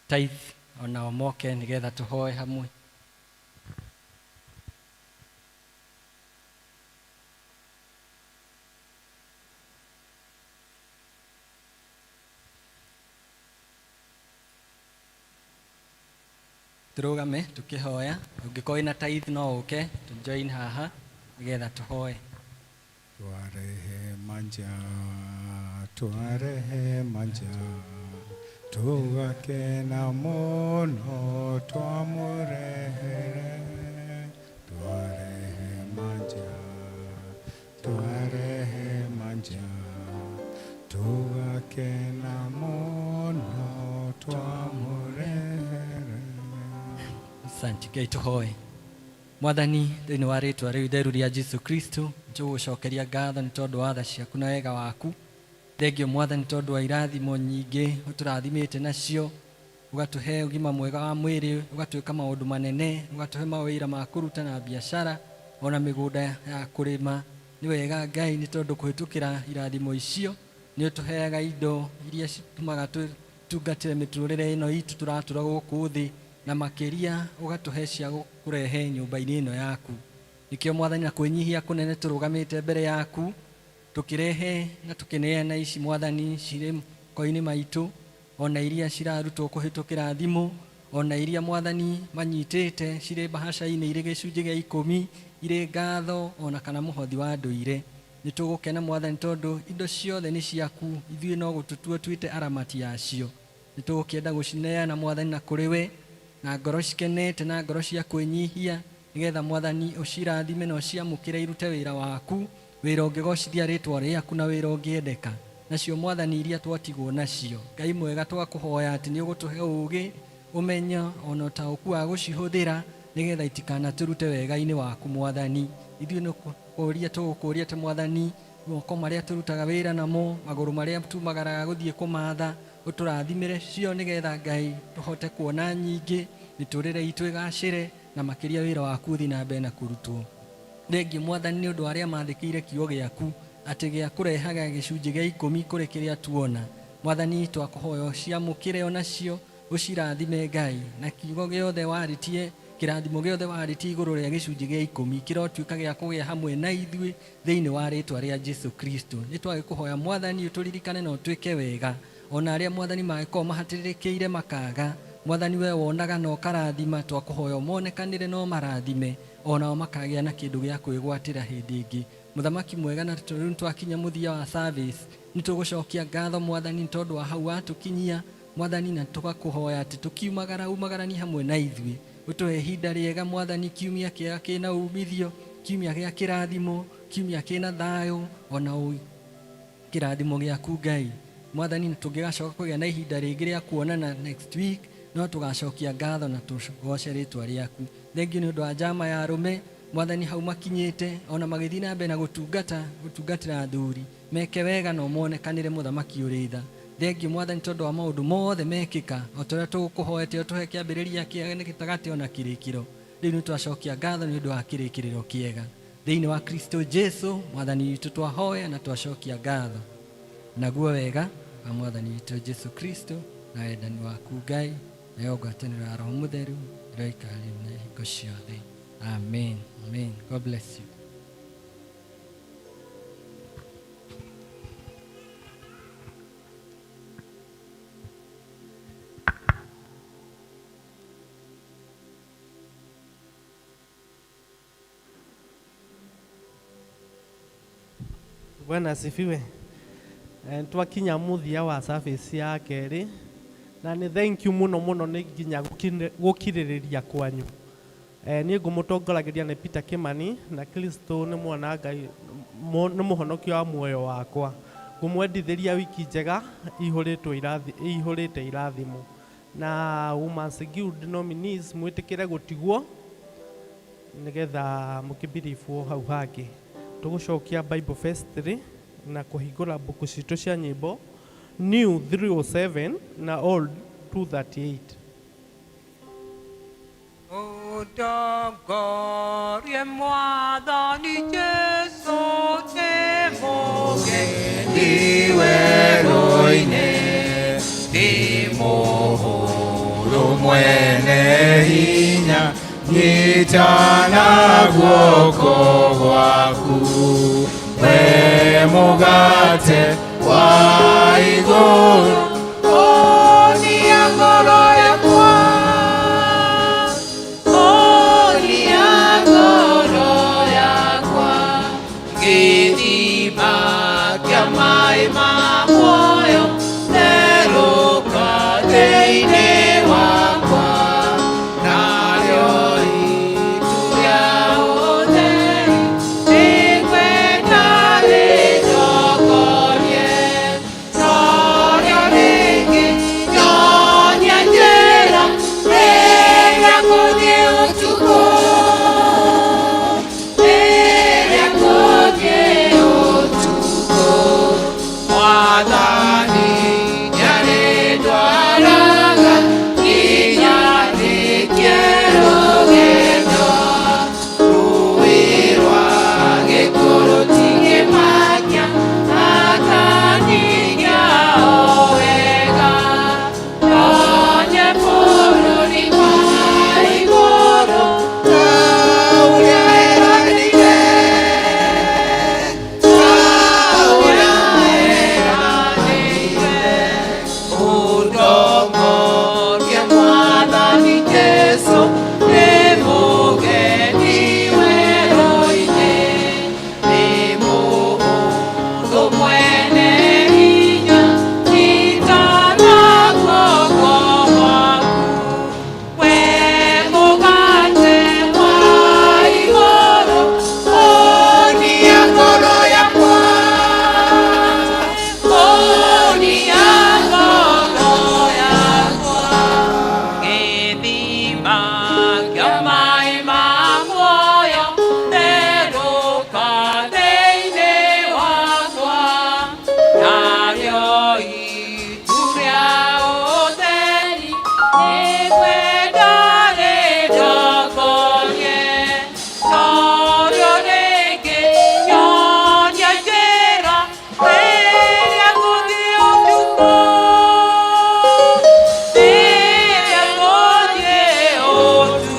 tithe onao moke nĩgetha tũhoe hamwe. Tũrũgame tũkĩhoya. Ũngĩkorwo wĩna tithe no ũke tũ join haha nĩgetha tũhoe. Twarehe manja, twarehe manja, tũgakena mũno twamũrehere. Twarehe manja, twarehe manja, tũgakena mũno twamũrehere. Asante. Ngai tũhoe. Mwathani thĩinĩ wa rĩtwa rĩu itheru rĩa Jesu Kristo nĩtũgũcokeria ngatho nĩ tondũ wa tha ciaku na wega waku. Thengio Mwathani tondũ wa irathimo nyingĩ ũtũrathimĩte nacio, ũgatũhe ũgima mwega wa mwĩrĩ, ũgatwĩka maũndũ manene, ũgatũhe mawĩra ma kũruta na biacara ona mĩgũnda ya kũrĩma. Nĩ wega Ngai nĩ tondũ kũhĩtũkĩra irathimo icio nĩ ũtũheaga indo iria citũmaga tũtungatĩre mĩtũrĩre ĩno itũ tũratũra gũkũ thĩ, na makĩria ũgatũhe cia kũrehe nyũmba-inĩ ĩno yaku. Nĩkĩo Mwathani na kwĩnyihia kũnene tũrũgamĩte mbere yaku Tũkĩrehe na tũkĩneana ici mwathani cirĩ moko-inĩ maitũ, ona iria cirarutwo kũhĩtũkĩra thimũ, ona iria mwathani manyitĩte cirĩ mbahaca-inĩ irĩ gĩcunjĩ gĩa ikũmi, irĩ ngatho ona kana mũhothi wa ndũire. Nĩ tũgũkena mwathani tondũ indo ciothe nĩ ciaku, ithuĩ no gũtũtua tuĩte aramati yacio. Nĩ tũgũkĩenda gũcineana mwathani na kũrĩ we na ngoro cikenete na ngoro cia kwĩnyihia, nĩgetha mwathani ũcirathime na ũciamũkĩre irute wĩra waku, wĩra ũngĩgocithia rĩtwa rĩaku na wĩra ũngĩendeka. Nacio mwathani iria twatigwo nacio, Ngai mwega, twakũhoya atĩ nĩ ũgũtũhe ũũgĩ, ũmenyo ona ũtaũku wa gũcihũthĩra, nĩgetha itikanatũrute wega-inĩ waku mwathani. Ithuĩ nĩ kũria tũgũkũria atĩ mwathani, moko marĩa tũrutaga wĩra namo, magũrũ marĩa tumagaraga gũthiĩ kũmatha, ũtũrathimĩre cio, nĩgetha Ngai tũhote kuona nyingĩ, mĩtũrĩre itũ ĩgacĩre, na makĩria wĩra waku ũthiĩ na mbere na kũrutwo. Thengiũ mwathani nĩ ũndũ wa arĩa mathĩkĩire kiugo gĩaku atĩ gĩa kũrehaga gĩcunjĩ gĩa ikũmi kũrĩ kĩrĩa tuona. Mwathani twakũhoya ũciamũkĩre onacio, ũcirathime Ngai, na kiugo gĩothe warĩtie, kĩrathimo gĩothe warĩtie igũrũ rĩa gĩcunjĩ gĩa ikũmi kĩrotuĩka gĩa kũgĩa hamwe na ithuĩ thĩinĩ wa rĩtwa rĩa Jesu Kristo. Nĩ twagĩkũhoya mwathani ũtũririkane na ũtwĩke wega, ona arĩa mwathani mangĩkorwo mahatĩrĩrĩkĩire makaga, mwathani we wonaga na ũkarathima, twakũhoya ũmonekanĩre na ũmarathime, onao makagĩa na kĩndũ gĩa kwĩgwatĩra hĩndĩ ĩngĩ. Mũthamaki mwega, na rĩu twakinya mũthia wa service, nĩ tũgũcokia ngatho mwathani tondũ wa hau watũkinyia mwathani, na tũgakũhoya atĩ tũkiumagara umagarani hamwe na ithuĩ, ũtũhe ihinda rĩega mwathani, kiumia kĩega kĩna umithio, kiumia gĩa kĩrathimo, kiumia kĩna thayũ, ona kĩrathimo gĩaku Ngai. Mwathani, na tũngĩgacoka kũgĩa na ihinda rĩngĩ rĩa kuonana next week, no tũgacokia ngatho na tũgoce rĩtwa rĩaku. Thengiũ nĩ ũndũ wa njama ya arũme mwathani hau makinyĩte, ona magĩthiĩ na mbere na gũtungata gũtungatĩra athuri, meke wega na ũmonekanĩre mũthamaki ũrĩ tha. Thengiũ mwathani tondũ wa maũndũ mothe mekĩka, o ta ũrĩa tũgũkũhoete ũtũhe kĩambĩrĩria kĩega nĩ gĩtagatĩ ona kĩrĩkĩro. Rĩu nĩ twacokia ngatho nĩ ũndũ wa kĩrĩkĩrĩro kĩega thĩinĩ wa Kristo Jesu mwathani witũ, twahoya na twacokia ngatho. Naguo wega wa mwathani witũ Jesu Kristo na wendani waku Ngai nayo ngwatanĩro ya Roho Mũtheru ĩroikara rĩu na hingo ciothe. Amen. Amen. God bless you. Bwana asifiwe. Twakinya muthia wa service ya kerĩ, na nĩ thank you mũno mũno nĩ nginya gũkirĩrĩria kwanyu. Niĩ ngũmũtongoragĩria nĩ Peter Kimani, na Kristo nĩ mwana Ngai, nĩ mũhonokia wa muoyo wakwa. Ngũmwendithĩria wiki njega ihũrĩte irathimo. Na Women's Guild nominees, mwĩtĩkĩre gũtigwo nĩgetha mũkĩbiribwo hau hangĩ. Tũgũcokia Bible Fest 3 na kũhingũra mbuku citũ cia nyĩmbo New 307 na Old 238. Ũndongorie mwathani Jesu, ndĩ mũgendi werũ-inĩ, ndĩ mũhũrũ mwene hinya, nyita na guoko gwaku, we mũgate wa igũrũ, onia ngoro yakwa, onia ngoro yakwa, gĩthima kĩa maĩ ma